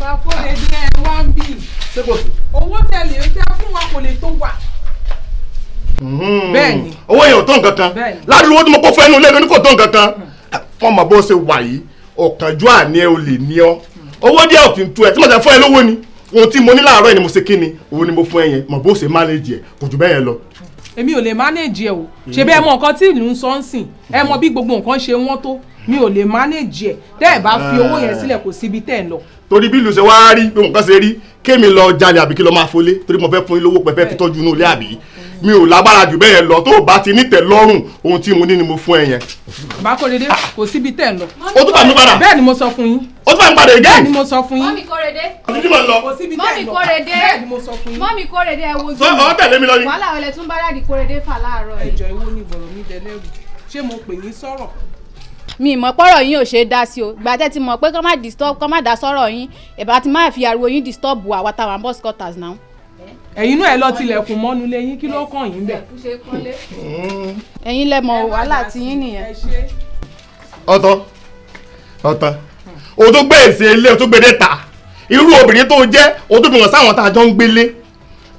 Bàbá Kóredé, ẹ wá ń bì. Ṣé kò sí? Owó tẹ̀lé tẹ́ fún wa kò lè tó wà. Bẹ́ẹ̀ni. Owó yẹn ò tó nǹkan kan. Bẹ́ẹ̀ni. Ládùúgbò tí mo kó fún ẹnu ilé mi ní kò tó nǹkan kan. Wọ́n mọ̀ bó ṣe wà yìí, ọ̀kánjúà ni ẹ, ò lè ní ọ. Owó díẹ̀ ò kì í tú ẹ tí mo ṣe fún ẹ lówó ni. Ohun tí mo ní láàárọ̀ yìí ni mo ṣe kí ni, òun ni mo fún ẹ yẹn. Mọ̀ bó ṣe manage ẹ, kò jù bẹ́ẹ̀ yẹn lọ. Èmi ò lè manage ẹ o. Ṣe bẹ́ẹ̀ mọ nǹkan tí ìlú ń sọ ń sìn, ẹ mọ bí gbogbo nǹkan ṣe wọ́n tó. Mi ò lè manage ẹ. Tẹ́ ẹ bá fi owó yẹn sílẹ̀, kò síbi tẹ́ ẹ ń lọ. Torí bí ìlú ṣe wá rí, bí nǹkan ṣe rí, kémi lọ jalè àbí kí lọ máa folé torí mo fẹ́ fún yín lówó pẹ́pẹ́ fi tọ́jú inú ilé, àbí? Mi ò lágbára jù bẹ́ẹ̀ lọ. Tó o bá ti nítẹ̀ lọ́rùn, ohun tí mo ní ni mo fún ẹ yẹn. Bàbá Kóredé, kò síbi tẹ́ ẹ ń lọ. O tún bá mi padà. Bẹ́ẹ̀ ni mo sọ fún yín. O tún bá mi padà Bẹ́ẹ̀ again. ni mo sọ fún yín. Mummy Kóredé. Àti tí mo ń lọ. Kò síbi tẹ́ ẹ Mummy ń lọ. Kóredé. Bẹ́ẹ̀ ni mo sọ fún yín. Mummy Kóredé, ẹ wojú. Sọ ọ tẹ̀lé mi lọ ni. Wàhálà ọ̀lẹ̀ tún bá daddy Kóredé fà láàárọ̀ yìí. Ẹjọ́, ìwọ ni ìbọ̀rọ̀ mi dẹlẹ́rù. Ṣé mo pè yín sọ̀rọ̀? Mi ìmọ̀ pọ̀rọ̀ yín ò ṣe é dá sí o. Ìgbà tẹ́ ti mọ̀ pé kọ́ má disturb, kọ́ má dá sọ́rọ̀ yín, ìbá ti má fi ariwo yín disturb àwa táwa bus cutters náà. Ẹ̀yin náà, ẹ lọ tilẹ̀kùn mọ́nu lẹ́yìn. Kí ló kàn yín bẹ̀? Ẹ̀yin lẹ mọ̀ wàhálà tí yín nìyẹn. Ẹ ṣe. Ọ̀tọ̀ ọ̀tọ̀, o tó gbé èsì ilé, o tó gbé dé ta. Irú obìnrin tó jẹ́, o tó fi hàn sáwọn tá a jọ ń gbélé.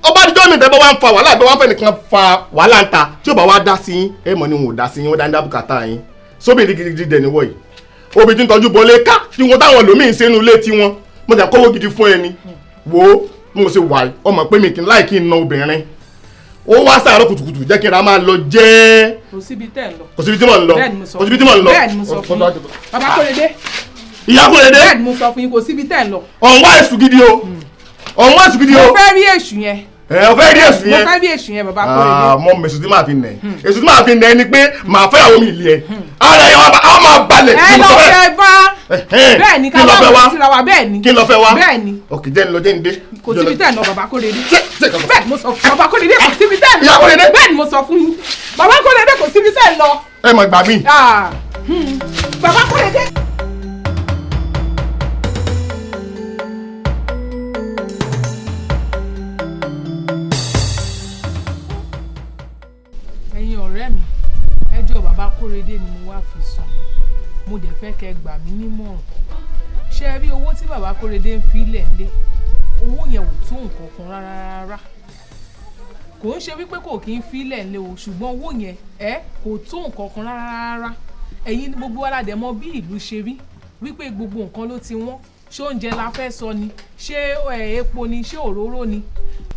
Ọba àdìjọ́ mi tẹ́ bá wá ń fa wàhálà, bá wá ń fẹ́ nìkan fa wàhálà ń ta, tí ó bá wá dá sí yín, ẹ mọ̀ ni wọn ò dá sí yín, wọ́n dá ń dá bùkátà yín sóbìnrin gidigidi dẹ̀ níwọ̀ yìí. Obìnrin tí ń tọ́jú bọlé ká tí wọn táwọn lòmíín ṣe inú ilé tiwọn. Mo jà kówó gidi fún ẹni wo bí mo ṣe wà yìí. Ọmọ pé mi kì í láì kí n na obìnrin. Ó wá sàárọ̀ kùtùkùtù, jẹ́ kí n ra máa lọ jẹ́. Kò síbi tẹ́ ẹ ń lọ. Kò síbi tí mò ń lọ. Bẹ́ẹ̀ ni mo sọ. Kò síbi tí mò ń lọ. Bẹ́ẹ̀ ni mo sọ fún yín, Bàbá Kóredé. Ìyá Kóredé. Bẹ́ẹ̀ ni mo sọ fún yín, kò síbi tẹ́ ẹ ń lọ. Ọ̀n wá èṣù gidi o, ọ̀n wá èṣù gidi o. Mo fẹ́ rí èṣù yẹn. Ẹ o fẹ́ rí èṣù Mo yẹn. fẹ́ rí èṣù yẹn, Bàbá Kóredé. Ah, mọ èṣù tí màá fi nẹ, èṣù tí màá fi nẹ ni pé màá fẹ́ àwọn mi ìlé ẹ, ara ẹ á máa balẹ̀. Ẹ lọ fẹ́ bá. Bẹ́ẹ̀ ni, ká Kí lọ bá fẹ́ wá? wọn síra wa. Bẹ́ẹ̀ ni. Kí lọ fẹ́ wá? Bẹ́ẹ̀ ni. Òkè, jẹ́ ń lọ, jẹ́ ń dé. Kò síbi tẹ́ ẹ lọ, Bàbá Kóredé. Ṣé kankan? Bẹ́ẹ̀ ni mo sọ fún Bàbá Kóredé, kò síbi tẹ́ ẹ lọ. Ìyá Kóredé. Bẹ́ẹ̀ ni mo sọ fún yín, Bàbá Kóredé, kò síbi tẹ́ ẹ lọ. Ẹ mọ̀ gbà mí. Ah, Bàbá Kóredé. Ẹ̀yin ọ̀rẹ́ mi, ẹjọ́ Bàbá Kóredé ni mo wá fi sùn. Mo dẹ̀ fẹ́ kẹ́ gbà mí nímọ̀ràn. Ṣé ẹ rí owó tí Bàbá Kóredé ń fi lẹ̀ lé, owó yẹn ò tó nǹkan kan rárá rárá. Kò ń ṣe wípé kò kí ń filẹ̀ lé o, ṣùgbọ́n owó yẹn ẹ kò tó nǹkan kan rárá rárá. Ẹ̀yin gbogbo wa la dẹ̀ mọ̀ bí ìlú ṣe rí, wípé gbogbo nǹkan ló ti wọ́n. Ṣé oúnjẹ la fẹ́ sọ ni? Ṣé epo ni? Ṣé òróró ni?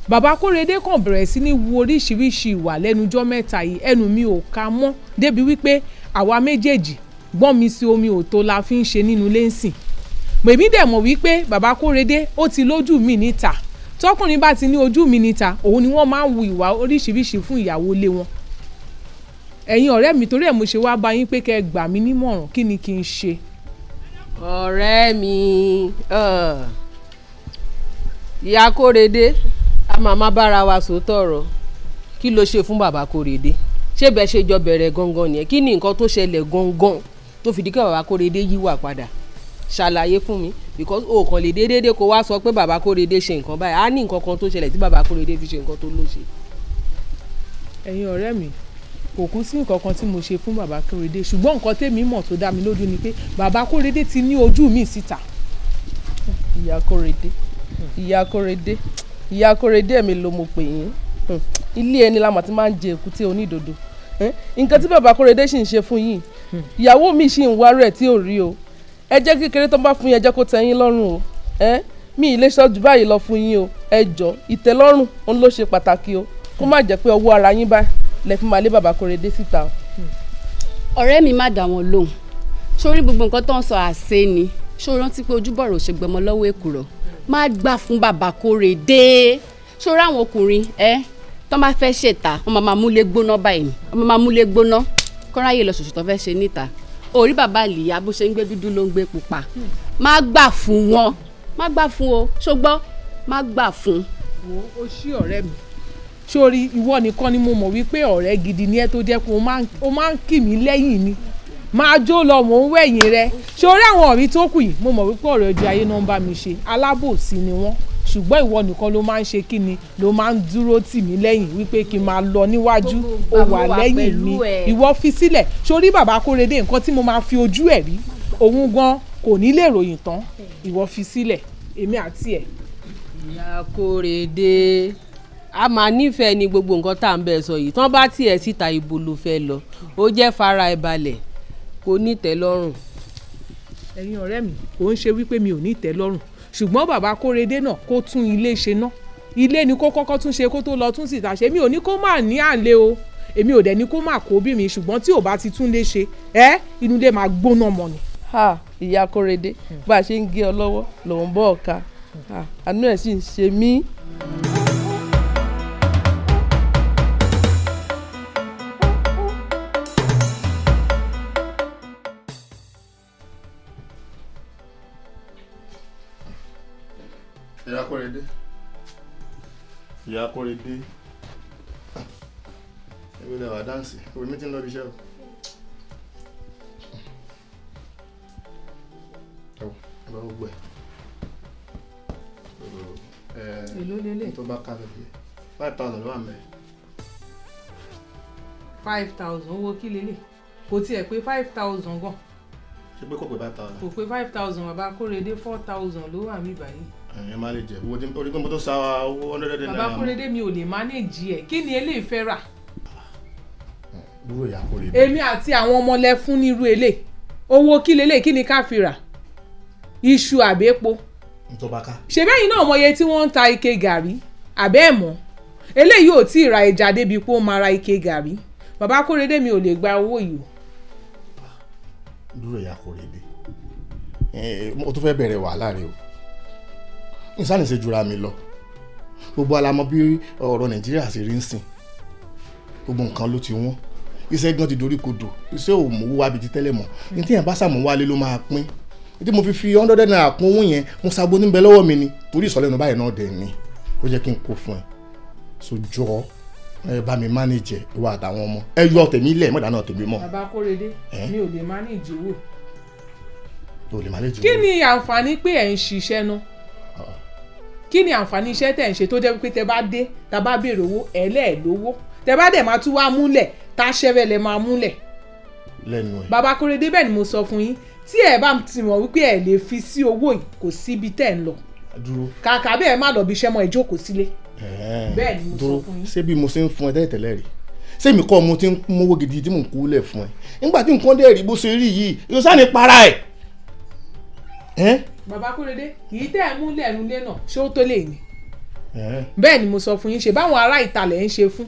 Bàbá Kóredé kàn bẹ̀rẹ̀ sí ní wu oríṣiríṣi ìwà lẹ́nujọ́ mẹ́ta yìí. Ẹnu mi ò ka mọ́, débi wípé àwa méjèèjì, gbọ́n mi sí omi ò tó la fi ń ṣe nínú ilé ń sìn. Mèmí dẹ̀ mọ̀ wípé Bàbá Kóredé ó ti lójú mi níta. Tọkùnrin bá ti ní ojú mi níta, òun ni wọ́n máa ń wu ìwà oríṣiríṣi fún ìyàwó ilé wọn. Ẹ̀yin ọ̀rẹ́ mi, torí ẹ̀ mo ṣe wá bá yín pé kẹ́ ẹ gbà mí nímọ̀ràn. Kí ni kí n ṣe? Ọ̀rẹ́ mi, ìyá Kóredé, a máa má bára wa sòótọ́ ọ̀rọ̀. Kí ló ṣe fún Bàbá Kóredé? Ṣé bẹ́ẹ̀ ṣe jọ bẹ̀rẹ̀ gangan nìyẹn? Kí ni nǹkan tó ṣẹlẹ̀ gangan tó fi di kí Bàbá Kóredé yíwà padà? Ṣàlàyé fún mi, because o kàn lè déédéé kó wá sọ pé Bàbá Kóredé ṣe nǹkan báyìí. Á ní nǹkan kan tó ṣẹlẹ̀ tí Bàbá Kóredé fi ṣe nǹkan tó ló ṣe. Ẹ̀yin ọ̀rẹ́ mi, kò kú sí nǹkan kan tí mo ṣe fún Bàbá Kóredé, ṣùgbọ́n nǹkan tèmi mọ̀ tó dá mi lójú ni pé Bàbá Kóredé ti ní ojú mi síta. Ìyá Kóredé, ìyá Kóredé, ìyá Kóredé, ẹ̀mí ló mo pè yín. Ilé ẹni la mà ti máa ń jẹ èkúté onídodo. Nǹkan tí Bàbá Kóredé sì ń ṣe fún yín, ìyàwó mi sì ń wárò ẹ̀ tí ò rí o. Ẹ jẹ́ kékeré tó ń bá fún yín, ẹ jẹ́ kó tẹ́ yín lọ́rùn o. Mi ì lè sọ jù báyìí lọ fún yín o. Ẹ jọ, ìtẹ́lọ́rùn òun ló ṣe pàtàkì o. Kó má jẹ́ pé ọwọ́ ara yín báyìí lẹ fi máa lé Bàbá Kóredé síta o. Ọ̀rẹ́ mi, má dà wọ́n lóhùn. Sórí gbogbo nǹkan tó ń sọ, àṣẹ ni. Ṣó rántí pé ojúbọ̀rọ̀ ò ṣe gbọmọ lọ́wọ́ èkùrọ́? Má gbà fún Bàbá Kóredé. Sórí àwọn ọkùnrin ẹ tó máa fẹ́ ṣètà, wọ́n máa múlé gbóná báyìí ni wọ́n máa múlé gbóná kọ́ráyè lọ ṣòṣò tó fẹ́ ṣe níta. Orí bàbá àlìyá, bó ṣe ń gbé dúdú ló ń gbé pupa. Má gbà fún wọn, má gbà fún o. Ṣùgbọ́n má gbà fún. Wo, o ṣí ọ̀rẹ́ mi. Sórí ìwọ nìkan ni mo mọ̀ wípé ọ̀rẹ́ gidi ni ẹ, tó jẹ́ pé o máa ń kì mí lẹ́yìn ni. Máa jó lọ, mò ń wẹ̀yìn rẹ. Sórí àwọn ọ̀rí tó kù yìí, mo mọ̀ wípé ọ̀rẹ́ ojú ayé náà ń bá mi ṣe, alábòsí ni wọ́n. Ṣùgbọ́n ìwọ nìkan ló máa ń ṣe kí ni, ló máa ń dúró tì mí lẹ́yìn wípé kí n máa lọ níwájú. Gbogbo Ó ìgbà wà mo wà lẹ́yìn pẹ̀lú mi. ẹ. Ìwọ fi sílẹ̀. Sórí Bàbá Kóredé, nǹkan tí mo máa fi ojú ẹ̀ rí, òun gan kò ní lè ròyìn tán. Ìwọ fi sílẹ̀. Èmi àti ẹ̀. Ìyá Kórèdé, a máa nífẹ̀ẹ́ ní gbogbo nǹkan tá à ń bẹ̀ sọ yìí. Tán bá tiẹ̀ síta, ibo ló fẹ́ lọ? Ó jẹ́ fara ẹ̀ balẹ̀, kò ní tẹ́lọ́rùn. Ẹ̀yin ọ̀rẹ́ mi, kò ń ṣe wípé mi ò ní ìtẹ́lọ́rùn, ṣùgbọ́n bàbá Kórèdé náà, kó tún ilé ṣe ná. Ilé ni kó kọ́kọ́ tún ṣe kó tó lọ tún síta ṣe. Mi ò ní kó má ní àlè o, èmi ò dẹ̀ ní kó má kó bí mi, ṣùgbọ́n tí ò bá ti tún lé ṣe ẹ́, inú ilé máa gbóná mọ́ ni. Ha, ìyá Kórèdé, bá a ṣe ń gé ọ lọ́wọ́ lòun bọ́ ọ̀ka. Ha, àánú ẹ̀ sì ń ṣe mí. Ìyá Kórèdé, ìyá Kórèdé, ewé lè wà dáǹsì orí mi ti ń lọ bí iṣẹ́ o. Ẹ wò, ẹ bá gbogbo ẹ. Èló lélẹ̀? Tó bá ká lọ bí 5,000 ló wà mẹ́. 5,000 owó kí lélẹ̀? Kò tiẹ̀ pé 5,000 gan. Ṣé pé kò pé 5,000? Kò pé 5,000, bàbá Kórèdé. 4,000 ló wà mí báyìí. Ẹ̀yìn má lè jẹ owó tí orí pé mo tó sa owó hundred naira. Bàbá Kórèdé, mi ò lè manage ẹ̀. Kí ni eléyìí fẹ́ rà? Dúró, ìyá Kórèdé. Èmi àti àwọn ọmọ lẹ fún nírú elé owó. Kí lélẹ̀? Kí ni ká fi rà? Iṣu àbẹ́po? Tó bá ká. Ṣe bẹ́yìn náà mọye tí wọ́n ń ta ike gàrí àbẹ́ ẹ̀ mọ́? Eléyìí ò tí ì ra ẹja débi pé ó máa ra ike gàrí. Bàbá Kórèdé, mi ò lè gba owó yìí o. Dúró, ìyá Kórèdé, mo tún fẹ́ bẹ̀rẹ̀ wàhálà rẹ o. Ìsáni ṣe jura mi lọ. Gbogbo alamọ bí ọ̀rọ̀ Nàìjíríà ṣe rí ń sìn. Gbogbo nǹkan ló ti wọ́n, iṣẹ́ gan ti dorí kodò, iṣẹ́ ò mówó wá bíi ti tẹ́lẹ̀ mọ́. Ní tí yẹn bá sàmú wálé ló máa pín. Tí mo fi fi 100 naira kún owó yẹn, mo sago níbẹ̀ lọ́wọ́ mi ni, torí ìsọ̀lẹ́nu báyìí náà dẹ̀ ni ó jẹ́ kí n kó fún ẹ. So jọ, ẹ bá mi manage ẹ, ìwọ àtàwọn ọmọ. Ẹ yọ tèmi lẹ̀ mọ̀dá náà tèmi mọ̀. Bàbá Kórèdé, Eh? mi ò lè manage owó. Tó lè manage Kí owó. ni àǹfààní pé ẹ̀ ń ṣiṣẹ́ náà? Kí ni àǹfààní iṣẹ́ tẹ̀ ń ṣe tó jẹ́ pé tẹ bá dé, tá bá béèrè owó, ẹ̀ lẹ́ẹ̀ lówó, tẹ bá dẹ̀ máa tún wá múlẹ̀, tá a ṣẹ́fẹ̀ lẹ máa múlẹ̀? Lẹ́nu ẹ̀. Bàbá Kórèdé, bẹ́ẹ̀ ni mo sọ fún yín. Tí ẹ bá ti mọ̀ wípé ẹ lè fi sí owó yìí, kò síbi tẹ́ ń lọ. Dúró. Kàkà bẹ́ẹ̀, má lọ bí iṣẹ́ mọ́, ẹ jókòó sílé. Ẹ̀ẹ́, Bẹ́ẹ̀ ni mo sọ dúró. fún yín. Ṣé bí mo ṣe ń fún ẹ tẹ́lẹ̀ tẹ́lẹ̀ rí, ṣé mi kọ́ mo ti ń mówó gidi tí mò ń kú lẹ̀ fún ẹ nígbà tí nǹkan dẹ̀ rí bó ṣe rí yìí, yóò sáà ní para ẹ̀ ẹ́? Bàbá Kórèdé, kì í tẹ́ ẹ múlẹ̀ ẹnu lé náà, ṣé ó tó lè ní? Ẹ́. Bẹ́ẹ̀ ni mo sọ fún yín. Ṣe báwọn ará ìta lẹ̀ ń ṣe fún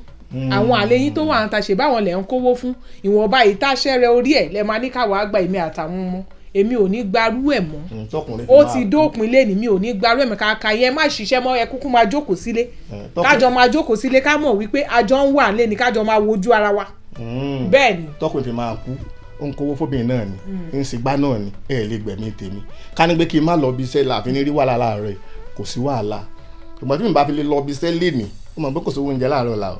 àwọn àlè yín tó wà ń ta, ṣe báwọn lẹ̀ ń kówó fún ìwọ̀nba ìtaṣẹ́ rẹ orí ẹ̀ lẹ máa ní káwọ́ àgbà. Èmi àtàwọn ọmọ, èmi ò ní gbarú ẹ̀ mọ́. Tọkùnrin fi Ó máa ti dópin lẹ́ni. Mi ò ní gbarú ẹ̀ mọ́. Kàkà yẹn, má ṣiṣẹ́ mọ́, ẹ kúkú máa jókòó sílé. Kájọ máa jókòó sílé, ká mọ̀ wípé àjọ ń wà lẹ́ni, kájọ máa wojú ara wa. Bẹ́ẹ̀ ni. Tọkùnrin fi máa kú, ó ń kówó fóbìnrin náà ni, ń sìgbà náà ni. Ẹ lè gbẹ̀mí tèmi. Ká ní pé kí n má lọ bí iṣẹ́ la àfi ní rí wàhálà láàárọ̀ yìí, kò sí wàhálà. Ṣùgbọ́n tí mi bá fi lè lọ bí iṣẹ́ lénìí, ó mọ̀ pé kò sówó oúnjẹ láàárọ̀ la o.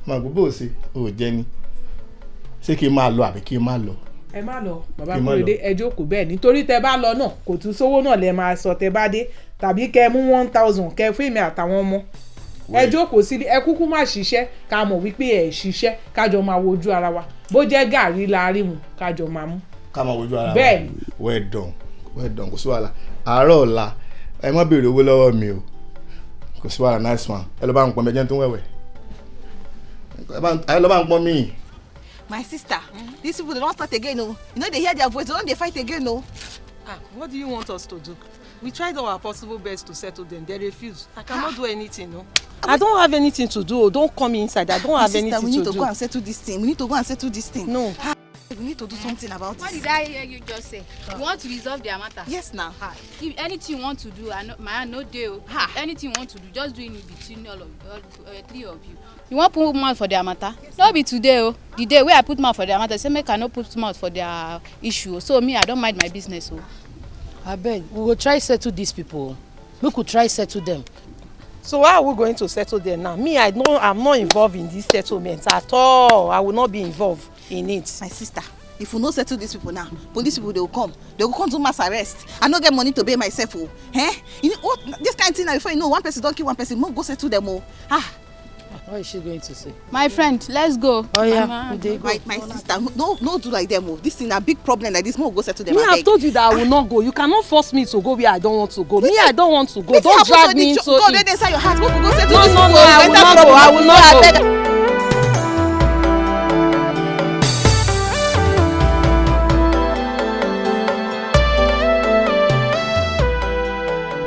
Ó mọ̀ pé bó o ṣe ò jẹ́ ni. Ṣé kí n máa lọ àbí kí n má lọ? Ẹ má lọ, bàbá Kí n má lọ. Kórèdé, ẹ jókòó. Bẹ́ẹ̀ nítorí tẹ bá lọ náà, kò tún sówó náà lẹ máa sọ tẹ bá dé, tàbí kẹ mú 1,000 kẹ fún èmi àtàwọn ọmọ. Ẹ jókòó sílé, ẹ kúkú má ṣiṣẹ́, ká mọ̀ wípé ẹ ṣiṣẹ́, kájọ máa wojú ara wa. Bó jẹ́ gàrí la rí mu, kájọ máa mú. Ká máa wojú ara wa. Bẹ́ẹ̀ ni. Well done, well done. Kò sí wàhálà. Àárọ̀ ọ̀la, ẹ má béèrè owó lọ́wọ́ mi o. Kò sí wàhálà. Nice one. Ẹ lọ bá ń pọn mi, ẹ jẹ́ ń tún wẹ̀wẹ̀. Ẹ lọ bá ń pọn mi. My sister, these people dey don start again o. You no dey hear their voice? They don dey fight again o. Ah, what do you want us to do? We tried all our possible best to settle them. They refuse. I cannot do anything, no. I don't have anything to do. Don't come inside. I don't My have sister, anything we need to to do. go and settle this thing. We need to go and settle this thing. No. Ah, we need to do something about What this. did I hear you just say? You want to resolve their matter? Yes na. Ah, if anything you want to do, I no, my hand no dey o. Ah. If anything you want to do, just do it in between all of all three of you. You wan put mouth for their matter? No be today o. The day wey I put mouth for their matter, say make I no put mouth for their issue o. So me, I don mind my business o. Abeg, we go try settle dis people o. Make we try settle dem. So how are we going to settle them now? Me, I know I'm not involved in this settlement at all. I will not be involved in it. My sister, if we no settle these people now, police people dey go come. They go come do mass arrest. I no get money to bail myself o. Eh, you know what, this kind thing na, before you know, one person don kill one person. Make we go settle them o. Ah. What is she going to say? My friend, let's go. Oh yeah, Mama. we dey go. My sister, no do like them o. This thing na big problem like this. Make we go settle them Me, I've abeg. told you that I will not go. You cannot force me to go where I don't want to go. Me, I don't want to go. Wetin Don't happen drag to me the into God wey it. dey inside your heart? Make we go settle No, this no, people. no, I will Enter not go. trouble. I will not go. Abeg.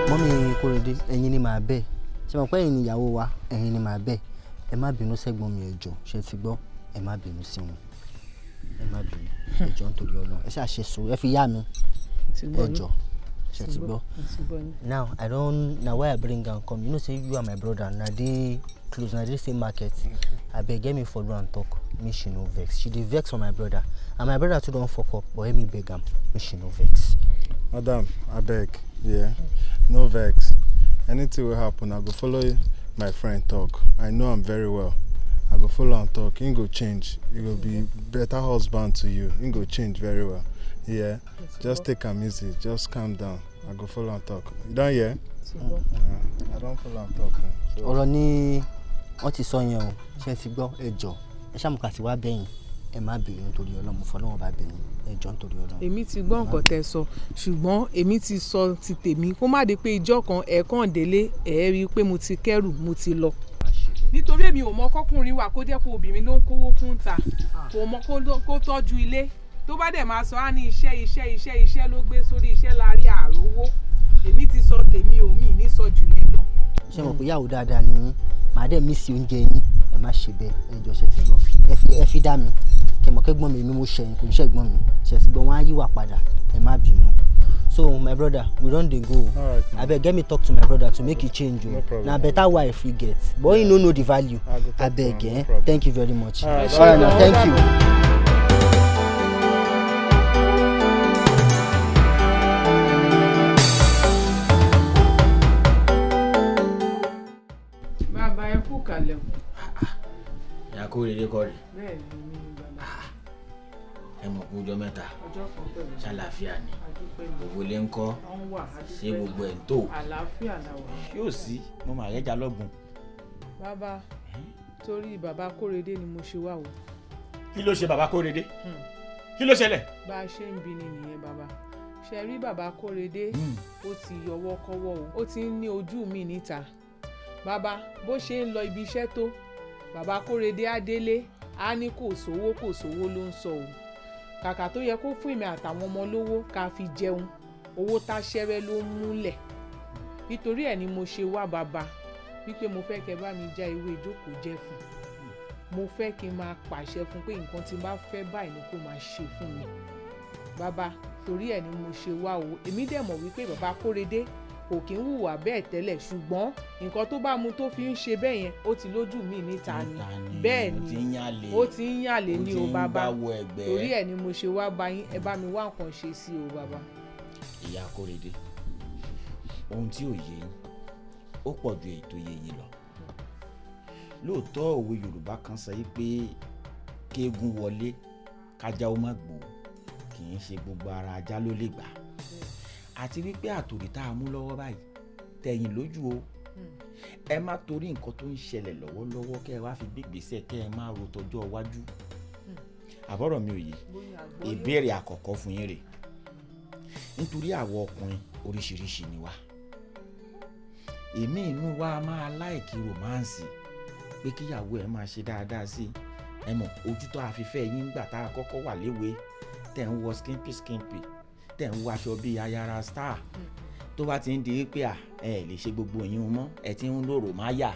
Mummy Kórèdé, ẹ̀yin ni màá bẹ̀. Ṣe mọ̀ pé ẹ̀yin ni ìyàwó wa, ẹ̀yin ni màá bẹ̀. Ẹ má bínú sẹ́gbọ́n mi, ẹ jọ̀ọ́, ṣe ti gbọ́? Ẹ má bínú sí wọn, ẹ má bínú, ẹ jọ̀ọ́, nítorí Ọlọ́run. Ẹ ṣáà ṣe sùúrù, ẹ fi yá mi, ẹ jọ̀ọ́, ṣe ti gbọ́? Now I don, na why I bring am come. You know say you and my brother na dey close, na dey same market. Abeg, get me follow am talk, make she no vex. She dey vex for my brother, and my brother too don fuck up, but help me beg am make she no vex. Madam, abeg, yeah, no vex. Anything wey happen, I go follow my friend talk. I know am very well. I go follow am talk. Him go change. He go be better husband to you. Him go change very well. Yeah, just take am easy. Just calm down. I go follow am talk. You don hear? Yeah, I don follow am talk now. So, Ọ̀rọ̀ ni wọ́n ti sọ yẹn o, ṣe ti gbọ́? Ẹ jọ̀ọ́, ẹ ṣàmùkà sí wá bẹ̀yìn. Ẹ má bínú nítorí Ọlọ́run, mo fọlọ́run bá bẹ̀yìn, ẹ jọ̀ọ́, nítorí Ọlọ́run. Èmi ti gbọ́ nǹkan tẹ́ sọ, ṣùgbọ́n èmi ti sọ ti tèmi, kó má di pé ìjọ́ kan ẹ̀ẹ̀kan délé, ẹ̀ rí i pé mo ti kẹ́rù, mo ti lọ. Nítorí èmi ò mọ kọ́kùnrin wà kó jẹ́ pé obìnrin ló ń kówó fún ta, kò mọ kó tọ́jú ilé. Tó bá dẹ̀ máa sọ, á ní iṣẹ́, iṣẹ́, iṣẹ́, iṣẹ́ ló gbé sórí iṣẹ́ la rí àrówó. Èmi ti sọ tèmi ò mí ní sọ jù yẹn lọ. Ṣé mo pé ìyàwó dáadáa ni yín, màá dẹ̀ mí sí oúnjẹ yín. Ẹ má ṣe bẹ́ẹ̀, ẹ jọ̀ọ́, ṣe ti gbọ́? Ẹ fi dá mi kẹmọ kẹgbọ́n mi, èmi mo ṣẹ̀yìn, kò ń ṣẹ̀gbọ́n mi, ṣe ti gbọ́? Wọ́n á yíwà padà, ẹ má bínú. So my brother, we don dey go. Alright, man. Abeg, get me talk to my brother to make e change o. No problem. Na better wife we get, but he no know the value. I go talk to Abeg, am, no eh, problem. thank you very much. Alright, Alright now, thank you. Bàbá, ẹ kú kalẹ̀ o. Ìyá Kórèdé kọ́ rè? Bẹ́ẹ̀ ni, mi ni bàbá. Ẹ mọ̀ kú ọjọ́ mẹ́ta. Ọjọ́ kan pẹ̀lú. Ṣàlàáfíà ni? A dúpẹ́ ni. Gbogbo ilé ń kọ́? Wọ́n wà, a dúpẹ́. Ṣé gbogbo ẹ̀ ń tò? Àlàáfíà la wà. Yóò sí mo mà rẹ́jà lọ́gbọ̀n. Bàbá, torí bàbá Kórèdé ni mo ṣe wá o. Kí ló ṣe bàbá Kórèdé? Kí ló ṣẹlẹ̀? Bá a ṣe ń bi ni nìyẹn, bàbá. Ṣe rí bàbá Kórèdé, ó ti yọwọ́ kọ́wọ́ o, ó ti ń ní ojú mi níta. Bàbá, bó ṣe ń lọ ibi iṣẹ́ tó, bàbá Kórèdé á délé, á ní kò sówó, kò sówó ló ń sọ o. Kàkà tó yẹ kó fún èmi àtàwọn ọmọ lówó ká fi jẹun, owó táṣẹ́rẹ́ ló ń múlẹ̀. Nítorí ẹ̀ ni mo ṣe wá, bàbá, wípé mo fẹ́ kẹ́ bá mi já ewé ìjókòó jẹ́ fún un. Mo fẹ́ kí n máa pàṣẹ fún pé nǹkan tí n bá fẹ́ báyìí ni kó máa ṣe fún mi. Bàbá, torí ẹ̀ ni mo ṣe wá o. Èmi dẹ̀ mọ̀ wípé bàbá Kórèdé kò kí ń hùwà bẹ́ẹ̀ tẹ́lẹ̀, ṣùgbọ́n nǹkan tó bá mu tó fi ń ṣe bẹ́ẹ̀ yẹn, ó ti lójú mi níta ni. Bẹ́ẹ̀ Ó ti ni. ń yàlè. Ó ti ń yàlè Ó ní ti o ń bàbá. báwo ẹgbẹ́. Torí ẹ̀ ni mo ṣe wá bá yín, ẹ bá mi wá nǹkan ṣe sí o, bàbá. Ìyá Kórèdé, ohun tí ò yé yín ó pọ̀ ju èyí tó yé yín lọ. Lóòótọ́, òwe Yorùbá kan sọ yìí pé kéégún wọlé kájá ó má gbó, kì í ṣe gbogbo ara ajá ló lè gbà, àti wípé àtòrí tá a mú lọ́wọ́ báyìí tẹ̀yìn lójú o. Ẹ má torí nǹkan tó ń ṣẹlẹ̀ lọ́wọ́lọ́wọ́ kẹ́ ẹ wá fi gbégbèsè kẹ́ ẹ má ro tọjọ́ iwájú. Àbọ̀rọ̀ mi ò yé? Ìbéèrè àkọ́kọ́ fún yín rè, nítorí àwọn ọkùnrin oríṣiríṣi ni wá. Èmi inú wa máa like romance, pé kíyàwó ẹ máa ṣe dáadáa sí ẹ. Mọ̀ ojú tó àfifẹ́ yín gbà tá a kọ́kọ́ wà léwe, tẹ̀ ń wọ skimpy skimpy, tẹ̀ ń wọ aṣọ bíi ayara star. Tó bá ti ń di pé à ẹ lè ṣe gbogbo yín mọ́, ẹ ti ń lò ròmáyà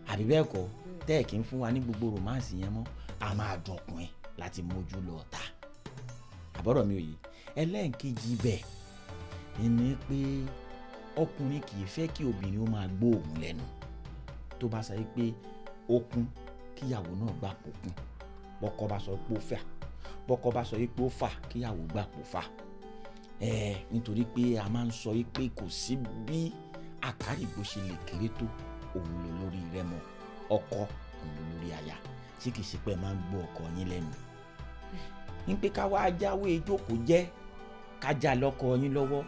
àbí bẹ́ẹ̀ kọ́, tẹ́ ẹ̀ kí ń fún wa ní gbogbo romance yẹn mọ́, a máa dùn ọkùnrin láti mójú lọ ọ̀tá. Àbọ̀rọ̀ mi ò yé? Ẹlẹ́ǹkejì bẹ̀ ni pé ọkùnrin kì í fẹ́ kí obìnrin ó máa gbó òun lẹ́nu. Tó bá sọ pé ó kún, kíyàwó náà gbà pò kún. Bọ́kọ bá sọ pé ó fà, bọ́kọ bá sọ pé ó fà, kíyàwó gbà pò fà ẹ, nítorí pé a máa ń sọ pé kò sí bí àkárìgbò ṣe lè kéré tó, òun ló lórí rẹ mọ ọkọ, òun ló lórí aya. Tí kì í ṣe pé ẹ máa ń gbọ́ ọkọ yín lẹ́nu ní pé ká wá jáwé ìjókòó jẹ́ kájà lọ́kọ yín lọ́wọ́,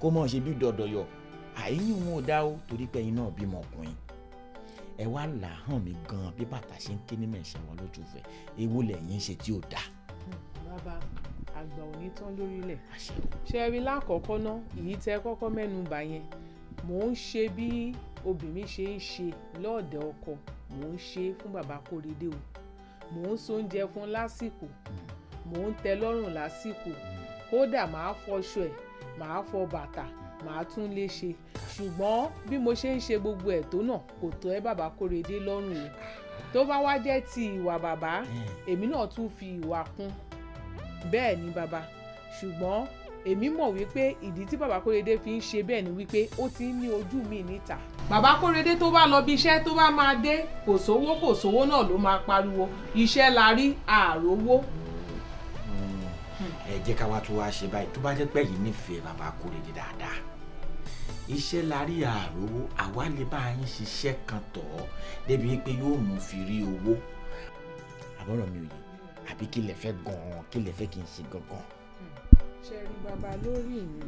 kó mọ̀ ṣe bí dọ̀dọ̀yọ̀ àìyín wọn ò dá o, torí pé ẹ̀yin náà bímọ ọkùnrin. Ẹ wá là á hàn mí gan bí bàtà ṣe ń ké ní mẹ̀ṣẹ̀ wọn lójú fẹ́. Èwo lẹ̀yin ń ṣe tí ò dáa? Bàbá, àgbà ò ní tán lórílẹ̀. Ṣe rí, lákọ̀ọ́kọ́ ná, èyí tẹ́ kọ́kọ́ mẹ́nu bà yẹn, mò ń ṣe bí obìnrin ṣe ń ṣe lọ́ọ̀dẹ̀ ọkọ. Mò ń ṣe fún bàbá Kóredé o. Mò ń sóúnjẹ fún lásìkò, mò ń tẹ́ lọ́rùn lásìkò, kódà màá fọṣọ ẹ̀, màá fọ bàtà, màá tún lè ṣe. Ṣùgbọ́n bí mo ṣe ń ṣe gbogbo ẹ̀ tó náà, kò tó ẹ́ bàbá Kóredé lọ́rùn o. Tó bá wá jẹ́ ti ìwà bàbá, èmi náà tún fi ìwà kún. Bẹ́ẹ̀ ni bàbá, ṣùgbọ́n èmi mọ̀ wípé ìdí tí bàbá Kóredé fi ń ṣe bẹ́ẹ̀ ni wípé ó ti ń ní ojú mi níta. Bàbá Kóredé, tó bá lọ bí iṣẹ́, tó bá máa dé, kò sówó, kò sówó náà ló máa pariwo. Iṣẹ́ la rí, àròwó. Ẹ jẹ́ ká wá tún wá ṣe báyìí. Tó bá jẹ́ pé yìí nífẹ̀ẹ́ bàbá Kóredé dáadáa, iṣẹ́ la rí àròwó, àwa lè bá yín ṣiṣẹ́ kan tọ̀ ọ́ débi pé yóò mú fi rí owó. Àbọ̀rọ̀ mi ò yé, àbí kí lẹ fẹ́ gan-an? Kí lẹ fẹ́ kí n ṣe gangan? Ṣe rí bàbá, lórí mi,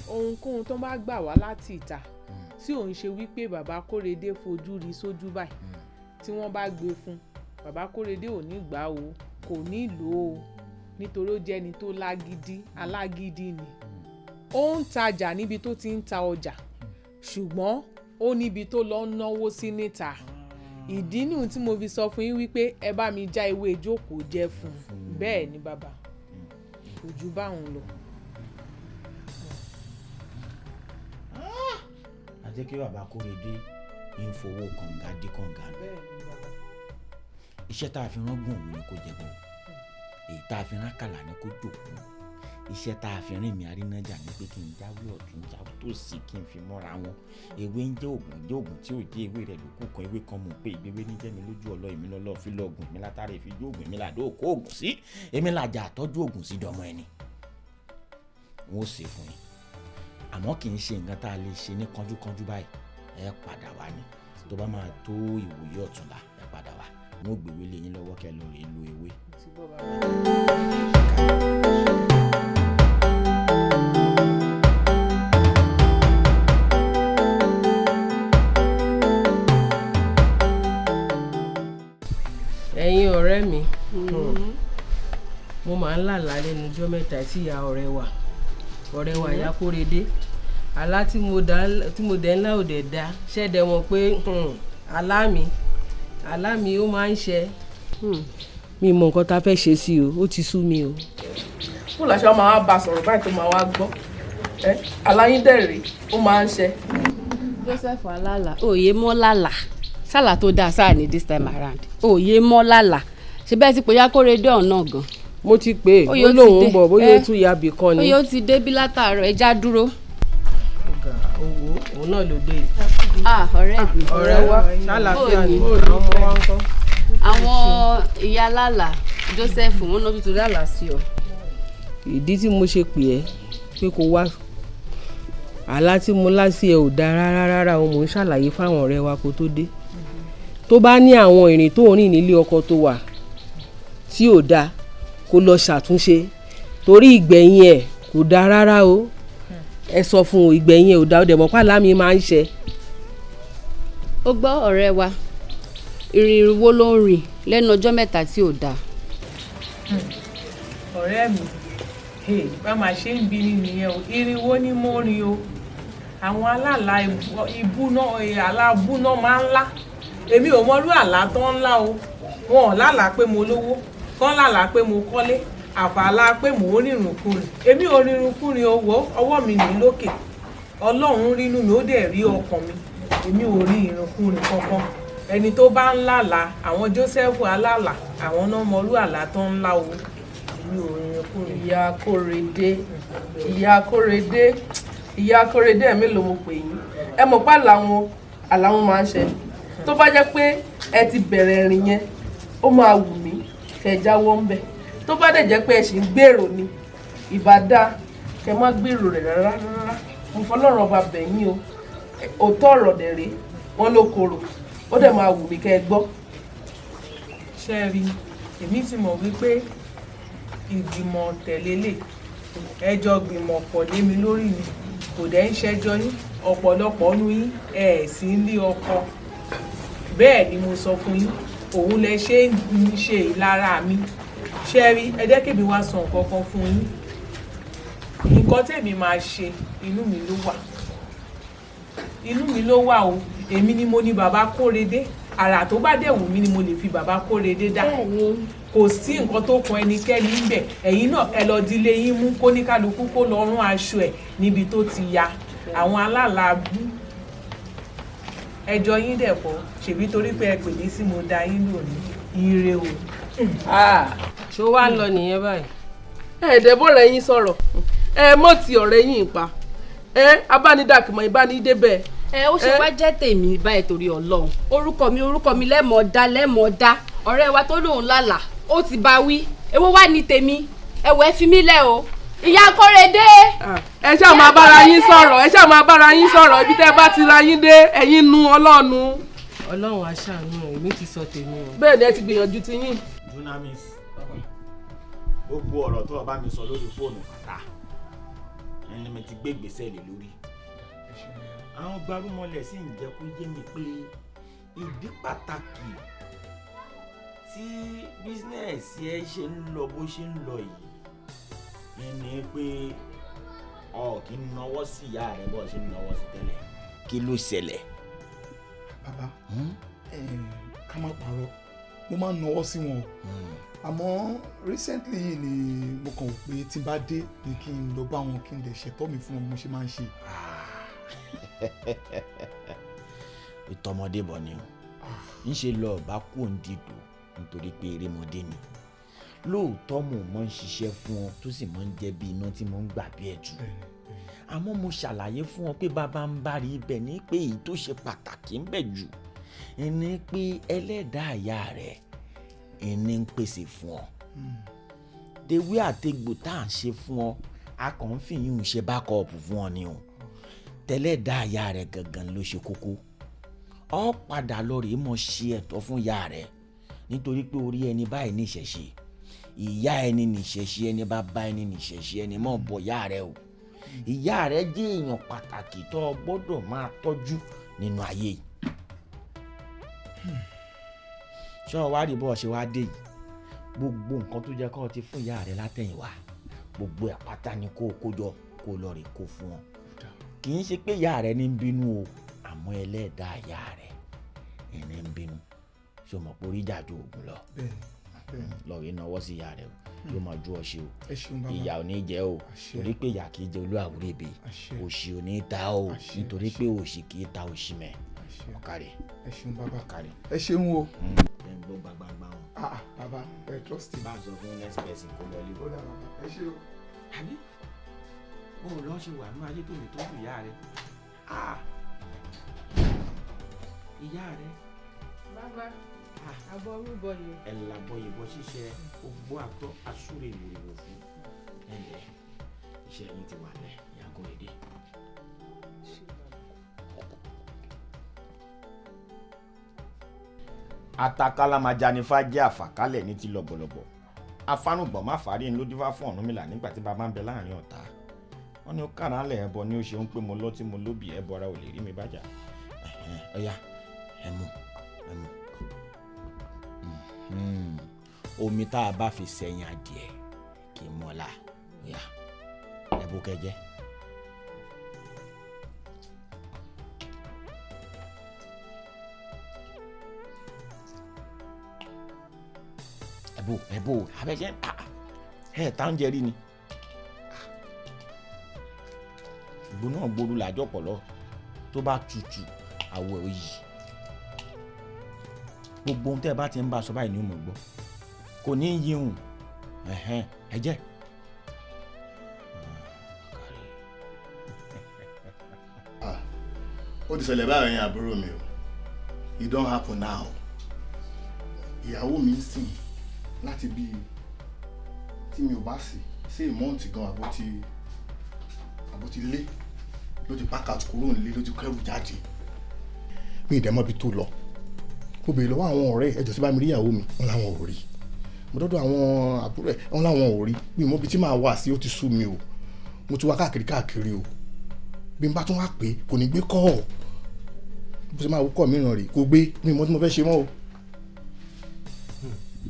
ohunkóhun tó bá gbà wá láti ìta tí òun ṣe wípé bàbá Kóredé fojú rí sójú báyìí, tí wọ́n bá gbé fún bàbá Kóredé, ò ní gbà o, kò ní lò ó, nítorí ó jẹ́ ẹni tó lágídí. Alágídí ni. Ó ń tajà níbi tó ti ń ta ọjà, ṣùgbọ́n ó níbi tó lọ ń náwó sí níta. Ìdí nù tí mo fi sọ fún yín wípé ẹ bá mi já ewé ìjókòó jẹ fún un. Bẹ́ẹ̀ ni bàbá, kò ju báwọn lọ. A jẹ́ kí bàbá Kóredé ń fowó kànga dí kànga nù. Bẹ́ẹ̀ ni bàbá. Iṣẹ́ tá a fi rán gùn òun ni kò jẹ́ bọ́, èyí tá a fi rán kàlà ni kò jòkó, iṣẹ́ tá a fi rìn mí arínájà ni pé kí n jáwé ọ̀tún, jáwé tòsì, kí n fi mọ́ra wọn. Ewé ń jẹ́ ògùn, jẹ́ ògùn tí ò jẹ́ ewé rẹ̀ lókù kan. Ewé kan mọ̀ pé ìgbéwé ní jẹ́ mi lójú ọlọ́. Èmi lọ́lọ́ fi lọ́ọ̀gùn, èmi látàrí ìfijú ògùn, èmi làdó òkó ògùn sí, èmi làjà àtọ́jú ògùn sí dọmọ ẹni. Wọn ò ṣe fún yín, àmọ́ kì í ṣe nǹkan tá a lè ṣe ní kánjúkánjú báyìí. Ẹ padà wá ní tó bá máa tó ìwòye ọ̀túnla, ẹ padà wá, wọn ò gbèwé lé yín lọ́wọ́ kẹ́ lọ rèé lo ewé. Ti gbọ́ bàbá. Ẹ̀yin ọ̀rẹ́ mi, mo máa ń lálàá lẹ́nu ọjọ́ mẹ́ta tí ìyá ọ̀rẹ́ wa, ọ̀rẹ́ wa ìyá Kóredé. Àlá tí mo dẹ̀ ńlá ò dẹ̀ da ṣẹ́dẹ̀ mọ̀ pé àlá mi ó máa ń ṣẹ. Mi mọ nǹkan tá a fẹ́ ṣe sí o, ó ti sú mi o. Kó làṣẹ wọn máa wá bá a sọ̀rọ̀ báyìí tó máa wá gbọ́ ẹ. Aláyíndẹ̀rẹ̀ ó máa ń ṣe. Joseph alala, òye mọ́ lálà sálà tó dáa sáà ní this time around. Òye mọ́ lálà ṣe bẹ́ẹ̀ ti pè ya Kóredé ọ̀hún náà gan. Mo ti pè é, ó lóun ń bọ̀, bóyá ó tún ya bì kan ni. Oyè ó ti dé bí látàárọ̀, ẹja dúró. Ọ̀gá owó òun náà ló dé yìí. Ah, ọ̀rẹ́ mi. Ọ̀rẹ́ wa, ṣàlàáfíà ni? Àwọn ọmọ wa ń kọ́? Àwọn ìyá lálà Joseph, wọn náà tuntun lálà sí ọ. Ìdí tí mo ṣe pè ẹ́ pé kó wá, àlá tí mo lá sí ẹ ò dáa rárá rárá o. Mò ń ṣàlàyé fáwọn ọ̀rẹ́ wa kó tó dé. Tó bá ní àwọn ìrìn tó ń rìn nílé ọkọ tó wà tí ò dáa, kó lọ ṣàtúnṣe, torí ìgbẹ̀yìn ẹ̀ kò dáa rárá o. Ẹ sọ fún un, ìgbẹ̀yìn ẹ̀ ò dáa. Ó dẹ̀ mọ́ pàlà mi máa ń ṣe. Ó gbọ́, ọ̀rẹ́ wa, ìrìn wo ló ń rìn lẹ́nu ọjọ́ mẹ́ta tí ò dáa? Ọ̀rẹ́ mi, hey, bá máa ṣe ń bi ni nìyẹn o. Irinwó ni mo rìn o. Àwọn alálà ibú náà, àlá ibú náà máa ń lá. Èmi ò mọrú àlá tó ń lá o. Wọn ò lálàá pé mo lówó kán, lálàá pé mo kọ́lé, àfàlà pé mò ń rìnrìn kùnrin. Èmi ò rìnrìn kùnrin o. Wò, ọwọ́ mi ní lókè, Ọlọ́run rínú mi, ó dẹ̀ rí ọkàn mi. Èmi ò rí ìrìnkúrìn kankan. Ẹni tó bá ń lálàá, àwọn Joseph alálàá, àwọn náà mọrú àlá tó ń lá o. Èmi ò rìnrìn kùnrin. Ìyá Kóredé, ìyá Kóredé, ìyá Kóredé, ẹ̀ mélòó mo pè yín? Ẹ mọ̀ pé àlá wọn máa ń ṣe. Tó bá jẹ́ pé ẹ ti bẹ̀rẹ̀ ìrìn yẹn, ó máa wù mí kẹ́ ẹ jáwọ́ ń bẹ̀. Tó bá dẹ̀ jẹ́ pé ẹ sì ń gbèrò ni, ìbá dáa kẹ́ má gbèrò rẹ̀ rárá rárá. Mo fọlọ́run ọba bẹ̀ yín o. Òótọ́ ọ̀rọ̀ dẹ̀ rèé, wọ́n ló korò, ó dẹ̀ máa wù mí kẹ́ ẹ gbọ́. Ṣé ẹ rí, èmi ti mọ̀ wípé ìgbìmọ̀ tẹ̀lélẹ̀ ẹjọ́ gbìmọ̀ pọ̀ lé mi lórí ni, kò dẹ̀ ń ṣẹjọ́ yín. Ọ̀pọ̀lọpọ̀ nú yín ẹ̀ sì ń lé ọkọ. Bẹ́ẹ̀ ni mo sọ fún yín, òun lẹ ṣe ń ṣe ìlara mi. Ṣé ẹ rí, ẹ jẹ́ kébì wá sọ nǹkan kan fún yín. Nǹkan tèmi máa ṣe, inú mi ló wà, inú mi ló wà o. Èmi ni mo ní bàbá Kórèdé. Àrà tó bá dẹ̀ wù mí ni mo lè fi bàbá Kórèdé dá. Kò sí nǹkan tó kan ẹnikẹ́ni ń bẹ̀. Ẹ̀yin náà, ẹ lọ dílé yín mú, kó ní kálukú kó lọ rún aṣọ ẹ̀ níbi tó ti ya. Àwọn alálàábù ẹjọ́ yín dẹ̀ kọ́, ṣèbí torí pé ẹ pè mí sí, mo da yín lónìí. Ire o. Ṣó wá ń lọ nìyẹn báyìí? Ẹ bọ́rẹ̀ yín sọ̀rọ̀, ẹ mọ̀ tí ọ̀rẹ́ yín pa ẹ abánidàkìmọ̀ ìbánidébẹ̀. Ẹ ó ṣe wá jẹ́ tèmi báyìí? Torí Ọlọ́run, orúkọ mi, orúkọ mi lẹ́mọ̀ọ́dá lẹ́mọ̀ọ́dá. Ọ̀rẹ́ wa tó lóun lálàá, ó ti bá wí. Èwo wá ní tèmi? Ẹ̀wọ̀, ẹ fi mí lẹ̀ o, ìyá Kórèdé. Ẹ ṣáà máa bára yín sọ̀rọ̀, ẹ ṣáà máa bára yín sọ̀rọ̀. Ibi tẹ́ ẹ bá ti ra yín dé, ẹ̀yin nu Ọlọ́run. Ọlọ́run aṣàánú ẹ̀, èmi ti sọ tèmi o. Bẹ́ẹ̀ ni, ẹ ti gbìyànjú ti yín. Dunamis, gbogbo ọ̀rọ̀ tó o bá mi sọ lórí fóònù pátá ẹni mi ti gbé ìgbésẹ̀ lé lórí. Àwọn gbarumọlẹ̀ sì ń jẹ́ kó yé mi pé ìdí pàtàkì tí business ẹ ṣe ń lọ bó ṣe ń lọ yìí ni pé ọ kì í nawọ́ sí ìyá rẹ bó ṣe ń nawọ́ sí tẹ́lẹ̀. Kí ló ṣẹlẹ̀? Bàbá, ká má parọ́, mo máa ń nawọ́ sí wọn o, àmọ́ recently yìí ni mo kàn wò pé tí n bá dé ni kí n lọ bá wọn, kí n lè ṣètọ́ mi fún wọn bí mo ṣe máa ń ṣe. Ìtọ́mọdé bọ̀ ni o, ń ṣe lọ bá kú òun dìdò nítorí pé erémọdé ni. Lóòótọ́ mo máa ń ṣiṣẹ́ fún ọ, tó sì máa ń jẹ́ bí iná tí mo ń gbà bí ẹ̀tù, àmọ́ mo ṣàlàyé fún ọ pé bàbá ń bá rí ibẹ̀ ní pé èyí tó ṣe pàtàkì ń bẹ̀ jù ẹni pé ẹlẹ́dàá ìyá rẹ̀ ẹni ń pèsè fún ọ. Tewé àtegbò tá à ń ṣe fún ọ, a kàn ń fìyún ṣe backup fún ọ ni o. Tẹlẹ́dàá ìyá rẹ̀ gangan ló ṣe kókó. Ọ padà lọ rèé mọ̀ ṣe ẹ̀tọ́ fún ìyá rẹ̀, nítorí pé orí ẹni báyìí ní ìṣẹ̀ṣe, ìyá ẹni ní ìṣẹ̀ṣe, ẹni bàbá ẹni ní ìṣẹ̀ṣe, ẹni mọ̀ bọ̀ ìyá rẹ̀ o. Ìyá rẹ̀ jẹ́ èèyàn pàtàkì tó o gbọ́dọ̀ máa tọ́jú nínú ayé yìí. Ṣé o wá rí bó o ṣe wá dé yìí, gbogbo nǹkan tó jẹ́ kó o ti fún ìyá rẹ̀ látẹ̀yìnwá, gbogbo ẹ̀ pátá ni kó o kó jọ, kó o lọ rè kó fún ọ. Kì í ṣe pé ìyá rẹ̀ ní ń bínú o, àmọ́ ẹlẹ́dàá ìyá rẹ̀ ẹni ń bínú. Ṣé o mọ̀ pé orí ìjà ju oògùn lọ? Lọ rí náwó sí ìyá rẹ o, yóò máa ju ọ ṣe o. Ìyà ò ní jẹ o, torí pé ìyà kì í jẹ olú àwúrẹ́bẹ. Òṣì ò ní ta o, nítorí pé òṣì kì í ta òṣì mẹ́. Ọ̀kàrẹ̀. Ẹ ṣeun bàbá, ẹ ṣeun o. Ẹ ń gbọ́ gbagbagba wọn. Ah, bàbá, ẹ trust me. Bá a sọ fún next person kó lọ lé o. Ó dà bàbá, ẹ ṣe o. Àbí bó o lọ ṣe wà nínú ayé tó lè tọ́jú ìyá rẹ? Ìyá rẹ. Bàbá, àbọ̀ rúbọ yìí. Ẹ làbọ̀ ìbọn ṣíṣe ogbó àtọ́ asúre ìwòrìwò fún ẹ̀lẹ́. Iṣẹ́ yín ti wà lẹ̀, ìyá Kórèdé. Atakala máa janifa jẹ́ àfàkálẹ̀ ní ti lọ̀bọ̀lọ̀bọ̀, afánùgbọ̀n má fàárí ní lójúfà fún Ọ̀rúnmìlà nígbà tí bàbá ń bẹ láàrin ọ̀tá. Wọ́n ní ó kàrà lẹ̀ ẹbọ ní ó ṣe ń pé mo lọ́ tí mo lóbì ẹbọ ara ò lè rí mi bájà. Ọ̀yá, ẹ mú, ẹ mú omi tá a bá fi sẹ́yìn adìẹ kì í mọ́la. Ọ̀yá, ẹ bó kẹjẹ. Ẹ̀bù ẹ̀bù abẹ́jẹ́ ẹ̀ tá ń jẹrí ni ìgbóná gbòòrò làjọ pọ̀lọ́ tó bá tutù àwọ̀ ẹ̀ yìí. Gbogbo ohun tẹ́ ẹ bá ti ń bá a sọ báyìí ni ó mọ̀ gbọ́, kò ní í yíhun. Ẹ jẹ́. Ó ti ṣẹlẹ̀ báyìí, àbúrò mi o. It don happen now. Ìyàwó mi ń sìn láti bí tí mi ò bá sí sí ìmọ̀ǹtì gan, àbó ti lé ló ti pack out kúrò nílé, ló ti kẹ́rù jáde. Mi ì dẹ̀ mọ́ ibi tó lọ. Mo béèrè lọ́wọ́ àwọn ọ̀rẹ́ ẹjọ́ sí bá mi rí ìyàwó mi, wọn làwọn ò rí. Mo dọ́dọ̀ àwọn àbúrò ẹ̀, wọn làwọn ò rí. Mi ò mọ ibi tí màá wà sí, ó ti sú mi o. Mo ti wá káàkiri káàkiri o. Bí n bá tún wá pé kò ní gbé call. Bó ṣe máa wúkọ̀ mìíràn rè, kò gbé. Mi ò mọ tí mo fẹ́ ṣe mọ́ o.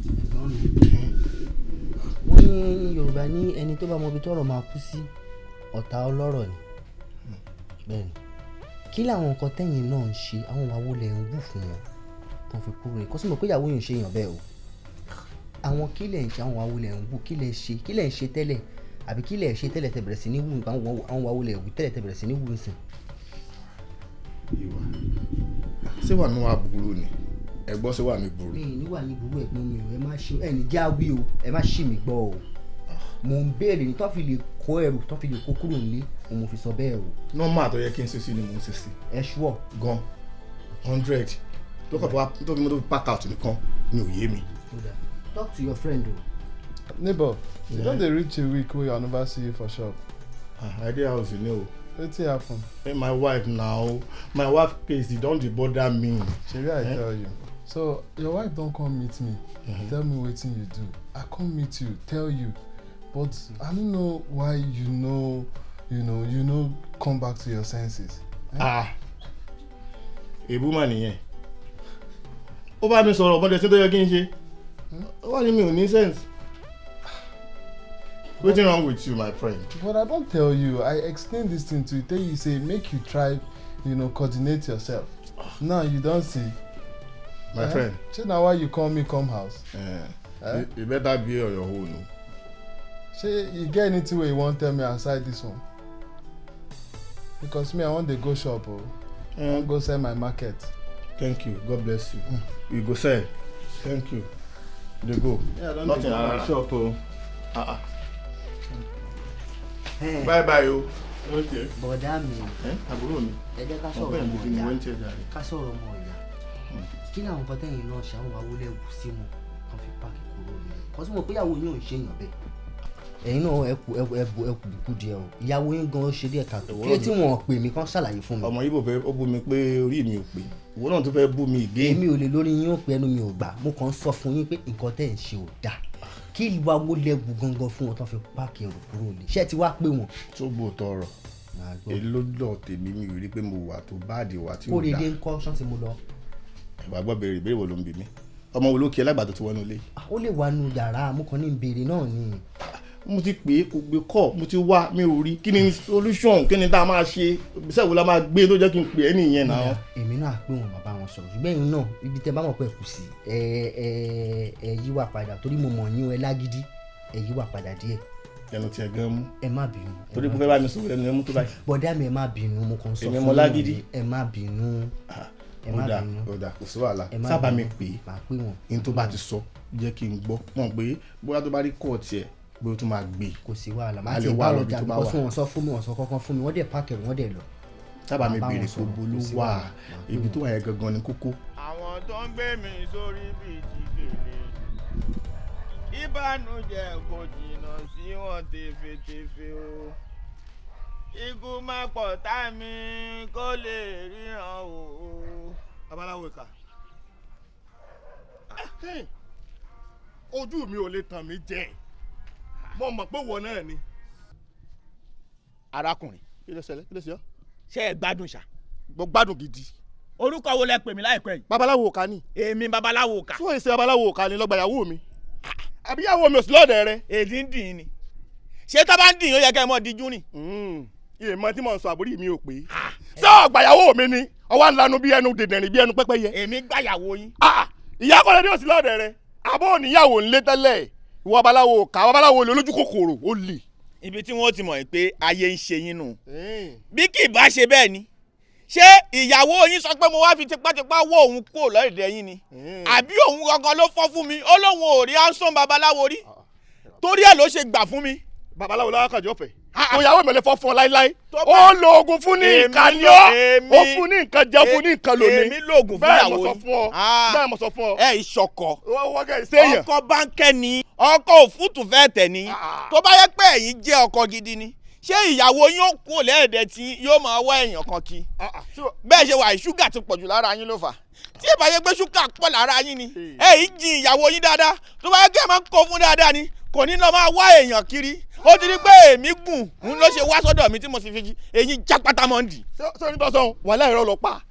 Ẹ̀gbọ́n mi, wọ́n ní Yorùbá ní ẹni tó bá mọ ibi tọ́rọ̀ máa kú sí, ọ̀tá ọlọ́rọ̀ ni. Bẹ́ẹ̀ni, kí làwọn nǹkan tẹ́yìn náà ń ṣe, àwọn ìwà wo lẹ̀ ń wù fún wọn tó fi kúrò ní? Kó sì mọ̀ pé ìyàwó yìí ń ṣe èèyàn bẹ́ẹ̀ o. Àwọn kí lẹ̀ ń ṣe, àwọn ìwà wo lẹ̀ ń wù, kí lẹ̀ ṣe, kí lẹ̀ ń ṣe tẹ́lẹ̀, àbí kí lẹ̀ ṣe tẹ́lẹ̀ tẹ́ bẹ̀rẹ̀ sí ní wù, àwọn ìwà wo lẹ̀ wù tẹ́lẹ̀ tẹ́ bẹ̀rẹ̀ sí ní wù nsìn? Ìwà ṣé wà mí wà burú ni? Ẹ gbọ́, ṣé wà mí burú? Mi níwà ní burú, ẹ̀gbọ́n mi o. Ẹ má ṣe ẹ ní jáwé o, ẹ má ṣì mí gbọ́ o. Mò ń béèrè ní tó fi lè kó ẹrù, tó fi lè kó kúrò nílé òun, mo fi sọ bẹ́ẹ̀ o. Normal tó yẹ kí n ṣe sí ni mò ń ṣe sí. Ẹ ṣúọ̀. Gan 100 tó kàn fi wá tó fi mọ́tò pack out nìkan ni ò yé mi. Talk to your friend o. Neighbor, you don dey reach a week wey I never see you for shop. Ah, I dey house, you know. Wetin happen? Hey, my wife now, my wife case e don dey bother me. Shebi I Eh? tell you. So your wife don come meet me, tell me wetin you do. I come meet you, tell you, but I no know why you no come back to your senses. Eh? Ah, èbú mà nìyẹn. Ó bá mi sọ̀rọ̀ ọmọdé tí tó yẹ kí n ṣe, ó wà ní mi ò ní sense. Wetin wrong with you, my friend? But I don tell you, I explain this thing to you, tell you say make you try coordinate yourself. Now you don see. My Eh? friend. Shey na why you call me come house? Eh, Eh? you better be on your own o. Shey you get anything wey you wan tell me aside this one? Because me, I wan dey go shop o. I wan go sell my market. Thank you, God bless you. You go sell. Thank you. You dey go. Yeah, I don dey Nothing go my rara. shop o. Ah ah. Bye bye o. Okay. Bọ̀dá mi. Àbúrò mi. Ẹ jẹ́ ká sọ̀rọ̀ Ọ̀pẹ ọmọ ìbùkún ni ìyá. wọ́n ń tiẹ̀ jàre. Ká sọ̀rọ̀ ọmọ ìyá. Kí làwọn nǹkan tẹ́yìn náà ṣe, àwọn ìwà wo lẹ wù sí wọn kan fi pack kúrò nílé? Kọ́ sí mọ̀ pé ìyàwó yín ò ń ṣe èèyàn bẹ́ẹ̀. Ẹ̀yin náà ẹ kú ẹ kú ẹ bù ẹ kú bùkú díẹ̀ o. Ìyàwó yín gan ṣe díẹ̀ káàtó. Kí ló tí wọ́n pè mí kán ṣàlàyé fún mi? Ọmọ Ibo fẹ́ ó bú mi pé orí mi ò pé, ìwọ náà tún fẹ́ bú mi again. Èmi ò lè lórí yín ó pé, ẹnu mi ò gbà. Mo kàn ń sọ fún yín pé nǹkan tẹ́ ẹ̀ ń ṣe ò dáa. Kí ìwà wo lẹ wù gangan fún wọn tó fi pack ẹrù kúrò nílé? Ṣé ẹ ti wá pé wọn? Tó gbò tọrọ èló lọ tèmi, mi ò rí pé mo wà tó báàdì wà tí ò dáa. Kórèdé ńkọ́, ṣán ti mo lọ? Ìwà gbọ́, béèrè ìbéèrè wo ló ń bi mí? Ọmọ wo ló kí ẹ lágbàdo tí wọ́n ní ilé? Ó lè wà nù yàrá, mo kàn ní ìbéèrè náà ni. Mo ti pè é, kò gbé kọ́. Mo ti wá, mi ò rí. Kí ni solution? Kí ni tá a máa ṣe? Ìgbésẹ̀ wo la máa gbé tó jẹ́ kí n pè é nìyẹn náà? Èmi náà pé wọn, bàbá wọn sọ̀rọ̀, ṣùgbọ́n ẹ̀yin náà, ibi tẹ́ bá mọ̀ pé kù sí, ẹ ẹ ẹ yíwà padà, torí mo mọ̀ yín o, ẹ lágídí. Ẹ yíwà padà díẹ̀. Ẹnu tiẹ̀ gan mú. Ẹ má bínú. Torí kò fẹ́ bá mi sọ̀rọ̀, ẹnu ẹ mú tó báyìí. Bọ̀dá mi, ẹ má bínú, mo kàn sọ Èmi fún mo yín lágídí. ni, ẹ má bínú, ẹ má Ó dáa, bínú. ó dáa, kò sí wàhálà. Ẹ má Sábà mi bínú. pè é. Màá pè wọ́n. Ní tó bá ti sọ, jẹ́ kí n gbọ́ mọ̀ pé bóyá tó bá rí kóòtù ẹ̀ pé ó tún máa gbé. Kò sí wàhálà, A má lè ti wá bá lọ wọn bí jà tó bá because wà. wọn sọ fún mi, wọn sọ kankan fún mi, wọ́n dẹ̀ pack ẹrù, wọ́n dẹ̀ lọ. Sábà mi Màá bá béèrè wọn sọ̀rọ̀, gbogbo ló kò sí wà. wàhálà, màá pè Ibi wọ́n. tó wà yẹn gangan ni kókó. Àwọn tó ń gbé mi sórí bíi ti gèlè, ìbànújẹ́ kò jìnnà sí wọn tefetefe o. Ikú má pọ̀ tá mi kó lè ríran o. Babaláwo ìkà, ojú mi ò lè tàn mí jẹ, mo mọ̀ pé wọ náà ni. Arákùnrin. Kí ló ṣẹlẹ̀? Kí ló ṣe ọ́? Ṣé ẹ gbádùn ṣá? Mo gbádùn gidi. Orúkọ wo lẹ pè mí láìpẹ́ yìí? Babaláwo ìkà ni. Èmi babaláwo ìkà? Tí wọ́n ṣe babaláwo ìkà ni lọ́gbà ìyàwó mi, àbí ìyàwó mi ò sí lọ́ọ̀dẹ̀ rẹ? Èdè ń dìn ín ni. Ṣé tá bá ń dìn ín, ó yẹ kẹ́ ẹ mọ́ díjú ni. Ìmọ̀ tí mò ń sọ, àbúrò mi ò pé. Ṣé ọgbà ìyàwó mi ni ọwọ́ ńlanu bí ẹnu dèdèrìn bí ẹnu pẹ́pẹ́yẹ? Èmi gbàyàwó yín. Ìyá kọ́lẹ́ ní òsì lọ́ọ̀dẹ̀ rẹ, àbọ̀ òníyàwó ńlé tẹ́lẹ̀. Ìwọ babaláwo ìkà, babaláwo olè, olójú kòkòrò, ó lè. Ibi tí wọ́n ti mọ̀ pé ayé ń ṣe yín nù. Bí kì í bá ṣe bẹ́ẹ̀ ni, ṣé ìyàwó yín sọ pé mo wá fi tipátipá wọ́ òun kúrò lọ́ọ̀dẹ̀ yín ni? Àbí òun gangan ló fọ́ fún mi, ó lóun ò rí ansan babaláwo rí, torí ẹ̀ ló ṣe gbà fún mi. Babaláwo lọ́wọ́ kànjọ́ fẹ́ kò yàwó mi lè fọ́ fún ọ láíláí. Ó lo oògùn fún ní ìkànnì ọ́, ó fún ní nǹkan jẹ, fún ní nǹkan lónìí. Èmi lóògùn fún Bẹ́ẹ̀ mo ìyàwó sọ yín. fún ọ, bẹ́ẹ̀ mo sọ fún ọ. Ẹ ìṣọkọ. Wọ́n kẹ́ ìṣèyàn. Ọkọ báńkẹ́ ni, ọkọ òfútù fẹ́ tẹ̀ ni. Tó bá yẹ pé ẹ̀yin jẹ́ ọkọ gidi ni, ṣé ìyàwó yín ó kú lẹ́ẹ̀dẹ̀ tí yóò máa wá èèyàn kan kí? Bẹ́ẹ̀ ṣe wà yìí, ṣúgà ti pọ̀jù lára yín ló fà. Tí ìbá yẹ pé ṣúgà pọ̀ lára yín ni, ẹ yìí jin ìyàwó yín dáadáa. Tó bá yẹ kí ẹ máa ń kó fún dáadáa ni, Kò ní lọ máa wá èèyàn kiri. Ó ti rí pé èmi gùn ń ló ṣe wá sọ́dọ̀ mi tí mo sì fi eyín jápátá mọ́ ń dì. Sọ ní tọ́sán wàhálà ìrọ̀ lọ pa.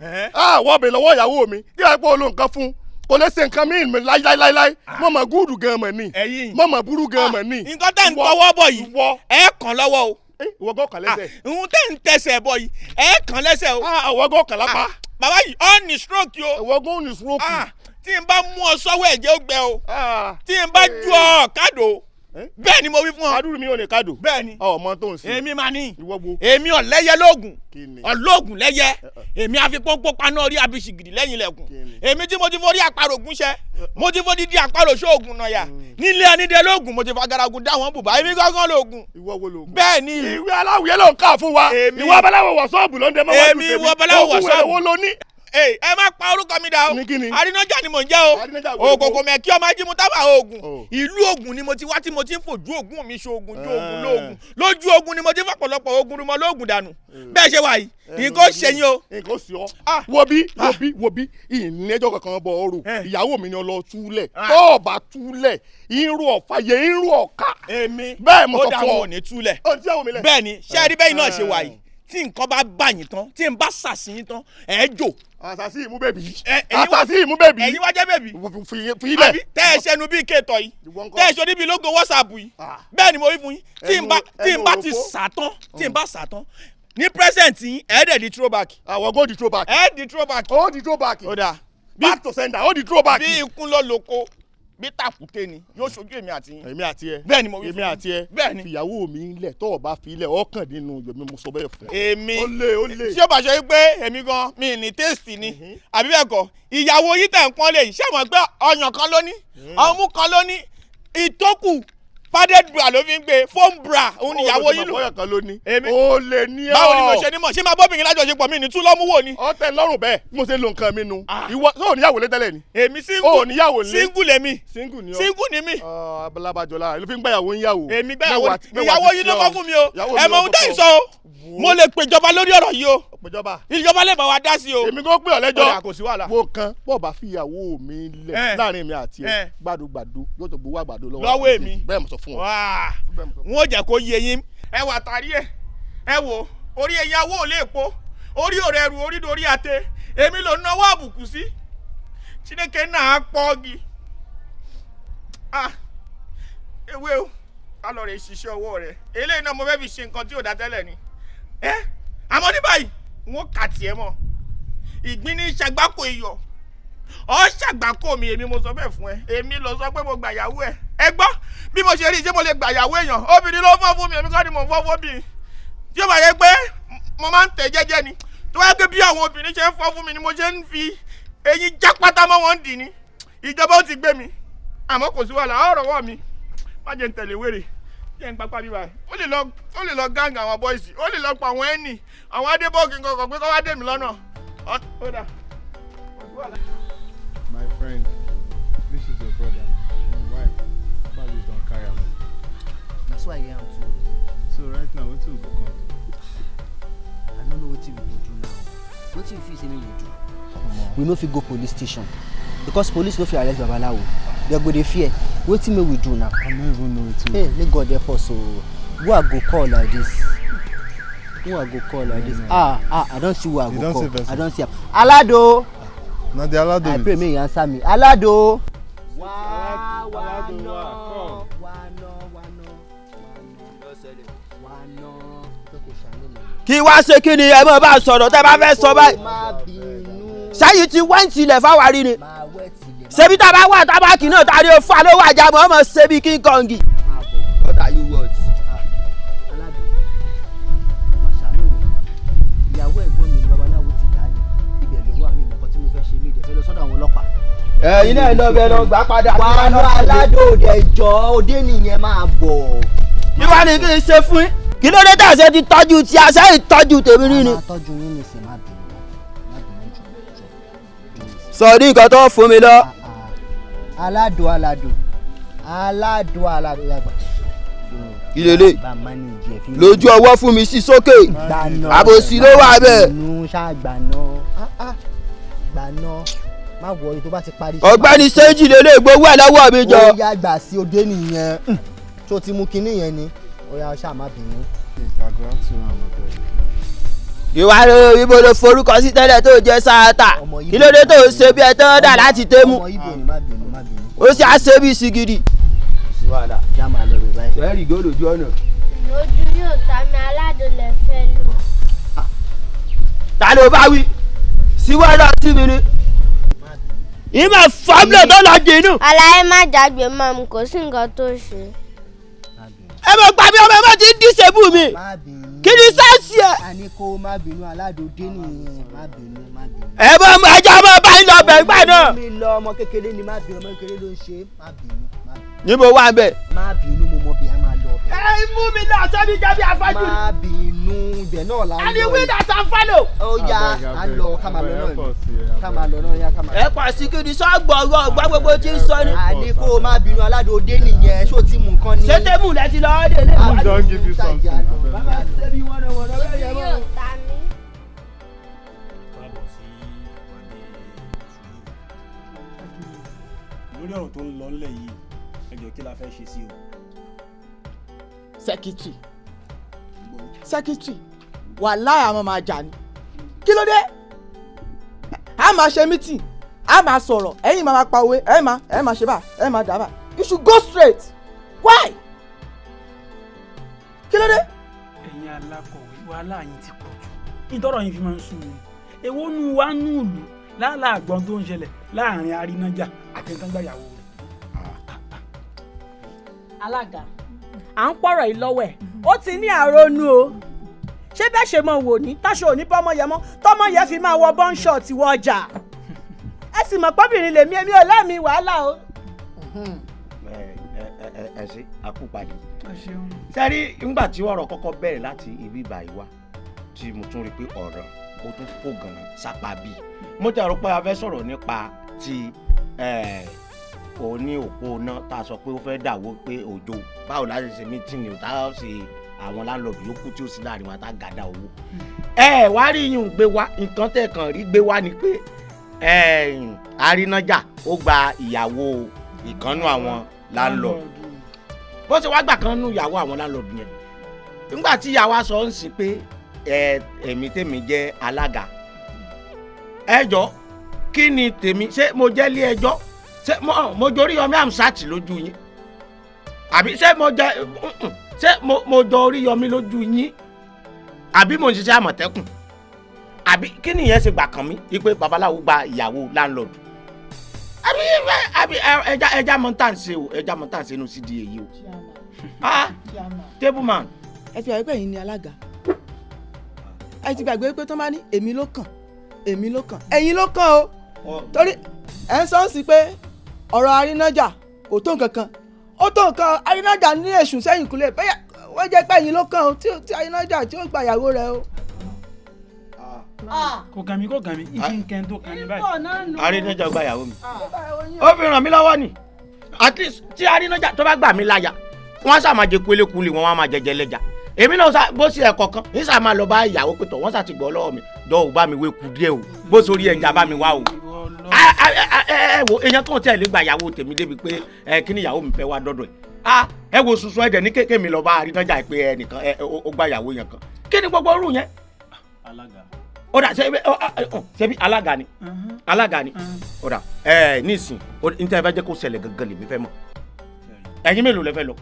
Wọ́n bèrè lọ́wọ́ ìyàwó mi kí wàá pé o lo nǹkan fún kò lè ṣe nǹkan míì láíláíláí. Mo mọ̀ gúdù gan mọ̀ ni, mo mọ̀ burú gan mọ̀ ni. Nǹkan tẹ́ ń tọwọ́ bọ̀ yìí, ẹ kàn lọ́wọ́ o. Ìwọ gan kàn lẹ́sẹ̀. Ìhun tẹ́ ń tẹsẹ̀ bọ̀ yìí, ẹ kàn lẹ́sẹ̀ o. Ìwọ gan kàn lápá. Bàbá yìí, ọ ní stroke o. Ìwọ gan ní stroke. Tí n bá mú ọ sọ́wọ́ ẹ̀jẹ̀ ó gbẹ o. Tí n bá ju ọ kádò. Bẹ́ẹ̀ ni mo wí fún ọ. Adúrú mi ò lè kádò. Bẹ́ẹ̀ ni. Ọmọ tó ń sin. Èmi máa ní. Ìwọ wo. Èmi ọ̀lẹ́yẹ lóògùn. Ọlọ́ọ̀gùn lẹ́yẹ. Èmi àfi pọ́npọ́n paná orí abisigidi lẹ́yìn ilẹ̀kùn. Èmi tí mo ti forí àparò gúnṣẹ́. Mo ti forí di àparò sóògùn náà yà. Nílé ẹnidẹ lóògùn mo ti fagaragun dá wọn bùbá. Èmi gángan lóògùn. Ìwọ wo lóògùn. Bẹ́ẹ̀ ni. Ìwé aláwìyé ló ń kà fún wa. Ìwọ abaláwo wọ̀ sọ́ọ̀bù ló ń dẹ mọ́ wájú tèmi. Èmi ìwọ abaláwo wọ̀ sọ́ọ̀bù. Ògùn wo ló ní. Ẹ má pa orúkọ mi dà o. Arínájà ni mò ń jẹ́ o. Òkòkò mẹ́kí ọmọ ajímú tábà oògùn. Ìlú Ògùn ni mo ti wá tí mo ti ń fojú oògùn mi ṣoògùn ju oògùn lóògùn. Lójú ogun ni mo ti ń fọ̀pọ̀lọpọ̀ ogun rúmọ lóògùn dànù. Bẹ́ẹ̀ ṣe wà yìí, nǹkan ṣe yín o. Nǹkan ṣe ọ́. Wo bí wo bí wo bí ìníjọ́ kankan bọ̀ ọ̀rọ̀ ìyàwó mi ni ọ lọ túlẹ̀. Tó o bá túlẹ̀, irú ọ̀fàyè irú ọ̀ka. Èmi bẹ́ẹ̀ mo sọ fún ọ. Ó dà wọn ò ní túlẹ̀. Ó ti yàwó mi lẹ̀. Bẹ́ẹ̀ ni, ṣé ẹ rí bẹ́ẹ̀ náà ṣe wà yìí? Tí nǹkan bá bà yín tán, tí n bá ṣàṣì yín tán, ẹ jò. Àṣàṣì ìmú bèbí. Àṣàṣì ìmú bèbí. Ẹ̀yin wá jẹ́ bèbí. Fi ilẹ̀. Àbí tẹ́ ẹ ṣẹnu bíi kéètọ̀ yìí. Tẹ́ ẹ ṣe níbi lógo WhatsApp yìí. Bẹ́ẹ̀ ni mo wí fún yín. Tí n bá ti sà tán, tí n bá sà tán, ní present yín, ẹ dẹ̀ di throwback. Àwọn go di throwback. Ẹ di throwback. Ó di throwback. Ó dáa. Back to sender, ó di throwback. Bí ikún lọ lóko, bí tàkúté ni yóò ṣojú èmi àti yín. Èmi àti ẹ. Bẹ́ẹ̀ ni mo wí fún yín. Èmi àti ẹ. Bẹ́ẹ̀ ni. Fìyàwó mi lẹ̀, tó o bá fi lẹ̀ ọkàn nínú yomi mo sọ bẹ́ẹ̀ fún. Èmi ó lé ó lé. Tí ó bá ṣe pé èmi gan mi ní tẹ́sítì ni àbí bẹ́ẹ̀ kọ́, ìyàwó yín tẹ̀ ń pọ́n lè yìí ṣé mọ̀ pé ọyàn kan ló ní, ọmú kan ló ní, ìtókù padded bra ló fi ń gbé, foam bra òun ni ìyàwó yín lò. Ọyàn kan ló ní. Ó lè ní ọ. Báwo ni mo ṣe ní mọ̀, ṣé máa bọ́bìnrin lájọṣepọ̀ mi ní tú lọ́mú wò ni. Ọtẹ lọ́rùn bẹ́ẹ̀ bí mo ṣe lo nǹkan mi nu. Ìwọ sọ níyàwó lé tẹ́lẹ̀ ni. Èmi single. O níyàwó lé. Single lèmi. Single ni ọ. Single ni mi. Alábàjọlá ló fi ń gbàyàwó ń yàwó. Èmi gbàyàwó ìyàwó yín ló kọ́ fún mi o. Ẹ mọ ohun tẹ́ ì sọ o. Mo lè pèjọba lórí ọ̀rọ̀ yìí o. Pèjọba. Ìjọba lè bá wa dá sí o. Èmi kò pè ọ́ lẹ́jọ́. Kò sí wàhálà. Wo kan bọ́ọ̀ bá fi ìyàwó mi lẹ̀ láàrin mi àti ẹ gbàdúgbàdú yóò tó gbowó àgbàdo lọ́wọ́. Lọ́wọ́ èmi. Bẹ́ẹ̀ mo sọ fún ọ. N ó jẹ́ kó yé yín. Ẹ wà tàrí ẹ. Ẹ wò orí ẹyin awó ò lè po. Orí òrẹ́ ẹrù orí dorí àtẹ. Èmi ló náwó àbùkù sí. Chineke náà pọ́ọ̀gì. Ewé o, ká lọ rè ṣiṣẹ́ ọwọ́ rẹ̀. Eléyìí náà mo fẹ́ fi ṣe nǹkan tí ò dá tẹ́lẹ̀ ni. Àmọ́ ní báyìí, n ó kà tiẹ̀ mọ́. Ìgbín ní ṣàgbákò iyọ̀. Ọ ṣàgbákò mi, èmi mo sọ bẹ́ẹ̀ fún ẹ. Èmi lọ sọ pé mo gbàyàwó ẹ. Ẹ gbọ́ bí mo ṣe rí, ṣé mo lè gbàyàwó èèyàn? Obìnrin ló fọ́ fún mi, èmi kọ́ ni mò ń fọ́ fún mi. Tí ó bá yẹ pé mo máa ń tẹ̀ jẹ́jẹ́ ni. Tó bá yẹ pé bí àwọn obìnrin ṣe ń fọ́ fún mi ni mo ṣe ń fi eyín jápátá mọ́ wọn dì ní. Ìjọba ó ti gbé mi. Àmọ́ kò sí wàhálà, ọ̀rọ̀ wọ̀ mi. Má jẹ́ ń tẹ̀lé wèrè. Jẹ́ ń papá bíbá. Ó lè lọ gáǹgì àwọn bọ́ìsì. Ó lè lọ pa àwọn ẹni. Àwọn Adébọ́ọ̀kì nǹkan pé kọ́ wá dé mi lọ́nà. Ó dà. My friend, this is your brother. My wife, Abali don carry am. Na so I hear am too. So right now, wetin we go come do? I no know wetin we go do now. Wetin you feel say make we do? We no fit go police station because police no fit arrest Babalawo. Dem go dey fear. Wetin make we do now? I no even know wetin. Hey, make God help us o. Who I go call like this? Who I go call like this? I don see who I go call. I don see am. Alado. Na the Alado. I pray make you answer me. Alado. Wa wa no. Wa no wa no wa no. Kí wá ṣe kí ni ẹ mọ̀ bá sọ̀rọ̀ tẹ́ bá fẹ́ sọ báyìí. Sẹ́yìn ti wẹ́ǹtì ilẹ̀ fáwárí ni. Ṣebí tá a bá wà tábàkì náà tá a rí o fa lówó àjàmọ́ ọmọ ṣebí King Kong. What are you worth? Alado, màṣálù mi, ìyàwó ẹ̀gbọ́n mi ni babaláwo ti dá ni. Ibẹ̀ ló wà mí mọ̀kọ́ tí mo fẹ́ ṣe mí ìdẹ̀fẹ́ lọ sọ́dọ̀ àwọn ọlọ́pàá. Ẹ̀yin náà lọ bẹ lọ gbà padà. Wà á lọ Alado òde ìjọ òde nìyẹn máa bọ̀. Kí wàá ní kí n ṣe fún yín? Kí ló dé tàṣẹ ti tọ́jú tí a ṣe ìtọ́jú tèmi rí ni? A máa tọ́jú yín nìsín, má bínú, má bínú jọ jọ. Sọ ní nǹkan tó fún mi lọ. Alado Alado Alado Alado yàgbà. Kí lélẹ̀ lójú ọwọ́ fún mi sí sókè àbòsí ló wà bẹ́ẹ̀. Ṣàgbàna gbàna má wọrí tó bá ti parí. Ọ̀gbẹ́ni sẹ́ńjì lélẹ̀ gbowó ẹ̀ lọ́wọ́ mi jọ. Ó yá gbà sí òde nìyẹn. Ṣó ti mú kinní yẹn ni? Ó yá, ṣáà má bínú. Ìwà ló ibo ló forúkọ sí tẹ́lẹ̀ tó jẹ́ sáátà? Kí ló dé tó ń ṣe bí ẹ tán dà láti tẹ́mú? Ọmọ Ìgbò ni, má bínú, má bínú. Ó sì á ṣe bí sìgìdì. Sí wàhálà, já máa lọ rẹ̀ báyìí. Sẹ́ẹ̀rì góòlù ojú ọ̀nà. Lójú yóò ta mi, aládùn lẹ fẹ́ lò. Ta ló bá wí síwájú sí mi ni ìmọ̀ fábílẹ̀ tó lọ dìínú. Àlàyé, má jágbe mọ́ mi, kò sí nǹkan tó ṣe. Ẹ mọ̀ gbà mí, ọmọ ẹ má ti ń dísèbù mi, kí ni sẹ́ẹ̀sì ẹ. A ní kó má bínú, aládòdé nìyẹn, má bínú, má bínú. Ẹ mọ ọmọ ẹjọ́ ọmọ bá ń lọ bẹ̀ gbà náà. Mi lọ, ọmọ kékeré ni, má bínú, ọmọ kékeré ló ń ṣe, má bínú, má bínú. Níbo wà ń bẹ̀? Má bínú, mo mọ bí a máa lọ bẹ̀. Ẹ mú mi lọ sẹ́mi jẹ́ bí afọ́jú. Má bínú, ibẹ̀ náà la ń lọ. Ẹni wí náà sàn fọ́lọ̀. Ó yá, a lọ, ká máa lọ náà ni, ká máa lọ náà, yá, ká máa lọ. Ẹ pọ̀ sí kí ni sọ́gbọ̀n ọgbà gbogbo tí ń sọ ni. A ní kó má bínú, aládòdé nìyẹn, ṣó ti mú nǹkan ni. Ṣé tẹ́mù lẹ ti lọ ọ́ dé lé wa? Don give you something. Bàbá ṣe bí wọ́n náà wọ́n náà bẹ́ẹ̀ yẹn mọ́. Yóò ta mí. Káàbọ̀ sí ìpàdé oṣù yìí. Lórí ọ̀rọ̀ tó ń lọ ńlẹ̀ yìí, ẹ jọ̀ọ́, kí la fẹ́ ṣe sí o? Secretary, secretary, wàláhì àwọn máa jà ní. Kí ló dé? A máa ṣe meeting, a máa sọ̀rọ̀, ẹ̀yin máa pa òwe, ẹ̀ máa ṣe bá ẹ̀ máa dà bá. You should go straight. Why? Kí ló dé? Ẹ̀yin alákọ̀wé, wàhálà yín ti pọ̀ jù, ìtọ́rọ̀ yín fi máa ń sún mi. Èwo nu wa nù ìlú láàlá àgbọn tó ń ṣẹlẹ̀ láàrin arínájà àti ẹ̀ńtàgbàyàwó rẹ̀? Alága, à ń pọ̀rọ̀ yìí lọ́wọ́ ẹ̀, ó ti ní àrònú o. Ṣé bẹ́ẹ̀ ṣe mọ̀ wò ní táṣọ òní bọ́mọ yẹn mọ́, tọ́mọ yẹn fi máa wọ bọ́ńṣọ̀tì wọ ọjà? Ẹ sì mọ̀ pọ́bìnrin lèmi, èmi ò lẹ́mìí wàhálà o. Ẹ ẹ ẹ ẹ ṣe àkúpadì sẹ́rí. Ńgbà tí ọ̀rọ̀ kọ́kọ́ bẹ̀rẹ̀ láti ibi ìbàyí wá, tí mo tún rí i pé ọ̀rọ̀ ó tún fò gànà sápá bíi, mo ti rò pé a fẹ́ sọ̀rọ̀ nípa ti òní òpó náà tá a sọ pé ó fẹ́ dàwó, pé òjò báwo láti ṣe meeting ò tá a ṣe àwọn landlord yòókù tí ó sì láàrin wa tá a gàdá owó. Ẹ wá rí yín gbé wá, nǹkan tẹ̀ kàn rí gbé wá ni pé arínájà ó gba ìyàwó ìkànnú àwọn landlord. Bó ṣe wá gbà kan nú ìyàwó àwọn landlord yẹn, nígbà tí ìyàwó aṣọ ń sìn pé ẹ èmi tèmi jẹ́ alága, ẹ jọ, kí ni tèmi? Ṣé mo jẹ́ ilé ẹjọ́? Ṣé mo jọ Oríyọmí Hamzat lójú yín? Àbí ṣé mo jẹ, ṣé mo jọ Oríyọmí lójú yín? Àbí mo ń ṣiṣẹ́ Àmọ̀tẹ́kùn? Àbí kí nìyẹn ṣe gbà kàn mí wípé babaláwo gba ìyàwó landlord? Àbí ẹja mọ tá à ń ṣe o, ẹja mọ tá à ń ṣe inú CDA yìí o. Ah, table man. Ẹ ti gbàgbé pé ẹ̀yin ni alága. Ẹ ti gbàgbé pé tó máa ní èmi ló kàn, èmi ló kàn, ẹ̀yin ló kàn o, torí ẹ̀ ń sọ sí pé ọ̀rọ̀ arínájà kò tó nǹkan kan. Ó tó nǹkan. Arínájà ní èṣù sẹ́yìn kúlẹ̀ bẹ́ẹ̀, wọ́n jẹ́ pé ẹ̀yin ló kàn o, tí arínájà tí ó gba ìyàwó rẹ̀ o. Kò kàn mí, kò kàn mí, ìfi ń kẹ́ tó kàn mí báyìí. Arínájà gba ìyàwó mi, ó fi ràn mí lọ́wọ́ ni. At least tí arínájà tó bá gbà mí láya, wọ́n sá máa jẹ kúlékúlé, wọn wá máa jẹjẹ lẹ́jà. Èmi náà sá bó ṣe ẹ̀kọ́ kan ní sá máa lọ bá ìyàwó pẹ̀tọ̀, wọ́n sá ti gbọ́ lọ́wọ́ mi dọ́ ò bá mi wé ku díẹ̀ o, bó sórí ẹja bá mi wá o. Ẹ wo, èèyàn kan tẹ̀ lé gba ìyàwó tèmi débi pé ẹ kí ni ìyàwó mi fẹ́ wá dọ́dọ̀ ẹ̀? Ẹ wo sunsun, ẹ̀jẹ̀ ní kéèké mi lọ bá arínájà pé ẹnìkan ẹ ó gba ìyàwó yẹn kan. Kí ni gbogbo orú yẹn? Alága. Ó dà, ṣe bí alága ni, alága ni. Ó dà, ẹ nísìn n tẹ́ ẹ fẹ́ jẹ́ kó ṣẹlẹ̀ gangan lèmi fẹ́ mọ̀. Ẹ̀yin mélòó lẹ fẹ́ lọ?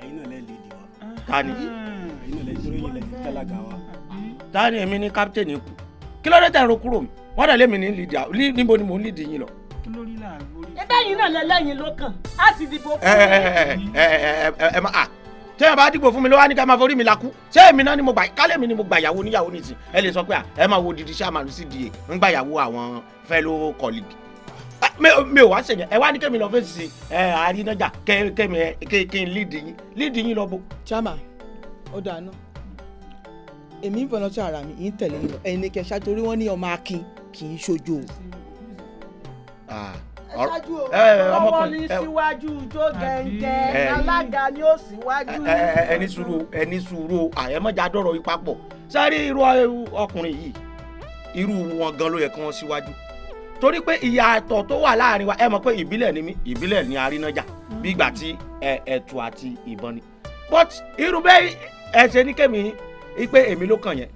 Ẹ̀yin náà lẹ lè dì wá. Ta ni? Ẹ̀yin náà lẹ dúró yín lẹ fi tálága wa. Ta ni? Èmi ní captain kù. Kí ló dé tẹ̀ ń ro kúrò mi? Wọ́n dẹ̀ lémi ní leader. Níbo ni mò ń lead yín lọ? Ẹbẹ́ yìí náà lẹ́lẹ́yìn ló kàn, á sì dìbò fún ẹ ẹ ẹ ẹ ẹ ẹ má a tẹ́yìn bá dìbò fún mi ló wá ní ká máa forí mi lakú. Ṣé èmi náà ni mo gbà kálẹ̀ mi ni mo gbà ìyàwó níyàwó nìsín? Ẹ lè sọ pé ẹ máa wo didi chairman CDA ń gbà ìyàwó àwọn fellow colleague. Mi ò wá ṣèyẹn. Ẹ wá ní kémi lọ fèsì ẹ àrínájà, kémi kí n lead yín, lead yín lọ bó. Chairman, ó dáa náà, èmi ń fọ̀nà tí ara mi ń tẹ̀lé yín lọ. Ẹ̀yin ni kẹ́ ṣáájú, torí wọ́n ní ọmọ akin kì í ṣojo. Ṣáájú o, ọwọ́ ní síwájú ijó gẹ̀ǹgẹ̀, alága ni ó síwájú. Ẹ ní sùúrù, ẹ ní sùúrù, àyẹ̀mọ́jà dọ̀rọ̀ yìí papọ̀ sáré. Irú ọkùnrin yìí, irú wọn gan ló yẹ kí wọ́n síwájú, torí pé ìyàtọ̀ tó wà láàrin wa, ẹ mọ̀ pé ìbílẹ̀ ni mí, ìbílẹ̀ ni arínájà. Bí ìgbà tí ẹ̀tù àti ìbọn ni. But irú bẹ́ẹ̀ ẹ ṣe ní kémi pé èmi ló kàn yẹn,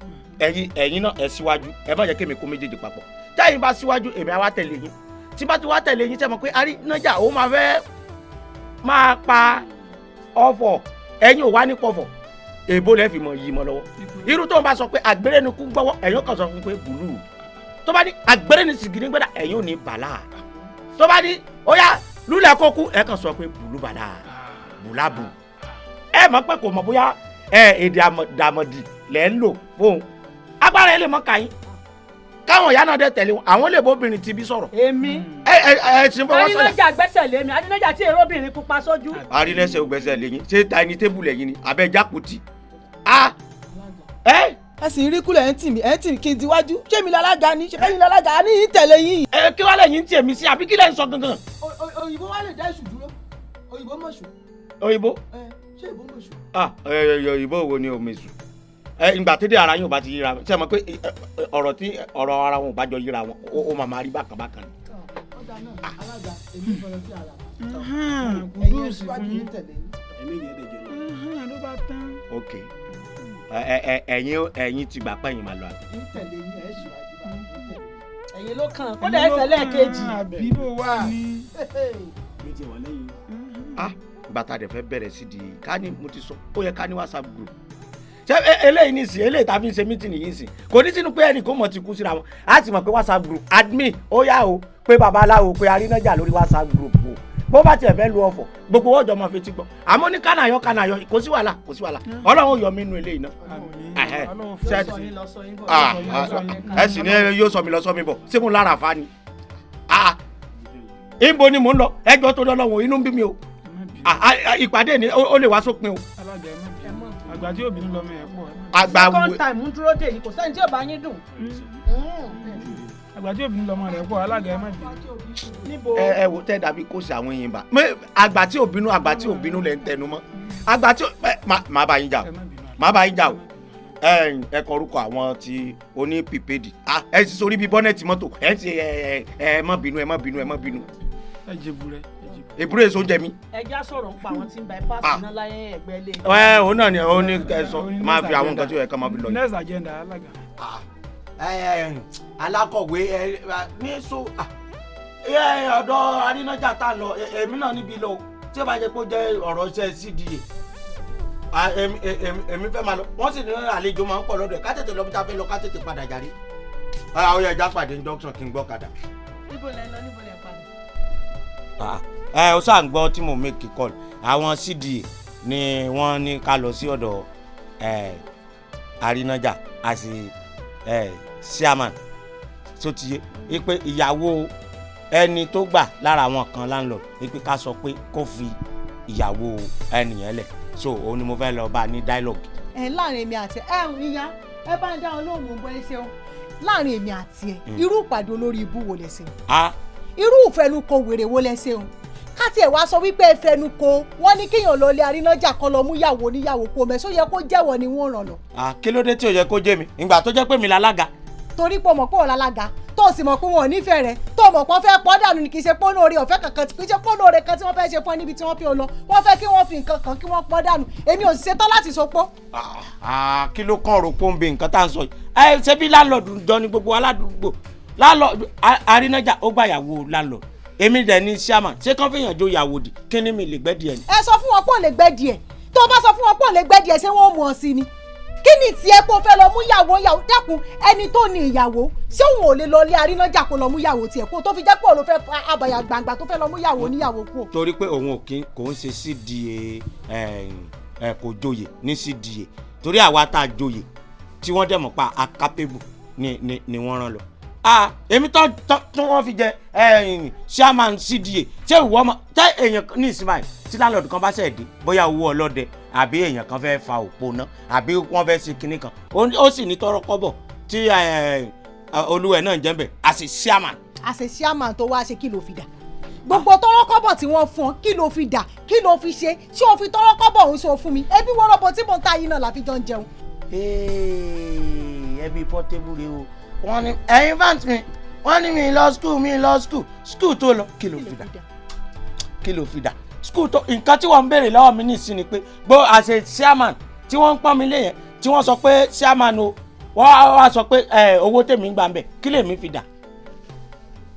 ẹ̀yin náà ẹ síwájú, ẹ má jẹ́ kémi kó méjèèjì papọ̀. Tẹ́yìn bá síwájú, èmi á wá tẹ̀lé yín. Tí bá ti wá tẹ̀lé yín, tẹ́ mọ̀ pé Arínájà ó máa fẹ́ máa pa ọ̀fọ̀, ẹ̀yin ò wá ní pọ̀fọ̀, èbó lẹ́ fi mọ̀ yí mọ́ lọ́wọ́. Irú tó ń bá sọ pé àgbèrè ni kú gbọ́wọ́, ẹ̀yin kàn sọ fún pé bùlù. Tó bá ní àgbèrè ni sìgìrì gbẹ́dà, ẹ̀yin ò ní bàlá. Tó bá ní ó yá lulẹ̀ kó kú, ẹ̀ kàn sọ pé bùlù bàlá bùlàbù. Ẹ mọ̀ pé kò mọ̀ bóyá ẹ èdè àmọ̀dì lẹ́ ń lò fóun. Agbára ẹ lè mọ̀ kàyín. Káwọn ìyá náà dẹ tẹ̀lé wọn, àwọn lè bóbìnrin ti bí sọ̀rọ̀. Èmi. Ẹ ti fọwọ́ sọ̀yà. Arínájà gbẹ́sẹ̀ lé mi, Arínájà tí èrò obìnrin pupa sójú. Arínájà gbẹ́sẹ̀ lé yín, ṣé ta ẹni tébù lẹ́yìn ni àbẹ jákòtì. A ẹ. Ẹ sì rí kúlẹ̀ ẹ̀ ń tì mí, ẹ̀ ń tì mí kí n diwájú. Ṣé mi lálága ni? Ṣé mi lálága ni yín tẹ̀lé yín? Ẹ kí wàá lẹ́yìn tí èmi sí, àbí kí lẹ́ ń sọ gangan? Òyìnbó wá lè dá èṣù dúró. Òyìnbó mọ̀ ṣù. Òyìnbó? Ṣé òyìnbó mọ̀ ṣù? Ah, òyìnbó wo ni omi sùn? Ìgbà tó dé ara yín ò bá ti yíra, ṣé ẹ mọ̀ pé ọ̀rọ̀ tí ọ̀rọ̀ ara wọn ò bá jọ yíra wọn, ó máa máa rí bákan bákan ni. Ọ̀dà náà, alága, èmi ìfọ̀rọ̀ sí ara. Kùdùsì fún yín. Ló bá tán. Ok, ẹ̀yin ti gbà pé ẹ̀yin máa lọ àbí. Ẹ̀yin ló kàn, kódà ẹsẹ̀ lẹ́ẹ̀kejì. Àbí bò wá ní. Ah, bàtà rẹ̀ fẹ́ bẹ̀rẹ̀ sí di ká ní mo ti sọ, ó yẹ ká ní WhatsApp group. Ṣé eléyìí ní sìn, eléyìí tá a fi ń ṣe mítìnì yìí sìn, kò ní sínú pé ẹnì kò mọ̀ ti kú síra wọn. Á ti mọ̀ pé WhatsApp group admin ó yá o, pé babaláwo pé Arínájà lórí WhatsApp group o. Bó bá tiẹ̀ fẹ́ lu ọ̀fọ̀, gbogbo ọjọ́ máa fi ti gbọ́. Àmọ́ ní kánàyọ́ kánàyọ́, kò sí wàhálà, kò sí wàhálà. Ọlọ́run ó yọ mí nínú eléyìí náà. Ẹ sì ní yóò sọ mi lọ sọ mi bọ̀, ṣé mo lára àfa ni? Ibo ni mò ń lọ? Ẹjọ́ tó lọ́wọ́ inú ń bí mi o. Ìpàdé ni ó lè wá sópin o. Àgbà tí òbí ń lọ mẹ́ẹ̀ pọ̀. Àgbà wo. Second time ń dúró dè yìí, kò sẹ́ni tí ò bá yín dùn. Àgbà tí òbí ń lọ ọmọ rẹ̀ pọ̀, alága ẹ má bínú. Níbo. Ẹ wo tẹ́ dàbí kó sí àwọn yìnbá. Àgbà tí òbínú, àgbà tí òbínú lẹ̀ ń tẹnu mọ́. Àgbà tí má bá yín jà o, má bá yín jà o. Ẹ kọ orúkọ àwọn tí oní pìpédì. Ẹ sì sórí bíi bọ́nẹ̀tì mọ́tò. Ẹ ti ẹ má bínú, ẹ má bínú, ẹ má bínú. Ẹ jẹ̀bù rẹ. Èbúrò èso jẹ mí. Ẹ já sọ̀rọ̀ ń pa àwọn tí ń bypass iná láyé ẹ̀gbẹ́ ilé. Ẹ òun náà ni òun ní ẹ sọ máa fi àwọn nǹkan tí ó yẹ ká máa fi lọ yìí. Next agenda, alága. Alákọ̀wé ẹ ní so ọ̀dọ̀ Arínájà tá a lọ, èmi náà níbi lọ tí ó bá jẹ́ pé ó jẹ́ ọ̀rọ̀ iṣẹ́ CDA, èmi fẹ́ máa lọ. Wọ́n sì ní àlejò máa ń pọ̀ lọ́dọ̀ ẹ̀, ká tètè lọ bí ta fẹ́ lọ, ká tètè padà jàre. Àwọn ẹja pàdé ní junction kí n gbọ́ kadà. Níbo lẹ lọ, níbo lẹ padà? Ẹ o sáà ń gbọ́ tí mo make call. Àwọn CDA ni wọ́n ní ká lọ sí ọ̀dọ̀ Arínájà àti chairman tó ti yé pé ìyàwó ẹni tó gbà lára àwọn kan landlord pé ká sọ pé kó fi ìyàwó ẹnìyẹn lẹ̀, so òun ni mo fẹ́ lọ bá ní dialogue. Ẹ láàrin èmi àti ẹ ìyá ẹ bá ń dá wọn lóhùn mò ń bọ ẹ ṣeun. Láàrin èmi àti ẹ, irú ìpàdé olórí ibú wo lẹ ṣeun? Irú ìfẹnukò wèrè wo lẹ ṣeun? Ká tiẹ̀ wá sọ wípé ìfẹnukò wọ́n ní kéèyàn lọ lé Arínájà kan lọ mú yàwó níyàwó kó mẹ́, só yẹ kó jẹ́wọ́ ni wọ́n ràn lọ. Kí ló dé tí ò yẹ kó jẹ́ mi? Ìgbà tó jẹ́ pé mi lálága. Torí pé o mọ̀ pé òun lálága, tó o sì mọ̀ pé wọn ò nífẹ̀ẹ́ rẹ̀, tó o mọ̀ pé wọ́n fẹ́ pọ́ dànù ni, kì í ṣe pọ́nú oore ọ̀fẹ́ kankan, kì í ṣe pọ́nú oore kan tí wọ́n fẹ́ ṣe fún ẹ níbi tí wọ́n fi ọ lọ, wọ́n fẹ́ kí wọ́n fi nǹkan kan kí wọ́n pọ́ dànù. Èmi ò sì ṣetán láti sopó. Kí ló kàn rò pọ́ńbé nǹkan tá à ń sọ yìí? Ẹ ṣe bí láńlọ́ọ̀dù jọ ni gbogbo aládùúgbò. Láńlọ́ọ̀dù Arínájà ó gbà yàwó láńlọ́ọ̀dù, èmi dẹ̀ ní chairman, ṣé kán fìyàn jó yàwó dì kí ni mi lè gbẹ́ díẹ̀ ni. Ẹ sọ fún wọn pé ò lè gbẹ́ díẹ̀, tó o bá sọ fún wọn pé ò lè gbẹ́ díẹ̀, ṣé wọ́n ó mú ọ sí ni? Kí ni tiẹ̀ pé o fẹ́ lọ mú yàwó yàwó? Dákun, ẹni tó ní ìyàwó ṣé òun ò lè lọ lé Arínájà kó lọ mú yàwó tiẹ̀ kó tó fi jẹ́ pé òun ló fẹ́ abàyà gbangba tó fẹ́ lọ mú yàwó níyàwó kú. Torí pé òun ò kí kò ń ṣe CDA, kò joyè ní CDA, torí àwa tá a joyè tí wọ́n dẹ̀ mọ̀ pa akápébù ni wọ́n rán lọ. Èmi tó wọ́n fi jẹ chairman CDA, ṣé ìwọ ọmọ tẹ èèyàn ní ìsinmi tí láńlọ́ọ̀dù kan bá ṣẹ̀ dé, bóyá owó ọlọ́dẹ àbí èèyàn kan fẹ́ fa òpó ná àbí wọ́n fẹ́ ṣe kinní kan, ó sì ní tọrọ kọ́bọ̀ tí olúwẹ̀ náà ń jẹ́ ń bẹ̀ àṣẹ chairman. Àṣẹ chairman tó wá ṣe kí ló fi dà? Gbogbo tọrọ kọ́bọ̀ tí wọ́n fún ọ kí ló fi dà? Kí ló fi ṣe? Ṣé o fi tọrọ kọ́bọ̀ òun sọ fún mi? Ẹbí wọ́rọ́bọ tí mò ń ta yìí náà la fi jọ ń jẹun. Ẹbí Portable rè o, wọ́n ní ẹ̀yin fans mi, wọ́n ní mi lọ school, mi lọ school, school tó lọ kí ló fi dà? Kí ló fi dà? School tó nǹkan tí wọ́n ń béèrè lọ́wọ́ mi nìsín ni pé gbọ́ as a chairman tí wọ́n ń pọ́n mi lé yẹn, tí wọ́n sọ pé chairman o, wọ́n wá sọ pé owó tèmi ń gbà ń bẹ̀, kí lèmi fi dà,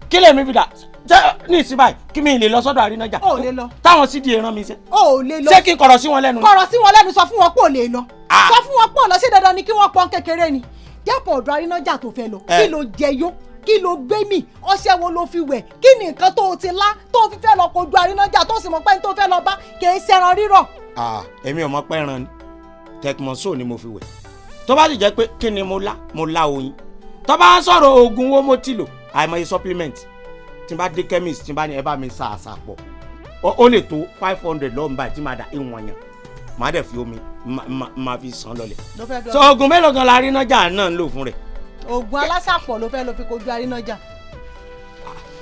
kí lèmi fi dà? Ṣé ní ìsìn báyìí kí mi lè lọ sọ́dọ̀ Àrínájà? O lè lọ. Táwọn sídìí rán mi ṣe. O lè lọ. Ṣé kí n kọ̀rọ̀ sí wọn lẹ́nu? Kọ̀rọ̀ sí wọn lẹ́nu, sọ fún wọn pé ò lè lọ. Sọ fún wọn pé ò lọ. Ṣé dandan ni kí wọ́n pọ́n kékeré ni? Jápọ̀ ọ̀dọ̀ Àrínájà tó fẹ́ lọ, kí ló jẹ yó, kí ló gbé mì, ọṣẹ wo ló fi wẹ̀, kí ni nǹkan tó o ti lá tó o fi fẹ́ lọ kojú Àrínájà, tó sì mọ̀ pé ní tó fẹ́ lọ bá kì í ṣẹran rírọ̀? Èmi ò mọ̀ pé ẹran ni, tẹkmọ́sọ ni mo fi wẹ̀. Tó bá sì jẹ́ pé kí ni mo lá, mo lá oyin. Tó bá ń sọ̀rọ̀ oògùn wo mo ti lò, àìmọye supplement. Tí n bá dé chemist, tí n bá ní ẹ bá mi sa àṣà pọ̀, ó lè tó 500 lọ́nba báyìí tí màá dà ìwọ̀n yàn, màá dẹ̀ fi omi máa fi sàn lọlẹ̀. So oògùn mélòó gan la Àrínájà náà ń lò fún rẹ̀? Oògùn alásàpọ̀ ló fẹ́ lọ fi kojú Àrínájà.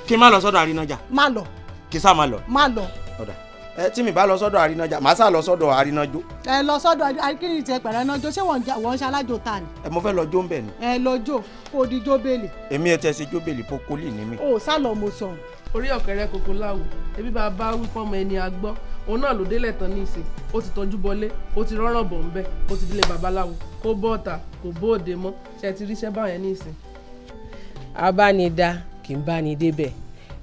Kí n má lọ sọ́dọ̀ Àrínájà. Má lọ. Kí sá má lọ. Má lọ. Ọ̀dà ẹ tí mi bá lọ sọ́dọ̀ Àrínájà, màá sá lọ sọ́dọ̀ Àrínájó. Ẹ lọ sọ́dọ̀ akíní tiẹ̀ pẹ̀lú Àrínájó, ṣé wọ́n ń ṣe alájò ta ni? Ẹ mo fẹ́ lọ jó ń bẹ̀ ni. Ẹ lọ jó, kó o di jó bèlè. Èmi ẹ tẹ ṣe jó bèlè, pokoli ní mi. O sá lọ, mo sọ. Orí ọ̀kẹ́rẹ́ kòkó láwù, ebi bá bá wí fọ́mọ ẹni àgbọ́, òun náà ló délẹ̀ tán ní ìsìn. Ó ti tọ́jú bọlé, ó ti rọ́rọ̀ bọ̀ ńbẹ́, ó ti délé babaláwo, kó bọ́ọ̀tà kò bóde mọ́. Ṣe ti ríṣẹ́ báyẹn ní ìsìn. Abánidá kì í bá ní débẹ̀.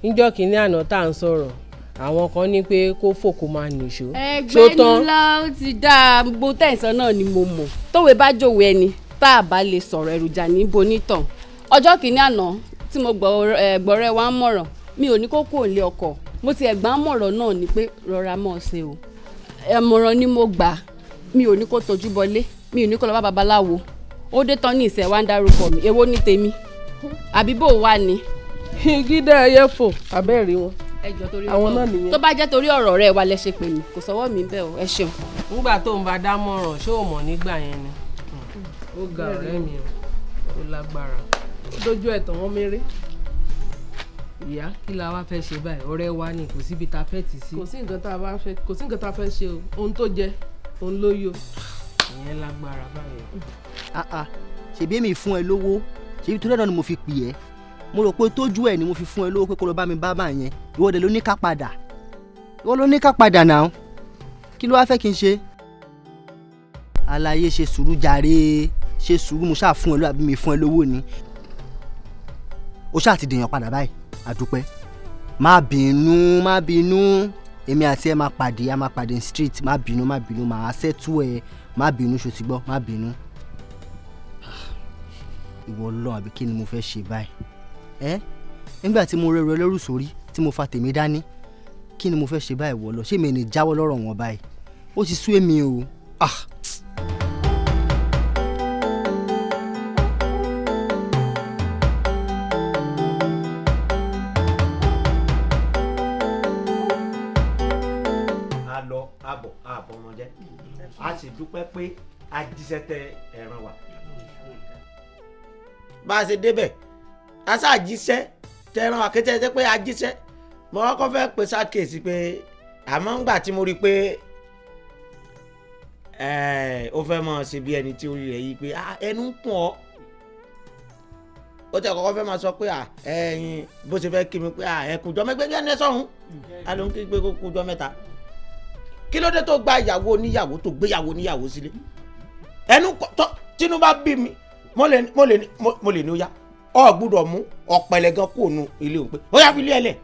Níjọ́ kìíní àná tá à ń sọ̀rọ̀, àwọn kan ní pé kó fò kó máa nìṣó. Ẹgbẹ́ ńlá ó ti dáa, gbogbo tẹ̀sán náà ni mo mọ̀. Tówe bá jòwé ẹni tá a bá lè sọ̀rọ̀ èròjà ní bonítàn. Ọjọ́ kìíní àná tí mo gbọ̀rẹ́ wa ń mọ̀ràn, mi ò ní kó kò lé ọkọ̀, mo ti ẹ̀gbọ́n mọ̀rọ̀ náà ni pé rọra mọ̀ ṣe o. Ẹ̀mọ̀ràn ni mo gbà, mi ò ní kó tojú bọlé, mi ò ní kó lọ bá babaláwo. Ó dé tán ní ìṣẹ̀ wa ń dárúkọ mi, èwo ní tèmi àbí bò wá ni. Gídá ẹyẹ fò abẹ́rẹ́ wọn. Àwọn náà nìyẹn. Tó bá jẹ́ torí ọ̀rọ̀ rẹ̀ wa lẹ ṣe pè mí, kò sọ́wọ́ mi bẹ́ẹ̀ o, ẹ ṣeun. Nígbà tó ń bá dá mọ̀ràn, ṣé o mọ̀ nígbà yẹn ni? Ó ga ọ̀rẹ́ mi o, ó lágbára. Ó dojú ẹ̀tàn wọn méré. Ìyá, kí la wá fẹ́ ṣe báyìí? Ọ̀rẹ́ wa ni, kò síbi tá a fẹ́ tì sí. Kò sí nǹkan tá a fẹ́, kò sí nǹkan tá a fẹ́ ṣe o, ohun tó jẹ òun ló yọ. Ìyẹn lágbára báyìí. Ṣèbí èmi fún ẹ lówó, ṣèbí torí ẹ̀ náà ni mo fi pè ẹ́. Mo rò pé tójú ẹ ni mo fi fún ẹ lówó pé kó lọ bá mi bá bá yẹn. Ìwọ dẹ̀ ló ní ká padà, ìwọ ló ní ká padà náà. Kí ló wá fẹ́ kí n ṣe? Àlàyé, ṣe sùúrù jàre, ṣe sùúrù. Mo ṣáà fún ẹ lówó àbí mi fún ẹ lówó ni? O ṣáà ti dèèyàn padà báyìí, àdúpẹ́. Má bínú, má bínú. Èmi àti ẹ máa pàdé, a máa pàdé street. Má bínú, má bínú, màá ṣẹ́tù ẹ. Má bínú, ṣó ti gbọ́? Má bínú. Ìwọ lọ, àbí kí ni mo fẹ́ ṣe báyìí? Ẹ nígbà tí mo rẹrù ẹlẹ́rù sórí tí mo fa tèmi dání, kí ni mo fẹ́ ṣe báyìí? Wọ̀ lọ, ṣé mi ní jáwọ́ lọ́rọ̀ wọn báyìí? Ó ti sú èmi o. A lọ abọ̀ àbọ̀ wọn jẹ́, a sì dúpẹ́ pé a jíṣẹ́ tẹ ẹran wa. Bá a ṣe débẹ̀, a ṣáà jíṣẹ́ tẹran àkété jẹ́ pé a jíṣẹ́. Mo kọ́kọ́ fẹ́ pe ṣàkíyèsí pé àmọ́ ńgbà tí mo rí i pé ó fẹ́ máa ṣe bí ẹni tí orí rẹ̀ yí pé ẹnu ń kùn ọ́, ó tẹ̀ kọ́kọ́ fẹ́ máa sọ pé ẹ̀yin bó ṣe fẹ́ kí mi pé ẹ kùjọ mẹ́gbẹ́gbẹ́ ẹ̀ sọ̀hún a ló ń kí pé kó kùjọ mẹ́ta. Kí ló dé tó gba ìyàwó oníyàwó, tó gbéyàwó oníyàwó sílé? Ẹnu tọ́ tínú bá bí mi, mo lè ní ó yá, ọ gbọ́dọ̀ mú ọ̀pẹ̀lẹ̀ gan kó nu ilé òun pé ó yá fi ilé ẹ lẹ̀.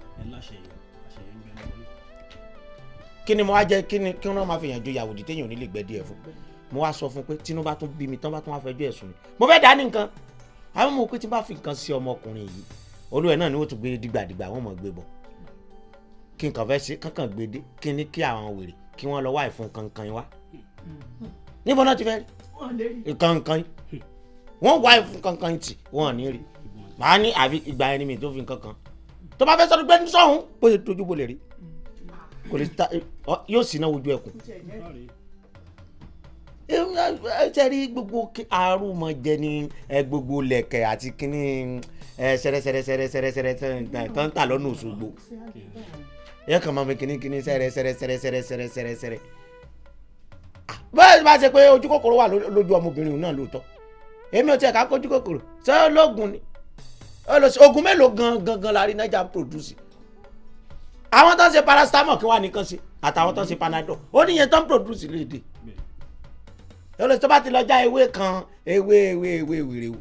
Kí ni mo wá jẹ, kí ni kí wọ́n máa fi yàn ju ìyàwó dìde téèyàn ò ní lè gbẹ díẹ̀ fún? Mo wá sọ fún pé tínú bá tún bí mi tán bá tún wá fẹjọ́ ẹ̀sùn mi, mo fẹ́ dá ní nǹkan. Àwọn ọmọ òkú tí bá fi nǹkan sí ọmọkùnrin yìí, olúwẹ̀ náà ni ó tún gbé dìgbàdìgbà wọ́n mọ̀ gbé bọ̀. Kí nǹkan fẹ́ ṣe kankan gbé dé, kí ni kí àwọn wèrè kí wọ́n lọ wá ìfun kankan wá. Níbo náà ti fẹ́ rí kankan yìí? Wọ́n wá ìfun kankan tì wọ́n ní rí. Màá ní àfi ìgbà ẹni mi tó fi nǹkan kan tó bá fẹ́ sọ́dún gbẹ́ni sọ́hún bó ṣe tójú bó lè rí, kò lè ta yóò sì náà wojú ẹkùn. Ẹ rí gbogbo arúmọjẹ ní gbogbo lẹ̀kẹ̀ àti kínní sẹrẹsẹrẹsẹrẹsẹrẹsẹrẹ tó ń tà lọ́nà Òṣogbo. Ẹ kàn máa fi kínní kínní sẹrẹsẹrẹsẹrẹsẹrẹsẹrẹ. Bẹ́ẹ̀ bá ṣe pé ojú kòkòrò wà lójú ọmọbìnrin náà lóòótọ́, èmi ò tiẹ̀ ká kójú kòkòrò ṣé ológun ni? Oògùn mélòó gan gan gan la rí Naija produce? Àwọn tó ń ṣe paracetamol kí wà nìkan ṣe, Àtàwọn tó ń ṣe Panadol, ó níye tó ń produce léde. Olùsọ tó bá ti lọ já ewé kan, ewé ewé ewé wèrè o,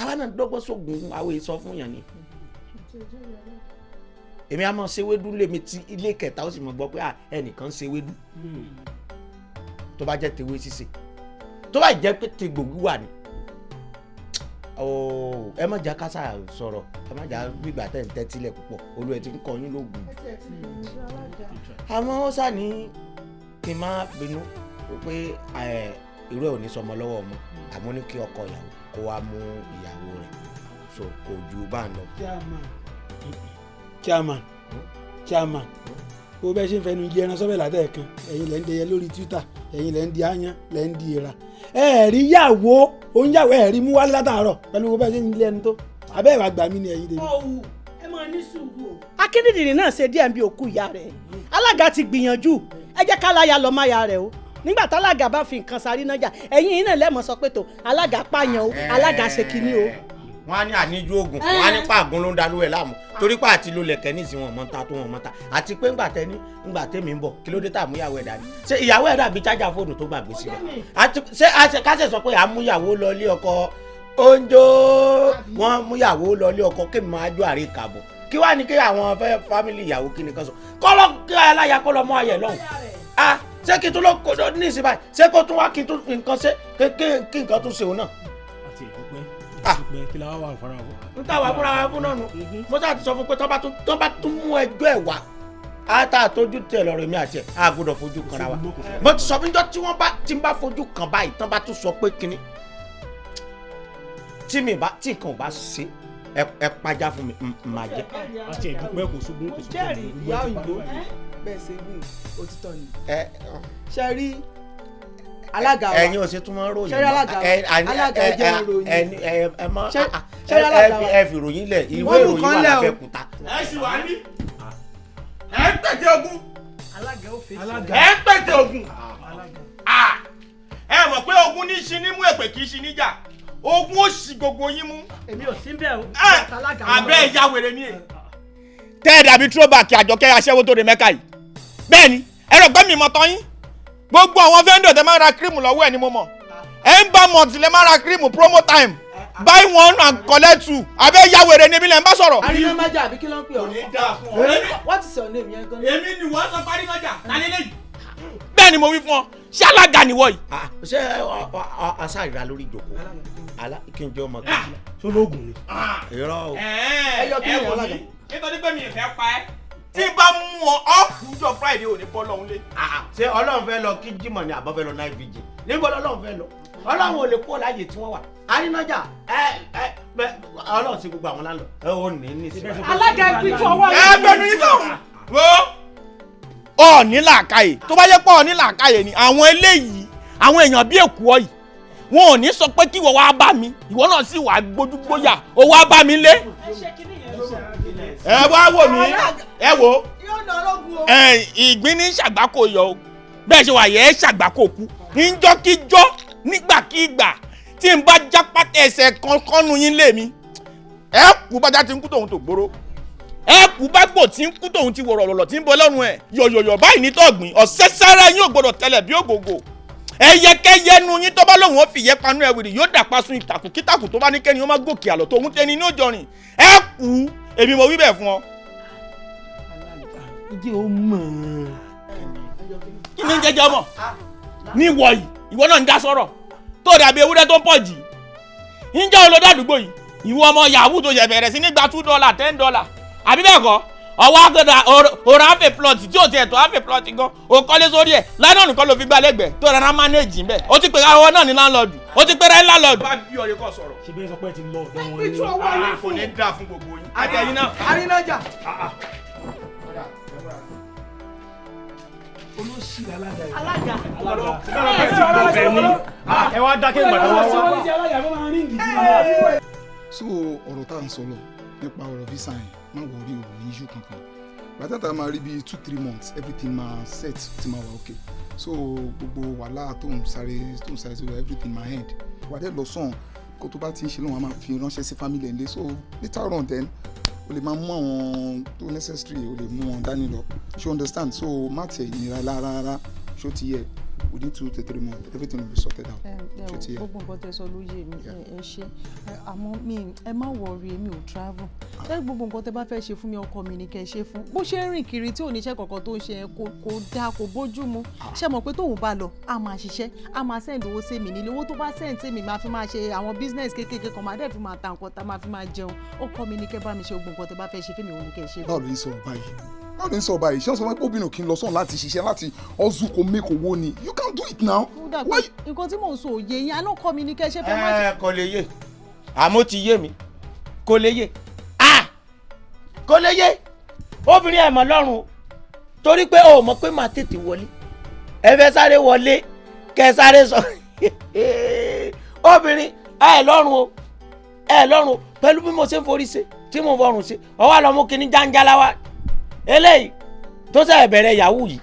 àwa náà dọ́gbọ́n sóògùn àwọn èso fún yàn ni. Èmi á mọ̀ ṣe ewédú lèmi tí ilé kẹta, ó sì mọ̀ gbọ́ pé ẹnìkan ṣe ewédú. Tó bá jẹ́ tewé ṣíṣe, tó bá jẹ́ pé tegbògi wà ní, ẹ má jà kásá sọ̀rọ̀, ẹ má jà gbígbà tẹ̀ ń tẹ́tílẹ̀ púpọ̀. Olú ẹ ti ń kọ yín lóògùn. Àmọ́ ó sà ní kí n má bínú pé irú ẹ̀ ò ní sọmọ lọ́wọ́ ọmọ, àmọ́ ní kí ọkọ ìyàwó kó wá mú ìyàwó rẹ̀, so kò ju bá ń lọ. Chairman, chairman, bó bẹ́ẹ̀ ṣe ń fẹnu jẹ ẹran sọ́bẹ̀ látẹ̀ẹ̀kan, ẹ̀yin lẹ́ ń dẹyẹ lórí Twitter, ẹ̀yin lẹ́ ń di áyán, lẹ́ ń di ìra. Ẹ rí yàwó oúnjàwó, ẹ rí mú wálé látàárọ̀ pẹ̀lú bó bẹ́ẹ̀ ṣe ń lé ẹnu tó abẹ́ ìwà gbà mí ni ẹ̀yin tèmi. Ọ̀hún, ẹ máa ní sùúrù o. Akíndìdìrín náà ṣe díẹ̀ bí òkú ìyá rẹ̀. Alága ti gbìyànjú, ẹ jẹ́ ká láya lọ máya rẹ̀ o. Nígbà tálága bá fi nǹkan sáré náà jà, ẹ̀yin yìí náà lẹ́mọ̀ sọ pé tó alága pààyàn o, alága ṣe kinní o. Wọ́n á ní àníjú oògùn, wọ́n á ní pàgùn ló ń dalú ẹ̀ láàmú, torí pé àti ló lẹ̀kẹ́ ní ìsìn wọn mọ́ta tó wọn mọ́ta. Àti pé ńgbà tẹ́ni ńgbà tẹ́mi ń bọ̀, kí ló dé tá àmúyàwó ẹ̀ dání? Ṣé ìyàwó ẹ̀ dàbí chájà fóònù tó gbàgbé sílẹ̀? Àti ṣé kásẹ̀ sọ pé àmúyàwó lọ ilé ọkọ oúnjẹ, wọ́n múyàwó lọ ilé ọkọ kémi máa jó àrí kàbọ̀, kí wàá ní kí àwọn fẹ́ fámìlì ìyàwó kí ni kan sọ kọ́lọ́ kí aláya kọ́ lọ mọ́ ayẹ̀ lọ́hùn. Ah, ṣé kí n tún lọ kó ní ìsìn báyìí? Ṣé kó tún wá kí n tún fi nǹkan ṣe kí nǹkan tún ṣe òun náà? Àti ìdúpẹ́, kí la wà fara fún. N ta wà fúnra wa fún náà nù. Mo sáà ti sọ fún pé tó bá tún mú ẹjọ́ ẹ̀ wá, á tá a tójú tẹ̀ lọ́rọ̀ èmi àti ẹ̀, á gbọ́dọ̀ fojú kanra wa. Mo ti sọ fún jọ́ tí wọ́n bá tí n bá fojú kan báyìí, tán bá tún sọ pé kinní tí mi bá tí nǹkan ò bá ṣe, ẹ pàjá fún mi, máa jẹ. Àti ìdúpẹ́, kò sógun, kò sógun. Jẹ́rìí ìyá òyìnbó, bẹ́ẹ̀ ṣe wí, òtítọ́ ni. Ṣe rí alága wa, ẹ̀yin ò ṣe tún máa ń ròyìn. Ṣe rí alága wa, alága ẹ jẹ́ ń ròyìn. Ẹ mọ Ṣe rí alága wa, ẹ fi ròyìn lẹ̀, ìwé ìròyìn wà lábẹ́kúta. Ẹ sì wá ní ẹ ń pètè ogun, ẹ ń pètè ogun. Ẹ mọ̀ pé ogun ní í ṣi nímú, èpè kì í ṣi níjà, ogun ó ṣì gbogbo yín mú. Èmi ò sí bẹ́ẹ̀ o. Abẹ́ ìyá wèrè ni ẹ. Tẹ́ ẹ dàbí throwback àjọkẹ́ aṣẹ́wó tó de mẹ́ka yìí. Bẹ́ẹ̀ ni, ẹ rò pé mi mọ̀ tán yín. Gbogbo àwọn vendor tẹ máa ń ra cream lọ́wọ́ ẹ̀ ni mo mọ̀. Ẹ ń bá mọ̀tì lẹ máa ń ra cream promo time, buy one and collect two. Abẹ́ ìyá wèrè ni èmi lẹ̀ ń bá sọ̀rọ̀. Arínámájà àbí kí ló ń pè ọ́? Kò ní dáa fún ọ. What is your name yẹn gan? Èmi ni wọ́n sọ parínájà lálẹ́ yìí. Bẹ́ẹ̀ ni mo wí fún ọ, ṣé alága nìwọ yìí? Ṣé aṣáàrà lórí ìjókòó ala kí n jẹ́ ọmọ kejì. Sọlọ́gùn ni. Irọ́ o. Ẹ yọ kí ni alága. Nítorí pé mi ì fẹ́ pa ẹ́, tí n bá mú ọ ọ́ọ̀kú jọ Friday ò ní bọ́ lọ́hún lé. Ṣé Ọlọ́run fẹ́ lọ kí Jímọ̀ ni àbọ̀ fẹ́ lọ náà fìjì níbo lọ́lọ́run fẹ́ lọ? Ọlọ́run ò lè kó láàyè tí wọ́n wà. Arínájà ẹ ẹ Ọlọ́run sí gbogbo àwọn lálọ́ ẹ ò ní ní sí. Alága, ẹ pín fún ọwọ́ rẹ. Ẹ gbẹnu yín sọ̀hún. Wo ọ̀ọ́ni làákàyè, tó bá yẹ pé ọ̀ọ́ni làákàyè ni àwọn eléyìí, àwọn èèyàn bí èkó ọ yìí, wọn ò ní sọ pé kí ìwọ wá bá mi, ìwọ náà sì wá gbójúgbóyà ó wá bá mi lé. Ẹ wá wò mí, ẹ wò ẹ, ìgbín ní ṣàgbákò yọ o. Bẹ́ẹ̀ ṣe wà yẹ ṣàgbákò kú níjọ́kíjọ́ nígbàkigbà tí n bá jápá ẹsẹ̀ kankan nu yín lé mi, ẹ kú bájá ti ń kú tòun tó gbóró, ẹ kú bá gbò tí ń kú tóun ti wọ̀rọ̀ lọ̀lọ̀ tí ń bọ lọ́rùn ẹ̀ yọ̀yọ̀yọ̀ báyìí ní tọ̀gbìn ọ̀sẹ̀ sára yín ò gbọ́dọ̀ tẹ̀lẹ̀ bí ògògò. Ẹyẹkẹyẹ nu yín tó bá lóun ó fìyẹ́ panú ẹ̀wìrì yóò dàpá sun ìtàkùn kítàkùn tó bá ní kẹ́ni ó má gòkè àlọ́ tòun tẹni ní òjọrìn. Ẹ kú, èmi mo wí bẹ́ẹ̀ fún ọ. Ǹjẹ́ o mọ̀? Kí ni jẹjẹ ọmọ ní ìwọ yìí? Ìwọ náà ń dá sọ̀rọ̀ tó dàbí ewúrẹ́ tó ń pọ̀ jì. Ǹjẹ́ olódà àdúgbò yìí, ìwọ ọmọ yahoo tó ṣẹ̀ bẹ̀rẹ̀ sí ní gba $2, $10, àbí bẹ́ẹ̀ kọ́? Ọwọ́ àgbẹ̀dà òrà àfẹ́ plot tí ò tiẹ̀ tó àfẹ́ plot gan, o kọ́lé sórí ẹ̀ lánàá nìkan ló fi gbá lẹ́gbẹ̀ẹ́ tó rárá manage ń bẹ̀. Ó ti pè àwọn náà ní láńlọ́ọ̀dù, ó ti pè rẹ́ láńlọ́ọ̀dù. Bá bí ọ̀rẹ́ kọ sọ̀rọ̀. Ṣe bẹ́ẹ̀ sọ pé ẹ ti lọ ọ̀dọ̀ wọn ni. Kò ní dáa fún gbogbo yín. Àtẹ̀yìn náà. Arínájà. Olóṣì alága yìí. Alága. Ẹ wá dákẹ́ ìgbà tó wá wá. So ọ̀rọ̀ tá à ń sọ lọ nípa ọ̀rọ̀ visa yẹn, má worry, ò ní issue kankan. Bàtà tá a máa rí bíi 2-3 months, everything máa set, ti máa wà okay. So gbogbo wàhálà tó ń sáré so everything máa end, wà á dẹ̀ lọ sàn kó tó bá ti ń ṣe lóun, a máa fi ránṣẹ́ sí family ẹ̀ lé. So later on then O lè máa mú àwọn tó necessary, o lè mú wọn dání lọ. Ṣé o understand? So má tiẹ̀ nira rárá rárá. Ṣé o ti yẹ? Within 2 to 3 months, everything will be sorted out. Ẹ Ṣé o ti yẹ? Gbogbo nǹkan tẹ́ sọ ló yé mi, ẹ ṣe. Àmọ́ mi, ẹ má worry, èmi ò travel. Ṣé gbogbo nǹkan tẹ́ bá fẹ́ ṣe fún mi, ọkọ mi ni kẹ́ ẹ ṣe fún. Bó ṣe ń rìn kiri tí ò ní iṣẹ́ kankan tó ń ṣe yẹn, kò dáa, kò bójú mu. Ṣé mọ̀ pé tóun bá lọ, a máa ṣiṣẹ́, a máa send owó sí mi nílé. Owó tó bá send sí mi, máa fi máa ṣe àwọn business kéékèèké kan, máa dẹ̀ fi máa ta nǹkan tá máa fi máa jẹun. Ọkọ mi ni kẹ́ bá mi ṣe gbogbo nǹkan tẹ́ bá fẹ́ ṣe fún mi, òun ni kẹ́ ẹ ṣe fún. Báwo ló ń sọ̀rọ̀ báyìí? Báwo ló ń sọ̀rọ̀ báyìí? Ṣé wọ́n sọ fún ẹ pé obìnrin ò kí ń lọ sọ́run láti ṣiṣẹ́, láti hustle kó make owó ni? You can't do it now. Ó dà pé nǹkan tí mò ń sọ òye yín, àná ọkọ mi ni kẹ́ ẹ ṣe fẹ́ má ṣe. Ẹ kò lè yé, àmọ́ ti yé mi. Kò lè yé, ah, kò lè yé obìnrin ẹ̀ mọ̀ lọ́rùn o, torí pé o mọ̀ pé màá tètè wọlé. Ẹ fẹ́ sáré wọlé, kẹ sáré sọ obìnrin ẹ lọ́rùn o, ẹ lọ́rùn o. Pẹ̀lú bí mo ṣe ń forí ṣe tí mo fọrùn ṣe, ọwọ́ àlọ́ mú kinní jáńjálá wá eléyìí tó ṣe bẹ̀rẹ̀ yahoo yìí.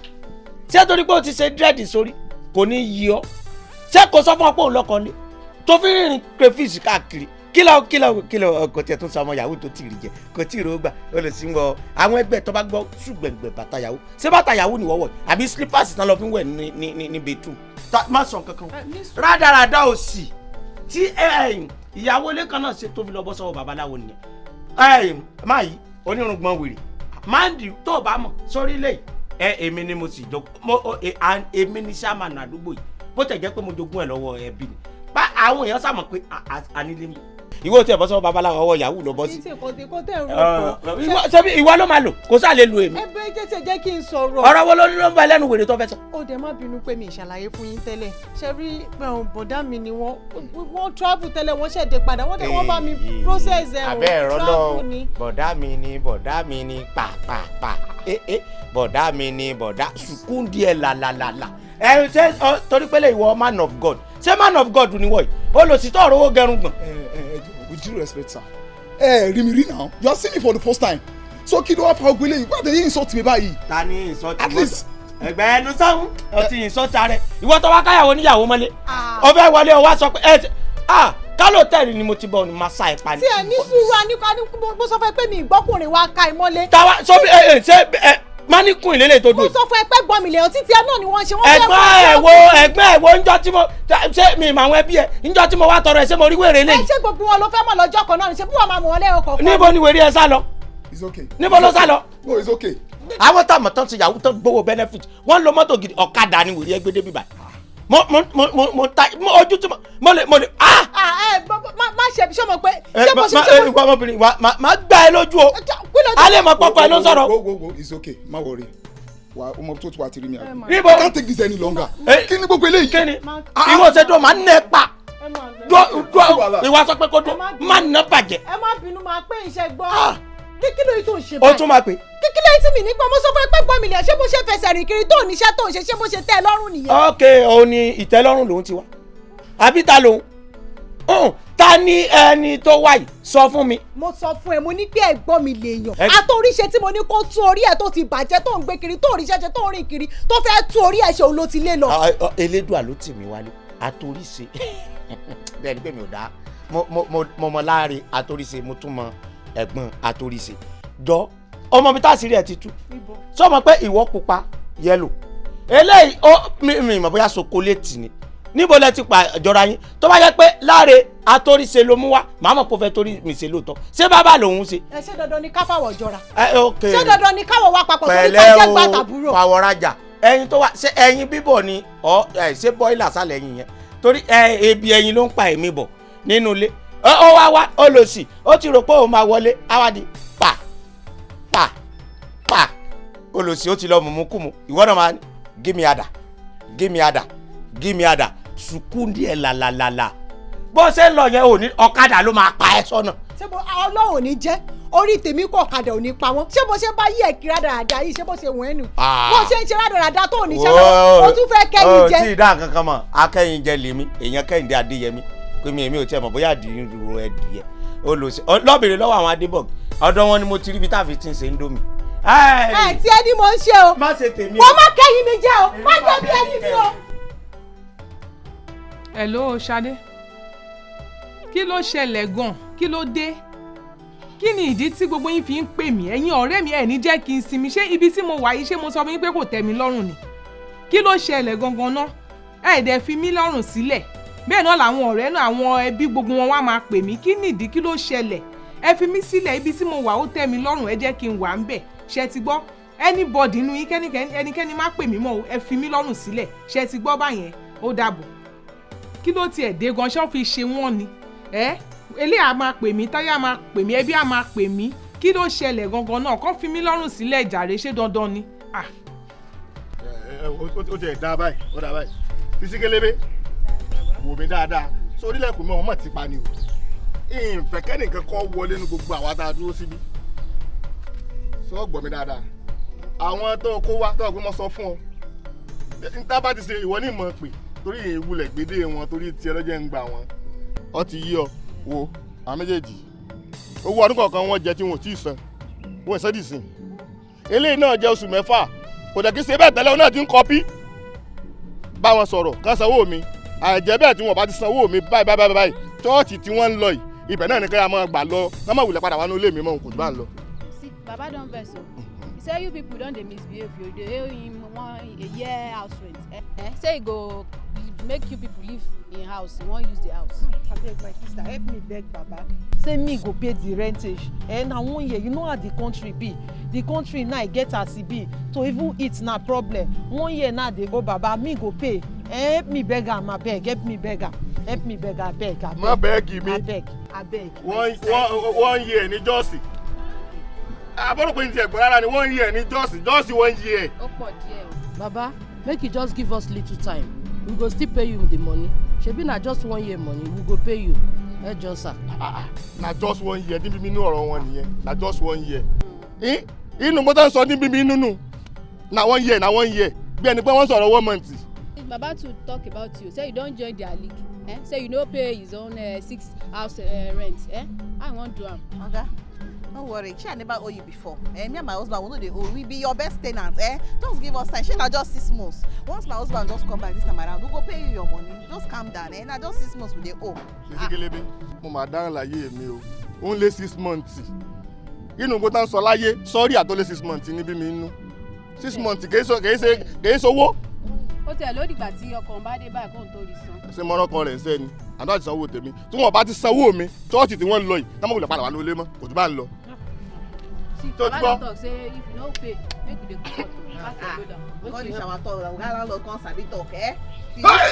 Ṣé torí pé o ti ṣe dread sórí kò ní yí ọ? Ṣé kò sọ fún ọ pé òun lọkọ ni tó fi rìnrìn crayfish káàkiri? Kílọ̀ kílọ̀ kílọ̀, kò tiẹ̀ tún sọ ọmọ yahoo tó ti rí jẹ, kò tí ì rò gbà. Ó lè sí wọ àwọn ẹgbẹ́ tó bá gbọ́ ṣùgbẹ̀ngbẹ̀ bàtà yahoo. Ṣé bàtà yahoo ni wọ́wọ́ àbí slippers tán lọ fi ń wẹ̀ ní bedroom? Má sọ nǹkan kan rádaràda òsì tí ìyàwó ilé kan náà ṣe tó fi lọ bọ́ sọ́wọ́ babaláwo nìyẹn. Máa yí onírùngbọ̀n wèrè máàndì tó o bá mọ̀ sórí ilé ẹ, èmi ni mo sì jọ mo èmi ni sàmánù àdúgbò yìí. Bó tẹ̀ jẹ́ pé mo jogún ẹ̀ lọ́wọ́ ẹbí ni, bá àwọn èèyàn sàmọ̀ pé ànílé mi. Ìwọ tí ẹ bọ́ sọ́wọ́ babaláwo, ọwọ́ yahoo ló bọ́ sí. Tí nǹkan tẹ́ ń rò pọ̀. Ṣebí ìwọ ló máa lò, kò sáà lè lu èmi. Ẹ bẹ jẹ́ tí ẹ jẹ́ kí n sọ̀rọ̀. Ọ̀rọ̀ wo ló ń bá ẹlẹ́nu wèrè tó fẹ́ sọ? Ó dẹ̀ má bínú pé mi ìṣàlàyé fún yín tẹ́lẹ̀. Ṣe rí, bọ̀dá mi ni wọ́n travel tẹ́lẹ̀, wọ́n ṣẹ̀dẹ̀ padà, wọ́n dẹ̀ wọ́n bá mi process ẹ̀. Abẹ́ ẹ̀rọ lọ. Travel ni. Bọ̀dá mi ni, bọ̀dá mi ni, pàpàpà, ẹ bọ̀dá mi ni, bọ̀dá sùkún díẹ̀ làlàlàlà. Ẹ ṣe torí pé lè ìwọ man of God, ṣé man of God ni wọ̀ yìí? Ó lọ sí tọ̀rọ̀ owó gẹrun gbọ̀n. Ẹ ẹ ẹ jọ̀ọ́, with due respect, sir, ẹ rí mi rí now, you are seeing me for the first time, so kí ló wá fa ogun eléyìí? Why dey you insult me báyìí? Ta ni insult? At least ẹgbẹ́ ẹnu sáhùn, ọtí insult rẹ. Ìwọ tó wá káyàwó níyàwó mọ́lé, ó fẹ́ wọlé, ó wá sọ pé ẹ ah, kálò tẹ̀lé ni mo ti bọ̀ ni màá sa ẹ̀ pa ni. Tí ẹ ní sùúrù, àníkú mo sọ fún ẹ pé mi ìgbọ́kùnrin wa ka ẹ mọ́lé. Táwa sọ bí ẹ ẹ ṣe ẹ máníkùn ìlélẹ̀ tó Mo dùn. sọ fún ẹ pé gbọ́n mi lèèyàn títí ẹ náà ni wọ́n ṣe, wọ́n fẹ́ Ẹ̀gbọ́n ẹ̀ wo, ẹ̀gbọ́n ẹ̀ wo, ńjọ́ tí mo ṣé mi ìmọ̀ àwọn ẹbí ẹ̀, ńjọ́ tí mo wá tọrọ ẹ̀, ṣé mo rí wèrè Ẹ lẹ́yìn? ṣé gbogbo wọn ló fẹ́ mọ̀ lọ́jọ́ kan náà ni? Ṣé bí wọ́n máa mọ̀ wọ́n lẹ́yọ̀ kọ̀ọ̀kan? Níbo ni wèrè ẹ sá lọ? It's okay. Níbo ló sá lọ? No, it's okay. Àwọn táwọn tán ti yahoo tán gbowó benefit, wọ́n lo mọ́tò gidi, ọ̀kadà ni wèrè ẹgbẹ́ débi báyìí. Mo mo mo mo mo ta mo ojú tí mo lè ah. Ah, ẹ má ṣe, ṣé mo pé Ẹ ṣé mo ṣe ma ṣé mo ìwọ ọmọbìnrin wa, ma gbá ẹ lójú o, alẹ́ mọ̀ pọ́pọ́ ẹ ló ń sọ̀rọ̀. Wo wo wo, it's okay, má worry. Wa ọmọ tó ti wá ti rí mi àbí? Níbo? I can't take this any longer. Kí ni gbogbo eléyìí? Kí ni ìwọ ṣe dùn máa ń nẹ pa dúró? Ìwọ sọ pé kó dùn máa ń nà bàjẹ́. Ẹ má bínú, máa pé iṣẹ́ gbọ́. Kí ló yìí tó ń ṣe Ó báyìí? tún máa pè. Kí ló yìí tí mi nígbà mo sọ fún ẹ pé gbọ́n mi lèèyàn? Ṣé bó ṣe fẹsẹ̀ rìn kiri tó níṣẹ́ tó ń ṣe, ṣé bó ṣe tẹ́ ẹ lọ́rùn nìyẹn? Ok, òun ni ìtẹ́lọ́rùn lòun ti wá, àbí ta lòun? Ta ni ẹni tó wá yìí? Sọ fún mi. Mo sọ fún ẹ, mo ní pé ẹ̀gbọ́n mi lèèyàn àtòríṣe tí mo ní kó tún orí ẹ̀ tó ti bàjẹ́, tó ń gbé kiri, tó ríṣẹ́ ṣe, tó ń rìn kiri, tó fẹ́ tún orí ẹ̀ ṣe, òun ló ti lé lọ. Ah, ah, Elédùà ló tì mí wálé. Àtòríṣe, bẹ́ẹ̀ ni pé mi ò dá mo mọ láàrin àtòríṣe, mo tún mọ ẹ̀gbọ́n àtòríṣe. Jọ, ọmọ mi táṣìírí ẹ ti tú. Sọ ma pé ìwọ pupa yellow eléyìí, ó mi mọ̀ bóyá sokoléètì ni. Níbo lẹ ti pa jọra yín? Tó bá yẹ pé láre àtòríṣe ló mú wá, màá mọ̀ pé ó fẹ́ torí mi ṣe lóòótọ́. Ṣé bàbá lòun ṣe? Ẹ ṣé dandan ni ká fàwọ̀ jọra? Ẹ ok. Ṣé dandan ni káwọ̀ wá papọ̀ torí ká Pẹ̀lẹ́ jẹ́ o. gbà tàbúrò? Fàwọ̀rajà ẹyin tó wà, ṣé ẹyin bíbọ̀ ni ọ ẹ ṣé bọ́ìlà sálẹ̀ ẹyin yẹn? Torí ẹ ebi ẹyin ló ń pa èmi bọ̀ nínú ilé. Ó wá wá, ó lọ sí, ó ti rò pé òun máa wọlé, awádìí pa pa pa, ó lọ sí, ó ti lọ mùmú kùmù. Ìwọ náà máa ní gímì àdà, gímì àdà, gímì àdà, sùkúndì ẹ̀ làlàlàlà. Bó ṣe ń lọ yẹn, ò ní ọ̀kadà ló máa pa ẹ́ sọ́nà. Ṣé bó Ọlọ́run ò ní jẹ́ orí tèmi kọ̀, ọ̀kadà ò ní pa wọ́n. Ṣé bó ṣe bá yí ẹ̀ kiri rádaràda yìí, ṣé bó ṣe wọ̀n ẹ́ nù? Ah. Bó ṣe ń ṣe rádaràda tó ò ní ṣe lọ́wọ́, ó tún fẹ́ kẹ́yìn jẹ. Ó tí ì dá nǹkan kan mọ̀. Akẹ́yìn jẹ lèmi, èèyàn Kẹ́hìndé Adéyẹmí pé mi, èmi ò tiẹ̀ mọ̀ bóyá àdìrò ẹ̀ dìé. Ó lọ sí lọ́bìnrin lọ́wọ́ àwọn Adébọ̀g, ọ̀dọ̀ wọn ni mo ti rí ibi tá a fi ti ń ṣe indomie. Ẹ tí ẹ ní mò ń ṣe o. Má ṣe tèmi o. Wọ́n má kẹ́yìn mi jẹ́ o, má jẹ́ bí ẹyin mi o. Hello, Ṣadé, kí ló ṣẹlẹ̀ gan? Kí ló dé? Kí ni ìdí tí gbogbo yín fi ń pè mí? Ẹ̀yin ọ̀rẹ́ mi, ẹ̀ ní jẹ́ kí n sinmi. Ṣé ibi tí mo wà yìí, ṣé mo sọ fún yín pé kò tẹ́ mi lọ́rùn ni? Kí ló ṣẹlẹ̀ gangan ná? Ẹ̀ dẹ̀ fi mí lọ́rùn sílẹ̀. Bẹ́ẹ̀ náà làwọn ọ̀rẹ́ náà, àwọn ẹbí, gbogbo wọn wá máa pè mí. Kí ni ìdí? Kí ló ṣẹlẹ̀? Ẹ fi mí sílẹ̀. Ibi tí mo wà, ó tẹ́ mi lọ́rùn. Ẹ jẹ́ kí n wà ń bẹ̀. Ṣe ti gbọ́? Anybody inú yín, ẹnikẹ́ni má pè mí mọ́ o. Ẹ fi mí lọ́rùn sílẹ̀. Ṣe ti gbọ́ báyẹn? Ó dàbọ̀. Kí ló tiẹ̀ dé gan? Ṣé wọ́n fi ṣe wọ́n ni? Ẹ eléyà máa pè mí, táyà máa pè mí, ẹbí á máa pè mí. Kí ló ṣẹlẹ̀ gangan náà? Kàn fi mí lọ́rùn sílẹ̀ jàre. Ṣé dandan ni? Ah. Ó tiẹ̀ dá báyìí, ó dá báyìí. Sisi Kélébé, wò mí dáadáa. Sórí lẹ́kùn mọ́, wọn mọ̀ ti pa ni o. Ìfẹ̀kẹ́ nìkan kọ́ wọlé ní gbogbo àwa tá a dúró síbí. Sọ gbọ́ mi dáadáa. Àwọn tó kó wá tó kó mọ́ sọ fún ọ, níta bá ti ṣe ìwọ ní ìmọ̀ pè torí ìwúlẹ̀ gbédè wọn, torí tiẹ̀ lọ́jọ́ ń gbà wọn. Ọ ti yí ọ wo àwọn méjèèjì, owó ọdún kọ̀ọ̀kan wọn jẹ tí wọn ò tí ì san, wọn ì sẹ́dì sìn. Eléyìí náà jẹ́ oṣù 6, kò dẹ̀ kí ṣe bẹ́ẹ̀ tẹ́lẹ̀, wọn náà ti ń kọpí. Bá wọn sọ̀rọ̀ kán sanwó mi. Àìjẹ́ bẹ́ẹ̀, tí wọn bá ti sanwó mi báyìí báyìí báyìí, chọ́ọ̀chì tí wọ́n ń lọ yìí, ibẹ̀ náà ni ká máa gbà lọ, ká má wulẹ̀ padà wá ní ilé mi mọ́. Kò jù bá ń lọ. See, Baba don vex o. He say you people don dey misbehave. You dey owe him one a year house rent. Eh, eh, say he go make you people leave him house. He wan use the house. Abeg, my sister, help me beg Baba say me go pay the rentage. Eh, na one year. You know how the country be. The country now e get as e be. To even eat na problem. One year now dey owe Baba, me go pay. Eh, help me beg am, abeg. Help me beg am, help me beg, abeg, abeg. Má beg mi. Abeg, abeg. One year ní jọ́ọ̀sì. Àbọ̀rò pé ní ti ẹ̀gbọ́n rárá ni. One year ní jọ́ọ̀sì, jọ́ọ̀sì one year. Ó pọ̀ díẹ̀ o. Baba, make you just give us little time. We go still pay you the money. Shebi na just one year money, we go pay you. Ẹ jọ sir. Na just one year níbi inú ọ̀rọ̀ wọn nìyẹn. Na just one year inú gbọ́dọ̀ sọ níbi inú nù. Na one year, na one year, bí ẹni pé wọ́n sọ̀rọ̀ one month. Baba too talk about you, say you don join their league, eh? Say you no pay his own six house rent. Eh? How you wan do am? Oga, no worry. Shey I never owe you before? Eh, me and my husband, we no dey owe. We be your best tenant. Eh, just give us time. Shey na just 6 months? Once my husband just come back this time around, we go pay you your money. Just calm down. Eh, na just 6 months we dey owe. Sisi Kélébé, mo máa dáràn láyé mi o. Ó ń lé 6 months inú gbọ́dọ̀ sọ láyé sọ́rí àtọ́lé. 6 months níbí mi nínú. 6 months kìí ṣe kìí ṣe owó. Ó tẹ̀ ló dìgbà tí ọkàn bá dé báyìí kóun tó rí san. Ṣé mọ́rọ́kọ rẹ̀ ń sẹ́ni àdó àti sanwó tèmi? Tí wọ́n bá ti sanwó mi, chọ́ọ̀chì tí wọ́n ń lọ yìí, ká má wulẹ̀ padà wà lólé mọ́. Kò jù bá ń lọ. See, Tó ti Baba gbọ́? don talk say if you no pay, make you dey comot o. Pass your load am. God is our talk. Oga landlord come sabi talk, eh? Eh, Baba.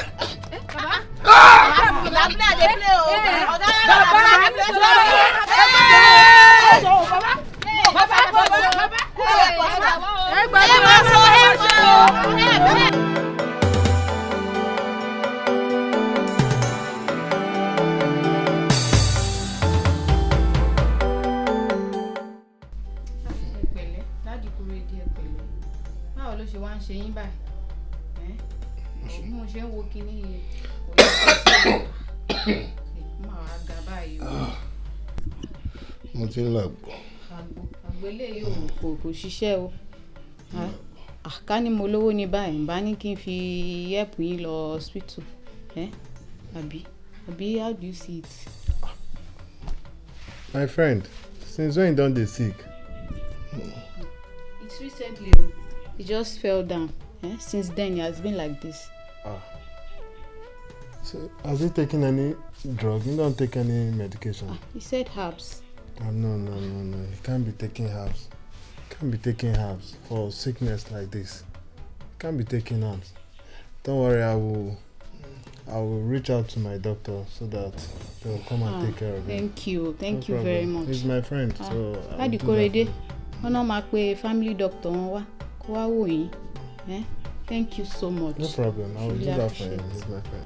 Na play I dey play o. Oga landlord, na play I dey Ẹ gbà mí, wá sọ ẹ ṣe o. Ẹ pẹ̀lẹ́, Daddy Kúrèdé, ẹ pẹ̀lẹ́. Báwo ló ṣe wá ń ṣe yín báyìí? Ẹ́ bí mo ṣe ń wo kinní yìí, kò yẹ kó sí máa wá ga báyìí o. Mo ti ń làgbọ́. Àgbo àgbo eléyìí ò kò ṣiṣẹ́ o. Ah, ká ní mo lówó ní báyìí, n bá ní kí n fi help yín lọ hospital. Ẹ́ àbí how do you see it? My friend, since when you don dey sick? It's recently o. He just fell down. Eh? Since then he has been like this. Ah. So has he taken any drug? He don take any medication? He said herbs. Ah, no, no, no, no. He can't be taking herbs. He can't be taking herbs for sickness like this. He can't be taking herbs. Don't worry, I will reach out to my doctor so that they will come and Ah, take care of him. Thank you, thank No you very problem. much. He's my friend, Ah, so I will Daddy do that. Korede, wọn náà máa pe family doctor wọn wá kó wá wò yín. Eh? Thank you so much. No problem. I will Truly do that for him. appreciate. He's my friend.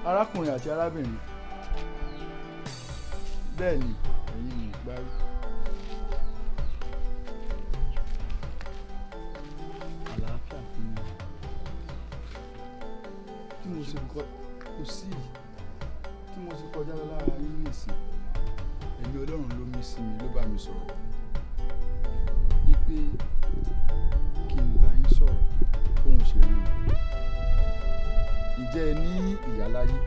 Arákùnrin àti arábìnrin, bẹ́ẹ̀ ni, ẹ̀yin ní ìparí. Àlàáfíà fún mi. Tí mo ṣe kọ kò sí tí mo ṣe kọjá lọ lára yín nìsín. Ẹ̀mí Ọlọ́run ló mí sí mi, ló bá mi sọ̀rọ̀ wípé kí n bá yín sọ̀rọ̀ bóun ṣe rí mi. Ǹjẹ́ ẹ ní ìyá láyé?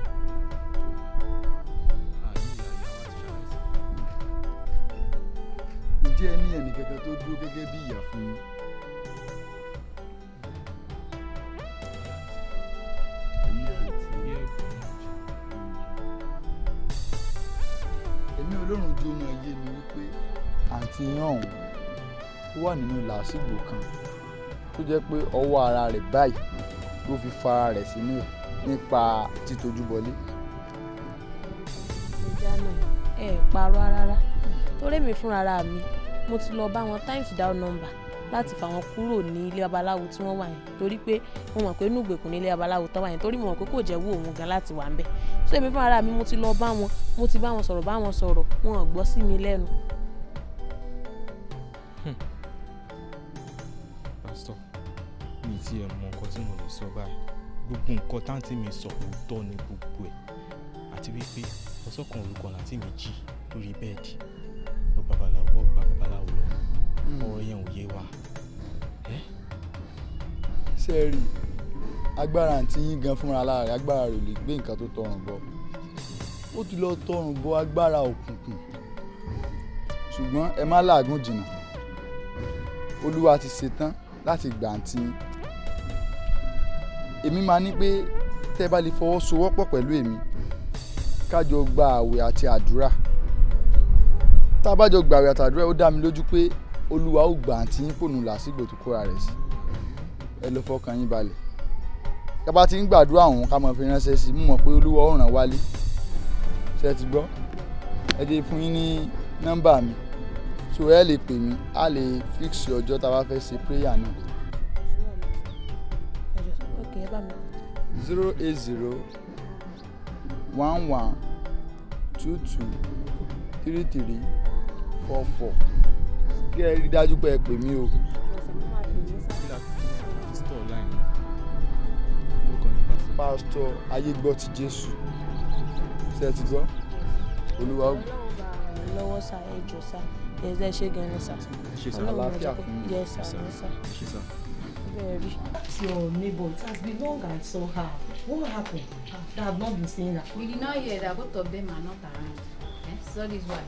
Ǹjẹ́ ẹ ní ẹnì kankan tó dúró gẹ́gẹ́ bí ìyá fún yín? Ẹ̀mí Ọlọ́run jó máa yé mi wípé àǹtí yín ọ̀hún ó wà nínú làásìgbò kan tó jẹ́ pé ọwọ́ ara rẹ̀ báyìí ló fi fa ara rẹ̀ sínú ẹ̀ nípa títojú bọlé. Ìjà náà ẹ parọ́ rárá, torí èmi fúnra mi mo ti lọ bá wọn times without number láti fà wọn kúrò ní ilé babaláwo tí wọ́n wà yẹn, torí pé mo mọ̀ pé inú ìgbèkùn ní ilé babaláwo tán wà yẹn, torí mo mọ̀ pé kò jẹ́ wú òun gan láti wà ńbẹ̀. So èmi fúnra mi mo ti lọ bá wọn, mo ti bá wọn sọ̀rọ̀, bá wọn sọ̀rọ̀, wọn ò gbọ́ sí mi lẹ́nu. Pásítọ̀, mi ti ẹ̀ mọ nǹkan tí mo lè sọ báyìí. Gbogbo nǹkan táǹtì mi sọ òótọ́ ni gbogbo ẹ̀, àti wípé ọ̀sán kan òru kan láti mi jí lórí bẹ́ẹ̀dì lọ babaláwo gba babaláwo lọ. Ọ̀rọ̀ yẹn ò yé wa. Ṣé ẹ rí agbára àǹtí yín gan fúnra lára rẹ̀, agbára rẹ̀ ò lè gbé nǹkan tó tọrùn bọ. Ó ti lọ tọrùn bọ agbára òkùnkùn. Ṣùgbọ́n ẹ má làágùn jìnnà, Olúwa ti ṣetán láti gbà àǹtí yín. Èmi máa ní pé tẹ́ ẹ bá lè fọwọ́sowọ́pọ̀ pẹ̀lú èmi, ká jọ gba àwẹ̀ àti àdúrà. Tá a bá jọ gba àwẹ̀ àti àdúrà, ó dá mi lójú pé Olúwa ó gbà àǹtí yín pònú làásìgbò tó kóra rẹ̀ sí. Ẹ lọ fọkàn yín balẹ̀. Tá a bá ti ń gbàdúrà ọ̀hún, ká máa fi ránṣẹ́ sí i, mo mọ̀ pé Olúwa ó ràn wálé. Ṣé ẹ ti gbọ́? Ẹ jẹ́ fún yín ní nọ́mbà mi, so ẹ lè pè mí, a lè fix ọjọ́ tá a bá fẹ́ ṣe prayer náà. Okay, ẹ bá mi. 08011223344. Kí ẹ rí dájú pé ẹ pè mí o. Pásítọ̀ Ayégbọ́ ti Jésù. Ṣé ẹ ti gbọ́? Olúwa ó lọ́wọ́ sá, ẹ jọ̀ọ́ sá, ẹ ṣe gan ni sá. Ṣé sá, àlàáfíà fún yín. Yes sir, yes sir. Ṣé sá. Bẹ́ẹ̀ rí. Your neighbor, it has been long I saw her. What happened? I have not been seeing her. We did not hear that both of them are not around. Eh? So this why.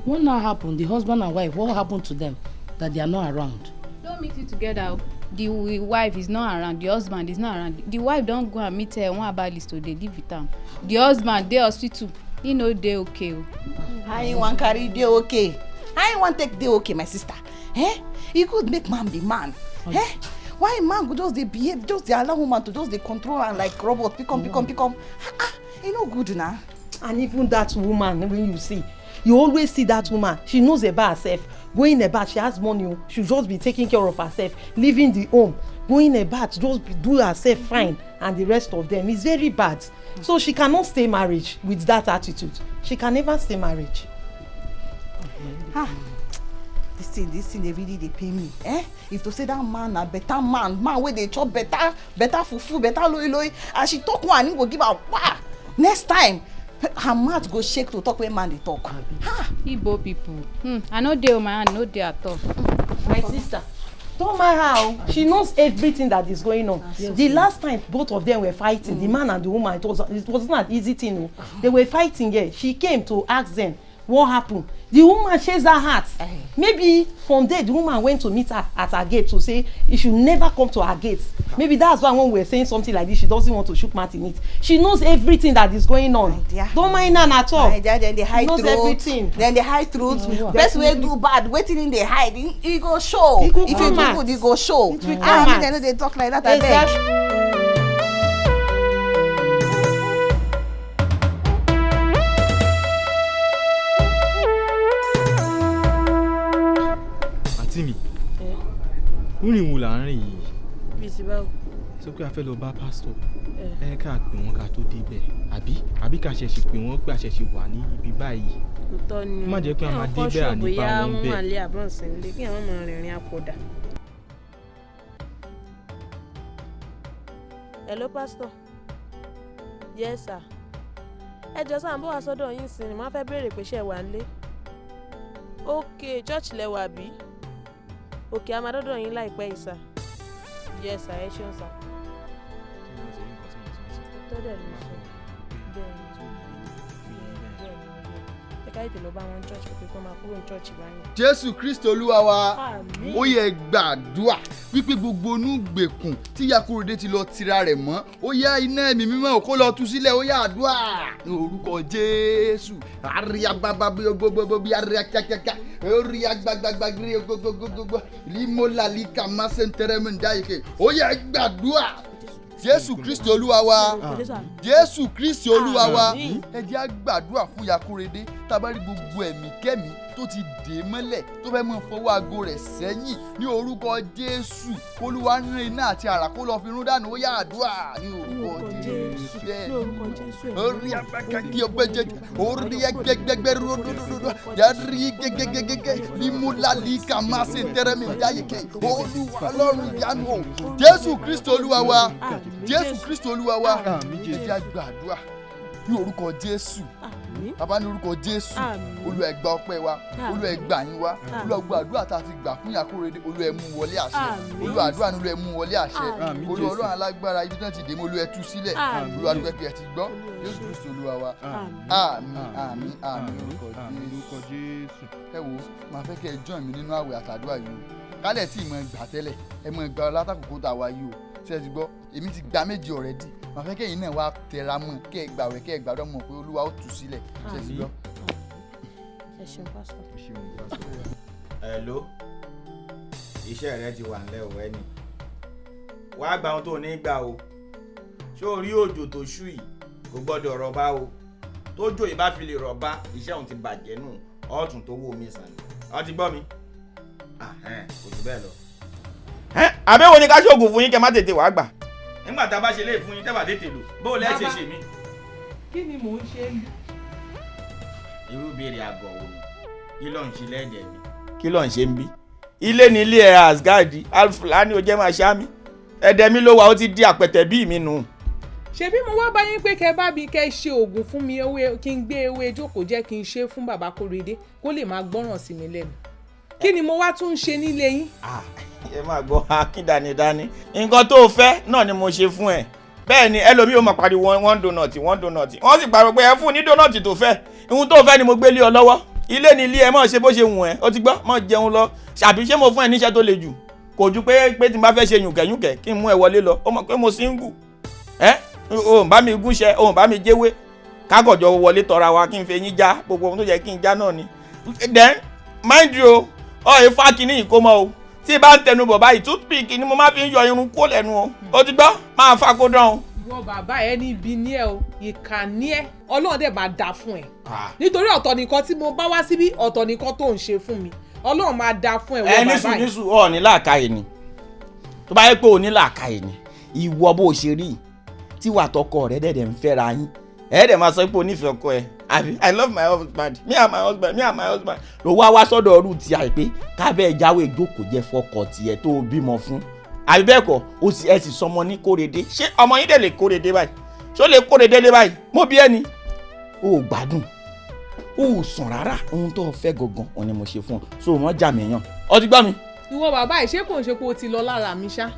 What now happened? The husband and wife, what happened to them that they are not around? Don't mix it together. The wife is not around, the husband is not around. The wife don go and meet one herbalist today, live with am. The husband dey hospital, he no dey okay o. How you wan carry dey okay? How you wan take dey okay, my sister? Eh? E good make man be man. Eh? Why man go just dey behave, just dey allow woman to just dey control am like robot, pick up, pick up, pick up? Ah, ah, e no good na. And even that woman wey you see, you always see that woman, she knows about herself, going about, she has money o, she just be taking care of herself, leaving the home, going about, just be, do herself fine, and the rest of them. It's very bad. So she cannot stay marriage with that attitude. She can never stay marriage. Ah, this thing dey really dey pain me. Eh? If to say that man na better man, man wey dey chop better better fufu, better loi loi, as she talk one, him go give her wah. Next time, her mouth go shake to talk when man dey talk. Ha! Igbo people, I no dey o, my hand no dey at all. My sister, don't mind her o, she knows everything that is going on. Yes. The last time both of them were fighting, the man and the woman, it was not an easy thing o. They were fighting here. She came to ask them what happened. The woman chased her heart. Maybe from there the woman went to meet her at her gate to say he should never come to her gate. Maybe that's why when we were saying something like this, she doesn't want to shook mouth in it. She knows everything that is going on. Don't mind her at all. My dear, dem dey She hide knows truth. everything. Dem dey hide truth. Yeah. Person wey do bad, wetin him dey hide, e go show. E go If you come do out. good, e go show. It will Ah, come make out. dem no dey talk like that, abeg. Exactly. Àǹtí mi, rírìn wo là ń rìn yìí? Bíi ti báwo? Sọ pé a fẹ́ lọ bá pásítọ̀. Ẹ ká pè wọ́n ká tó débẹ̀, àbí ká ṣẹ̀ṣẹ̀ pè wọ́n pé a ṣẹ̀ṣẹ̀ wà ní ibi báyìí. Òótọ́ ni. Má jẹ́ pé a máa Kí àwọn débẹ̀ kọ́ àní ṣọ́ọ̀bù bá bóyá wọn wọ́n bẹ̀. wà nílé àbọ̀nsìn nílé, kí àwọn máa rìnrìn àpọ̀dà. Hello, pastor. Yes, sir. Ẹ jọ sáà ń bọ̀ wá sọ́dọ̀ yín sí ni, mo fẹ́ béèrè pé ṣé ẹ wà nílé. Ok, church lẹ wà bí? Ok, a máa dọ́dọ̀ yín láìpẹ́ yìí sà. Yes sà, ẹ ṣeun sà. Tọ́dẹ̀ ló sọ. Bẹ́ẹ̀ni. Bẹ́ẹ̀ni. Ẹ ká ètè lọ bá wọn church pé kí wọ́n máa kúrò ní church báyìí. Jésù Kristo Olúwa wa. Àmín. Ó yẹ gbàdúà wípé gbogbo inú gbèkùn tí ìyá Kóredé ti lọ tira rẹ̀ mọ́, ó yá, iná ẹ̀mí mímọ́ kó lọ tú sílẹ̀. Ó yá, àdúà ní orúkọ Jésù. Àríyá bàbá bí gbogbogbò bí àríyá kíákíákíá, orí agbagbagba gírí gbogbogbò limolali kàmásẹ̀ntẹ̀rẹ̀mẹ̀ndáyìí. Ó yẹ gbàdúà. Jésù Kristo Olúwa wa. Jésù Kristo Olúwa wa. Ẹ jẹ́ á gbàdúrà fún ìyá Kóredé. Tá a bá rí gbogbo ẹ̀mí kẹ́mí tó ti dè é mọ́lẹ̀, tó fẹ́ mọ́ fọwọ́ aago rẹ̀ sẹ́yìn, ní orúkọ Jésù, k'Olúwa rán iná àti àrà kó lọ́ọ́ fi rún dànù. Ó yá, àdúrà ní orúkọ Jésù. Ní orúkọ Jésù. Orí abẹ́kẹ́kẹ́ ọgbẹ́jẹ́, orí ẹgbẹ́gbẹ́gbẹ́ ròdòdòdò yàrá gẹ́gẹ́gẹ́gẹ́ limolali kàmásẹ̀ntẹ̀rẹ̀mẹ̀ dáyẹ̀kẹ́. Olúwa Ọlọ́run ìyanu o. Jésù Kristo Olúwa wa. Jésù Kristo Olúwa wa. Ẹ jẹ́ á gbàdúrà ní orúkọ Jésù. Bàbá, ní orúkọ Jésù, Olúwa, ẹ gba ọpẹ́ wa. Olúwa, ẹ gbà yín wa. Olúwa, gbọ́ àdúrà tá a ti gbà fún ìyá Kóredé, Olúwa, ẹ mú wọlé àṣẹ. Olúwa, àdúrà ní, Olúwa, ẹ mú wọlé àṣẹ. Olúwa Ọlọ́run alágbára, ibi tí wọ́n ti dè mọ́, Olúwa, ẹ tú sílẹ̀. Olúwa, dúpẹ́ pé ẹ ti gbọ́. Jésù Kristo Olúwa wa. Àmín, àmín, àmín, orúkọ Jésù. Ẹ wo, màá fẹ́ kẹ́ ẹ join mi nínú àwẹ̀ àtàdúrà yìí o. Kálẹ̀ tí ìmọ̀ gbà tẹ́lẹ̀, ẹ mọ̀ gbà látàkókò tá a wá yìí o. Ṣé ẹ ti gbọ́? Èmi ti gba méjì already. Màá fẹ́ kẹ́yìn náà wá tẹra mọ́, kẹ́ ẹ gbàwẹ̀, kẹ́ ẹ gbàdúrà, mọ̀ pé Olúwa ó tú sílẹ̀. Ṣé ẹ ti gbọ́? Ẹ ṣeun, pásítọ̀. Hello, iṣẹ́ rẹ ti wà nílẹ̀ o. Ẹni wàá gba ohun tó ní gbà o. Ṣé o rí òjò tó ṣú yìí? Kò gbọ́dọ̀ rọ̀bá o. Tójò yìí bá fi lè rọ̀bá, iṣẹ́ òun ti bàjẹ́ nù. Ọ̀tún tó wó mi sàn ni ọ ti gbọ́ mi. Kò jù bẹ́ẹ̀ lọ. Àbẹ̀wò ni ká ṣoògùn fún yín kẹ́ má tètè wàá gbà. Nígbà tá a bá ṣe lé fún yín tẹ́ bá tètè lò, bó o lẹ́ ṣe ṣe mí. Kí ni mò ń ṣe ń bí? Irú ìbéèrè àgọ̀ wo ni? Kí ló ń ṣe lẹ́ẹ̀dẹ̀ mi? Kí ló ń ṣe ń bí? Ilé ní ilé ẹ̀, Asgard Alfulani, ó jẹ́ máa ṣá mi. Ẹ̀dẹ̀ mi ló wà, ó ti di àpẹ̀tẹ̀ bíi mi nù. Ṣebí mo wá bá yín pé kẹ́ bá mi kẹ́ ṣe oògùn fún mi, ewé kí n gbé ewé jókòó jẹ́ kí n ṣe fún bàbá Kóredé kó lè máa gbọ́ràn sí mi lẹ́nu. Kí ni mo wá tún ń ṣe nílé yín? Ẹ máa gbọ́ akíndánidání, nǹkan tó o fẹ́ náà ni mo ṣe fún ẹ. Bẹ́ẹ̀ ni ẹlòmíì ó máa pariwo one donut, one donut. Wọ́n sì pariwo pé ẹ fún ní donut tó fẹ́. Ohun tó fẹ́ ni mo gbé lé ọ lọ́wọ́. Ilé ni ilé ẹ, mọ̀ ṣe bó ṣe wù ẹ́. Ó ti gbọ́, mọ̀ jẹun lọ. Ṣàbí ṣé mo fún ẹ níṣẹ́ tó le jù? Kò ju pé tí n bá fẹ́ ṣe yùnkẹ̀yùnkẹ̀ kí n mú ẹ wọlé lọ. Ó mọ̀ pé mo single ẹ, o bá mi gúnṣẹ́, o bá mi jẹ́wé, kágọ̀jọ wọlé tọra wa, kí n fi eyín já gbogbo ohun tó yẹ kí n já náà ni. Then mind you, ọ ifá kìíní yìí kó mọ́ o. Tí bá ń tẹnu bọ̀ báyìí, toothpick ni mo máa fi ń yọ irun kó lẹ́nu o. Ó ti gbọ́, máa fa kó dán o. Ìwọ bàbá ẹ, ní ibi ní ẹ o, ìkà ní ẹ. Ọlọ́run dẹ̀ máa dà fún ẹ, nítorí ọ̀tọ̀ nìkan tí mo bá wá síbí, ọ̀tọ̀ nìkan tó ń ṣe fún mi. Ọlọ́run máa dà fún ẹ, wọ Ẹ bàbá nísù yìí. Nísù, ọ ní làákàyè ni. Tó bá yẹ pé o ní làákàyè ni, ìwọ bó o ṣe rí tí wà tọkọ rẹ dẹ̀dẹ̀ ń fẹ́ra yín, ẹ dẹ̀ máa sọ pé o nífẹ̀ẹ́ ọkọ ẹ, àbí? "I love my husband, me and my husband, me and my husband." Ló wá wá sọ́dọ̀ ọrú ti àìpé kábẹ́ jáwé ìjókòó jẹ́ fọkọ tiẹ̀ tó o bímọ fún, àbí bẹ́ẹ̀ kọ́? O sì ẹ sì sọmọ ní Kórèdé. Ṣé ọmọ yín dẹ̀ lè Kórèdé báyìí? Ṣó lè Kórèdé lé báyìí? Mo bí ẹni o ò gbádùn, o ò sàn rárá. Ohun tó o fẹ́ gangan òun ni mo ṣe fún ọ, so wọ́n jà mí yàn. Ọ ti gbọ́ mi. Ìwọ bàbá yìí, ṣé kò ń ṣe pé o ti lọ lára mi ṣá?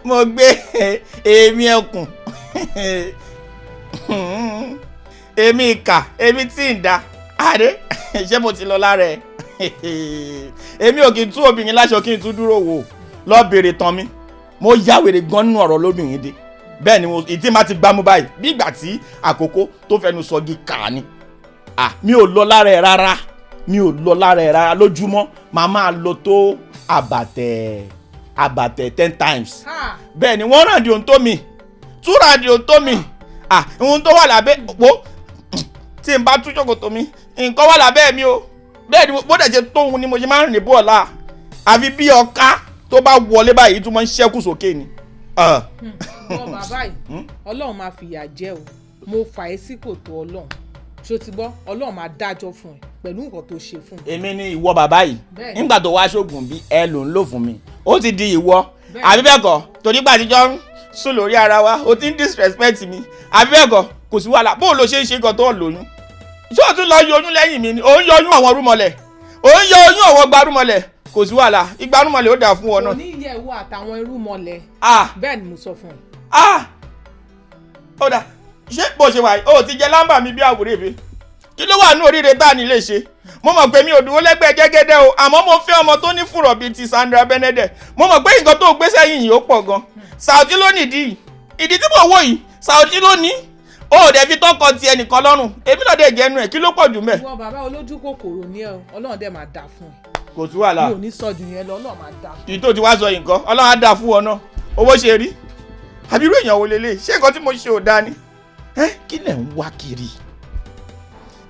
Mo gbé èmi ẹkùn, èmi ìkà, èmi tí ń da àdé. Ṣé mo ti lọ lára ẹ? Èmi ò kì í tú obìnrin láṣọ kí n tún dúró wò. Lọ bèrè tán mi, mo yá wèrè gan nínú ọ̀rọ̀ lóbìnrin dé. Bẹ́ẹ̀ ni mo ìtí má ti gbámú báyìí, bí ìgbà tí àkókò tó fẹnu sọgi kà ni. Ah, mi ò lọ lára ẹ rárá, mi ò lọ lára ẹ rárá. Lójúmọ́, màá máa lọ tó àbàtẹ̀ àbàtẹ̀ 10 times. Bẹ́ẹ̀ ni, wọ́n ràn di ohun tó mi, two round ohun tó mi. Ah, ohun tó wà lábẹ́ wo, tí n bá tú ṣòkòtò mi, nǹkan wà lábẹ́ mi o. Bẹ́ẹ̀ ni, bó dẹ̀ ṣe tóun ni mo ṣe máa ń rìn bọ̀ la, àfi bí ọ̀ka tó bá wọlé báyìí tó máa ń ṣẹ́kù sókè ni. Ìwọ bàbá yìí, Ọlọ́run máa fìyà jẹ o. Mo fà ẹ́ sí kòtò Ọlọ́run. Ṣó ti gbọ́? Ọlọ́run máa dájọ́ fún ẹ pẹ̀lú nǹkan tó ṣe fún mi. Èmi ni ìwọ bàbá yìí. Bẹ́ẹ̀ni. Nígbà tó wá ṣoògùn bí ẹ ló ń lò fún mi, ó ti di ìwọ. Bẹ́ẹ̀ni. Àbí bẹ́ẹ̀ kọ́? Torí gbà tíjọ́ Sùn lórí ara wa, o ti ń disrespect mi. Àbí ẹ̀kọ́ kò sí wàhálà, bó o lo ṣe ń ṣe gan tó ń lóyún? Ṣé o tún lọ yọyún lẹ́yìn mi ni? Ò ń yọyún àwọn rúmọlẹ̀, ò ń yọ oyún àwọn gbarúmọlẹ̀. Kò sí wàhálà, ìgbarúmọlẹ̀ ó dà fún ọ náà. Kò ní yẹ ìwọ àtàwọn irúmọlẹ̀. Bẹ́ẹ̀ ni mo sọ fún ẹ. Ó dà, ṣé bó ṣe wà yìí o ti jẹ lámbà mi bí àwòrán mi? Kí ló wà ní oríire tá a ní lè ṣe? Mo mọ̀ pé mi ò dúró lẹ́gbẹ̀ẹ́ jẹ́gẹ́dẹ́ o, àmọ́ mo fẹ́ ọmọ tó ní fùrọ̀ bíi ti Sandra Benedek. Mo mọ̀ pé nǹkan tó gbé sẹ́yìn yìí ó pọ̀ gan. Saoty ló nìdí ìdí tí mo wò yìí, Saoty ló ní. O ò dẹ̀ fi tọkọ ti ẹnìkan lọ́rùn, èmi náà dẹ̀ jẹ́nu ẹ̀, kí ló pọ̀ jù mẹ́. Ìwọ bàbá olójú kòkòrò ni ẹ, Ọlọ́run dẹ̀ máa dà fún ẹ. Kò sí wàhálà. Mi ò ní sọ jù yẹn lọ, Ọlọ́run máa dà fún ẹ. Ìtò tí wàá sọ yìí nǹkan, Ọlọ́run á dà fún ọ náà. Owó ṣe rí àbí irú èèyàn wo lélẹ̀? Ṣé nǹkan tí mo ṣe ò dáa ni? Kí lẹ̀ ń wá kiri?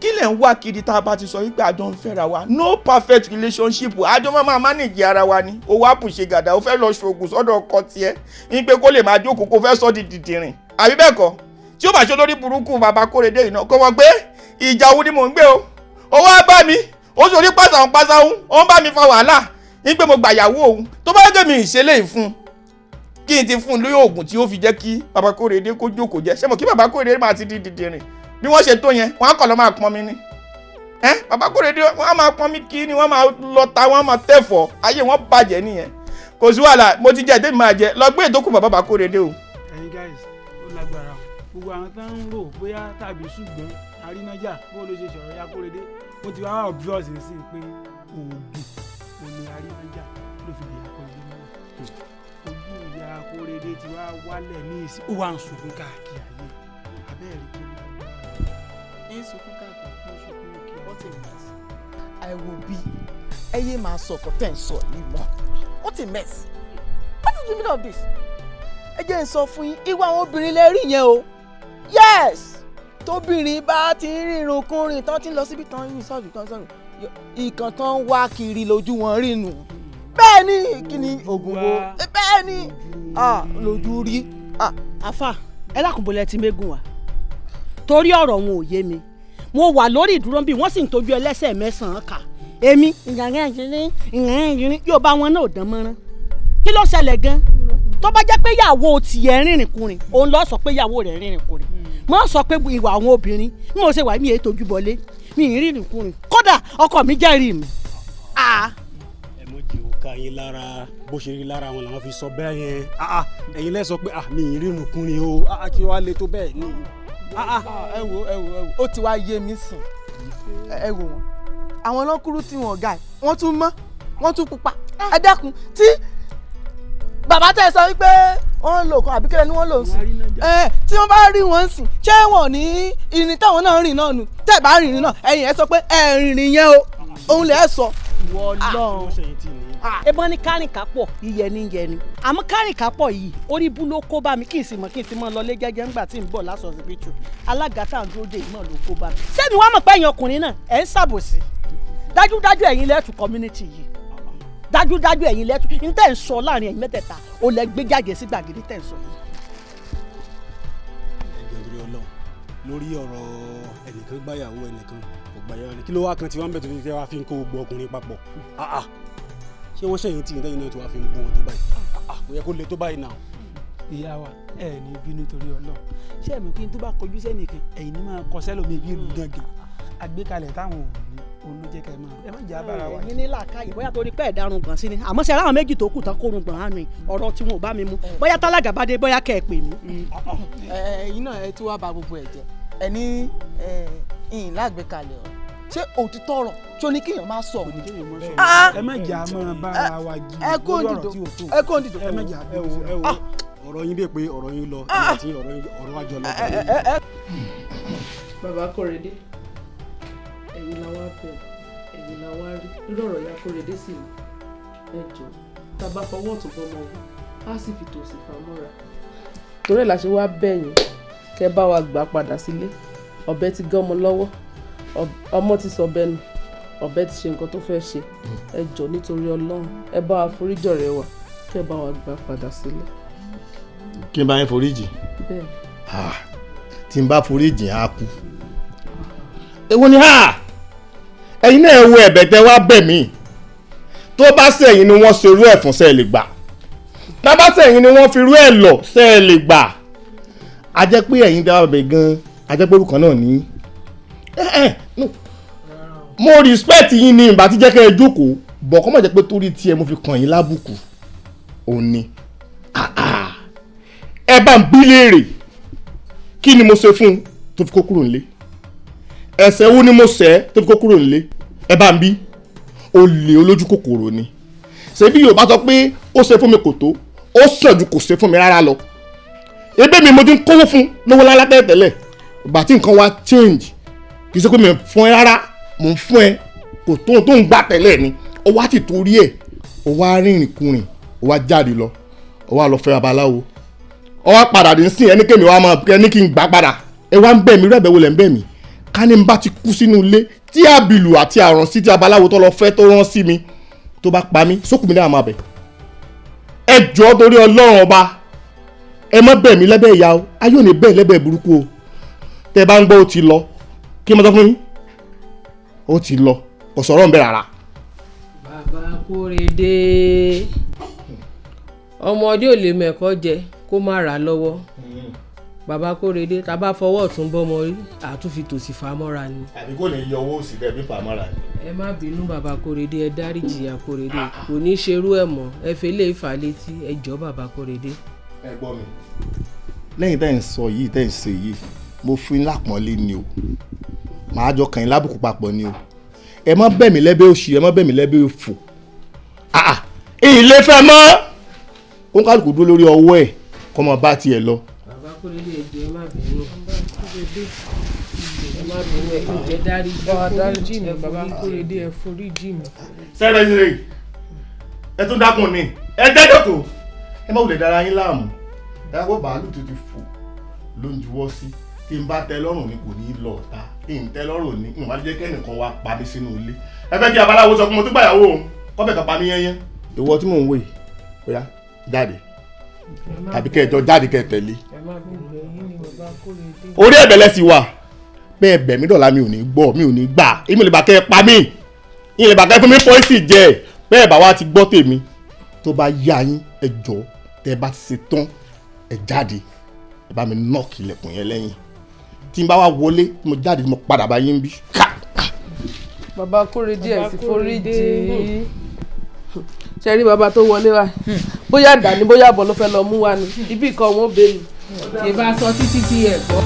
Kí lẹ̀ ń wá kiri tá a bá ti sọ wípé àjọ ń fẹ́ra wa? No perfect relationship, àjọ máa manage ara wa ni. Owó àpò ṣe gàdá, ó fẹ́ lọ ṣoògùn sọ́dọ̀ ọkọ tiẹ̀ ní pé kó lè máa jókòó, kó fẹ́ sọ di dìdìrìn àbí bẹ́ẹ̀ kọ́? Tí ó bá ṣe lórí burúkú bàbá Kórèdé yìí náà, kó mọ̀ pé ìjà òun ni mò ń gbé o. Owó á bá mi, ó sọ ní pàṣàhùn pàṣàhùn, ó ń bá mi fa wàhálà ní pé mo gbàyàwó òun. Tó bá yẹ mi ìṣẹ̀lẹ̀ ìfun, kí n ti fún un lóyún oògùn tí ó fi jẹ́ kí bàbá Kórèdé kó jókòó jẹ́. Ṣé mo kí bàbá Kórèdé máa ti di dìdìrìn bí wọ́n ṣe tó yẹn? Wọ́n á kọ̀ lọ́ máa pọn mi ni. Bàbá Kórèdé wọ́n á máa pọn mi kí ni, wọ́n máa lọ ta, wọ́n á máa tẹ̀fọ́, ayé wọn bàjẹ́ nìyẹn. Kò sí wàhálà, mo ti jẹ ìdébì máa jẹ lọ gbé ìdókù bàbá Kórèdé o. Ẹ̀yin guys, ó lágbára o. Gbogbo àwọn tó ń rò bóyá tàbí ṣùgbọ́n arínájà bó ló ṣe sọ̀rọ̀ ya Kórèdé, ó ti wá obvious sí pé oògùn òní arínájà ló fi lè ya Kórèdé mọ́lẹ̀. Ojú ìyá Kórèdé ti wá wálẹ̀ ní ìsìn, ó wà ń sunkún káàkiri ayé. Abẹ́rẹ́ kí ń sunkún káàkiri, ń sunkún òkè. What a mess. I will be. Ẹ yé máa sọ ọkọ tẹ́ ń sọ yìí mọ́. What a mess. What is the meaning of this? Ẹ jẹ́ n sọ fún yín, ìwà àwọn obìnrin lẹ rí yẹn o. Yes! Tóbìnrin bá ti ń rìnrìn kúnrin tán ti ń lọ síbi tán yìí sọ́ọ̀bì tán sọ́ọ̀bì. Ìkàn tán ń wá kiri lójú wọn rí nù. Bẹ́ẹ̀ ni kí ni oògùn wo? Bẹ́ẹ̀ ni lójú rí. Àfà, ẹ lákùnbọ̀lẹ̀ ti mégùn wa. Torí ọ̀rọ̀ wọn ò yé mi, mo wà lórí ìdúró bí wọ́n sì ń tọ́jú ẹlẹ́sẹ̀ mẹ́sàn-án kà. Èmi ìyàrá yóò bá wọn náà dán mọ́rán. Kí ló ṣẹlẹ̀ gan? Tó bá jẹ́ pé ìyàwó tiẹ̀ rìnrìn kùnrin, òun lọ sọ pé ìyàwó rẹ̀ rìnrìn kùnrin. Mo sọ pé ìwà àwọn obìnrin bí mo ṣe wà, mí èé tójú bọlé, mi ì rìnrìn kùnrin, kódà ọkọ mi jẹ́rìí mi. Ẹ mọ̀ jẹ́ òkà yín lára, bó ṣe rí lára wọn làwọn fi sọ bẹ́ẹ̀ yẹn. Ẹ̀yin lẹ́ sọ pé mi ì rìnrìn kùnrin o, kí wàá le tó bẹ́ẹ̀ ni. Ẹ wo ẹ wo ẹ wo, ó ti wá yé mi sìn. Ẹ wò wọn, àwọn ọlọ́kùnrin tí wọn ga ẹ̀, wọ́n tún mọ́, wọ́n tún pupa. Ẹ dákun, tí bàbá tẹ̀ sọ wípé wọ́n lò kan àbí kílẹ̀ ni wọ́n lò ń sìn, tí wọ́n bá rí wọn sìn, ṣé wọn ní irin táwọn náà rìn náà nù? Tẹ̀ bá rìnrìn náà, ẹ̀yìn ẹ̀ sọ pé ẹ̀ rìnrìn yẹn o, òun lè sọ. Wọlọ́n ebọn ní kárìnkápọ̀ iyẹni yẹni, àmọ́ kárìnkápọ̀ yìí orí bú ló kó bá mi. Kí n sì mọ̀ lọlé jẹ́jẹ́ ńgbà tí n bọ̀ lásán ọsibítù. Alága tá à ń dúró dé ìmọ̀ ló kó bá mi. Sẹ́mi wàá mọ̀ pé ẹ̀yin ọkùnrin náà ẹ̀ ń ṣàbòsí dájúdájú, ẹ̀yin lẹ́tù community yìí, dájúdájú ẹ̀yin lẹ́tù ní tẹ̀ ń sọ láàrin ẹ̀yin mẹ́tẹ̀ẹ̀ta ò lẹ gbé jáde sí gbàgede tẹ̀ ń sọ yìí. Ẹ̀jẹ̀ nítorí Ọlọ́run, lórí ọ̀rọ̀ ẹnìkan gbáyàwó ẹnìkan kò gbáyàwó ẹnìkan, kí ló wá kan tí wọ́n bẹ̀ tó fi fẹ́ wá fi ń kó gbogbo ọkùnrin papọ̀? Ṣé wọ́n ṣẹ̀yìn tí ìdẹ́yìn náà tó wá fi ń bú wọn tó báyìí? Kò yẹ kó le tó báyìí náà. Ìyá wa, ẹ ní bínú torí Ọlọ́run, ṣé ẹ̀mí kí n tó bá kọjú sẹ́nìkan ẹ̀yìn ní máa kọ sẹ́lómi bí ìlú gángan àgbékalẹ̀ táwọn ò ní òun ló jẹ́ ká ẹ máa ẹ má jẹ́ abára wa. Ẹ̀yin ní làákàyè bóyá torí pé ẹ̀darun gbọ̀n sí ni, àmọ́ ṣe aláwọn méjì tó kù tán kórun gbọ̀n á nu ọ̀rọ̀ tí wọn ò bá mi mu, bóyá tálágà bá dé bóyá kẹ́ ẹ pè mí. Ẹ̀yin náà ẹ tí wàá ba gbogbo ẹ̀ jẹ́, ẹ ní ìyìn lágbèkalẹ̀ ọ̀rọ̀, ṣé òtítọ́ ọ̀rọ̀ tó ní kéèyàn máa sọ. Ẹ má jà máa bára wa jí lórí ọ̀rọ̀ tí o tó. Ẹ kó òdìdó. Ẹ má jà. Ẹ wo ọ̀rọ̀ yín bẹ́ẹ̀ pé ọ̀rọ̀ yín lọ àti ọ̀rọ̀ wa jọ lọ. Bàbá Kórèdé, ẹ̀yin la wá bẹ̀, ẹ̀yin la wá rí. Irú ọ̀rọ̀ ya Kórèdé sì ni. Ẹ jọ̀ọ́, tá a bá fọwọ́ ọ̀tún bọ́mọ wí, á sì fi tòsì fà mọ́ra. Torí ẹ̀ la ṣe wá bẹ̀ yín kẹ́ bá wa gbà padà sílé. Ọ̀bẹ ti gán ọmọ lọ́wọ́, ọmọ ti sọ bẹ́ẹ̀ nù, ọ̀bẹ ti ṣe nǹkan tó fẹ́ ṣe. Ẹ jọ̀ọ́ nítorí Ọlọ́run, ẹ bá wa foríjì ọ̀rẹ́ wa, kẹ́ bá wa gbà padà sílé. Kí n bá yín foríjì? Bẹ́ẹ̀. Tí n bá foríjì á kú. Èwo ni ẹ̀yin náà wo ẹ̀bẹ̀ tẹ́ wá bẹ̀ mí. Tó bá sẹ́yìn ni wọ́n ṣerú ẹ̀ fún sẹ́ẹ̀ lè gbà. Tábàtẹ̀ yín ni wọ́n fi rú ẹ̀ lọ ṣẹ́ ẹ lè gbà. A jẹ́ pé ẹ̀yin dábàá bẹ̀ gan-an, a jẹ́ pé orúkọ náà ní. Mo respect yín ní ìgbà tí jẹ́ kẹ́ ẹ jókòó, bọ̀ kọ́ mọ̀ jẹ́ pé torí tiẹ̀ mo fi kàn yín lábùkù. Òní ẹ bá ń bí léèrè kí ni mo ṣe fún un tó fi kó kúrò nílé, ẹ̀ṣẹ̀ wo ni mo ṣẹ̀ tó fi kó kúrò nílé, ẹ bá ń bí. Olè olójú kòkòrò ni. Ṣebí Yorùbá sọ pé ó ṣe fún mi kò tó, ó sàn ju kò ṣe fún mi rárá lọ. Ebe mi mo ti ń kówó fún lówó lálá tẹ́lẹ̀, ìgbà tí nǹkan wá change, kì í ṣe pé mi fún ẹ rárá, mò ń fún ẹ kò tó tó ń gbà tẹ́lẹ̀ ni. Ó wá ti torí ẹ̀, ó wá rìnrìn kùnrin, ó wá jáde lọ, ó wá lọ fẹ́ babaláwo, ó wá padà dé sí ẹni kémi wá máa ẹni kí n gbà padà. Ẹ wá ń bẹ̀ mí, rẹ̀bẹ̀ wo lẹ̀ ń bẹ̀ mí? Ká ní n bá ti kú sínú ilé tí àbìlù àti àrùn sí ti babaláwo tó lọ fẹ́ tó rán sí mi tó bá pa mí, sókùn mi náà máa bẹ̀. Ẹ jọ̀ọ́ torí Ọlọ́run ọba, ẹ má bẹ̀ mí lẹ́bẹ̀ ìyá o, ayé ò ní bẹ̀ lẹ́bẹ̀ burúkú o. Tẹ bá ń gbọ́ ó ti lọ, kí n máa sọ fún yín, ó ti lọ, kò sọ̀rọ̀ ń bẹ̀ rárá. Bàbá Kóredé, ọmọdé ò lè mẹ̀kọ́ jẹ kó má rà lọ́wọ́. Bàbá Kóredé, tá a bá fọwọ́ ọ̀tún bọ́mọ rí, àtúnfi tòsì fà á mọ́ra ni. Àbí kò ní yọ owó òsì bẹ́ẹ̀ bí fà á mọ́ra ni. Ẹ má bínú bàbá Kóredé, ẹ dáríjì ìyá Kóredé, kò ní ṣerú ẹ̀ mọ́, ẹ fi lè fà á létí, ẹ jọ̀ọ́ bàbá Kóredé. Ẹ gbọ́ mi. Lẹ́yìn tẹ́ ẹ̀ ń sọ yìí, tẹ́ ẹ̀ ń ṣe yìí, mo fún yín lápọ́nlé ni o, màá jọ kàn yín lábùkù papọ̀ ni o. Ẹ má bẹ̀ mí lẹ́bẹ̀ òṣì, ẹ má bẹ̀ mí lẹ́bẹ̀ òfò. Ilé fẹ́ mọ́ kó ń kálukú dúró lórí ọwọ́ ẹ̀ kó máa bá tiẹ̀ lọ. Bàbá Kóredé, ẹ jọ̀ọ́ ẹ má bínú, ẹ má bínú, ẹ jọ̀ọ́ dáríjì. Bàbá dáríjì mi, bàbá Kóredé, ẹ foríjì mi. Sẹ́rẹ̀ ṣe ẹ tún dákun ni, ẹ dẹ́dọ̀kọ̀, ẹ má wulẹ̀ dára yín láàmú. Ẹ kó bàálù tó ti fò ló ń juwọ́ sí, tí n bá tẹ́ lọ́rùn ni kò ní í lọ ọ̀tá, tí n tẹ́ lọ́rùn ni n wá jẹ́ kẹ́nìkan wá pa mí sínú ilé. Ẹ fẹ́ kí abaláwo sọ pé mo tún gbàyàwó òun, kọ́bẹ̀ kan pa mí yẹ́nyẹ́. Ìwọ tí mò ń wò yìí, bóyá jáde tàbí kẹjọ jáde kẹ tẹ̀lé. Orí ẹ̀bẹ̀ lẹ́sìn wà, bẹ́ẹ̀ bẹ̀ mí dọ̀la mi ò ní gbọ́, mi ò ní gbà, èmi ò lè bà kẹ́ ẹ pa mí, ìyẹn lè bà kẹ́ ẹ fún mi pọ́ìsì jẹ. Bẹ́ẹ̀ bá wa ti gbọ́ tèmi, tó bá yá yín ẹ jọ̀ọ́, tẹ́ bá ti ṣe tán ẹ jáde, ẹ bá mi nọ́ọ̀kì ilẹ̀kùn yẹn lẹ́yìn. Tí n bá wá wọlé, tí mo jáde, tí mo padà bá yín bí. Bàbá Kóredé, ẹ sì foríjì. Ṣe rí bàbá tó wọlé wa, bóyá dání bóyá bọ̀ ló fẹ́ lọ mú wa ni, ibi kan wọn bẹ mi. Ṣé bá sọ títí tí ẹ gbọ́.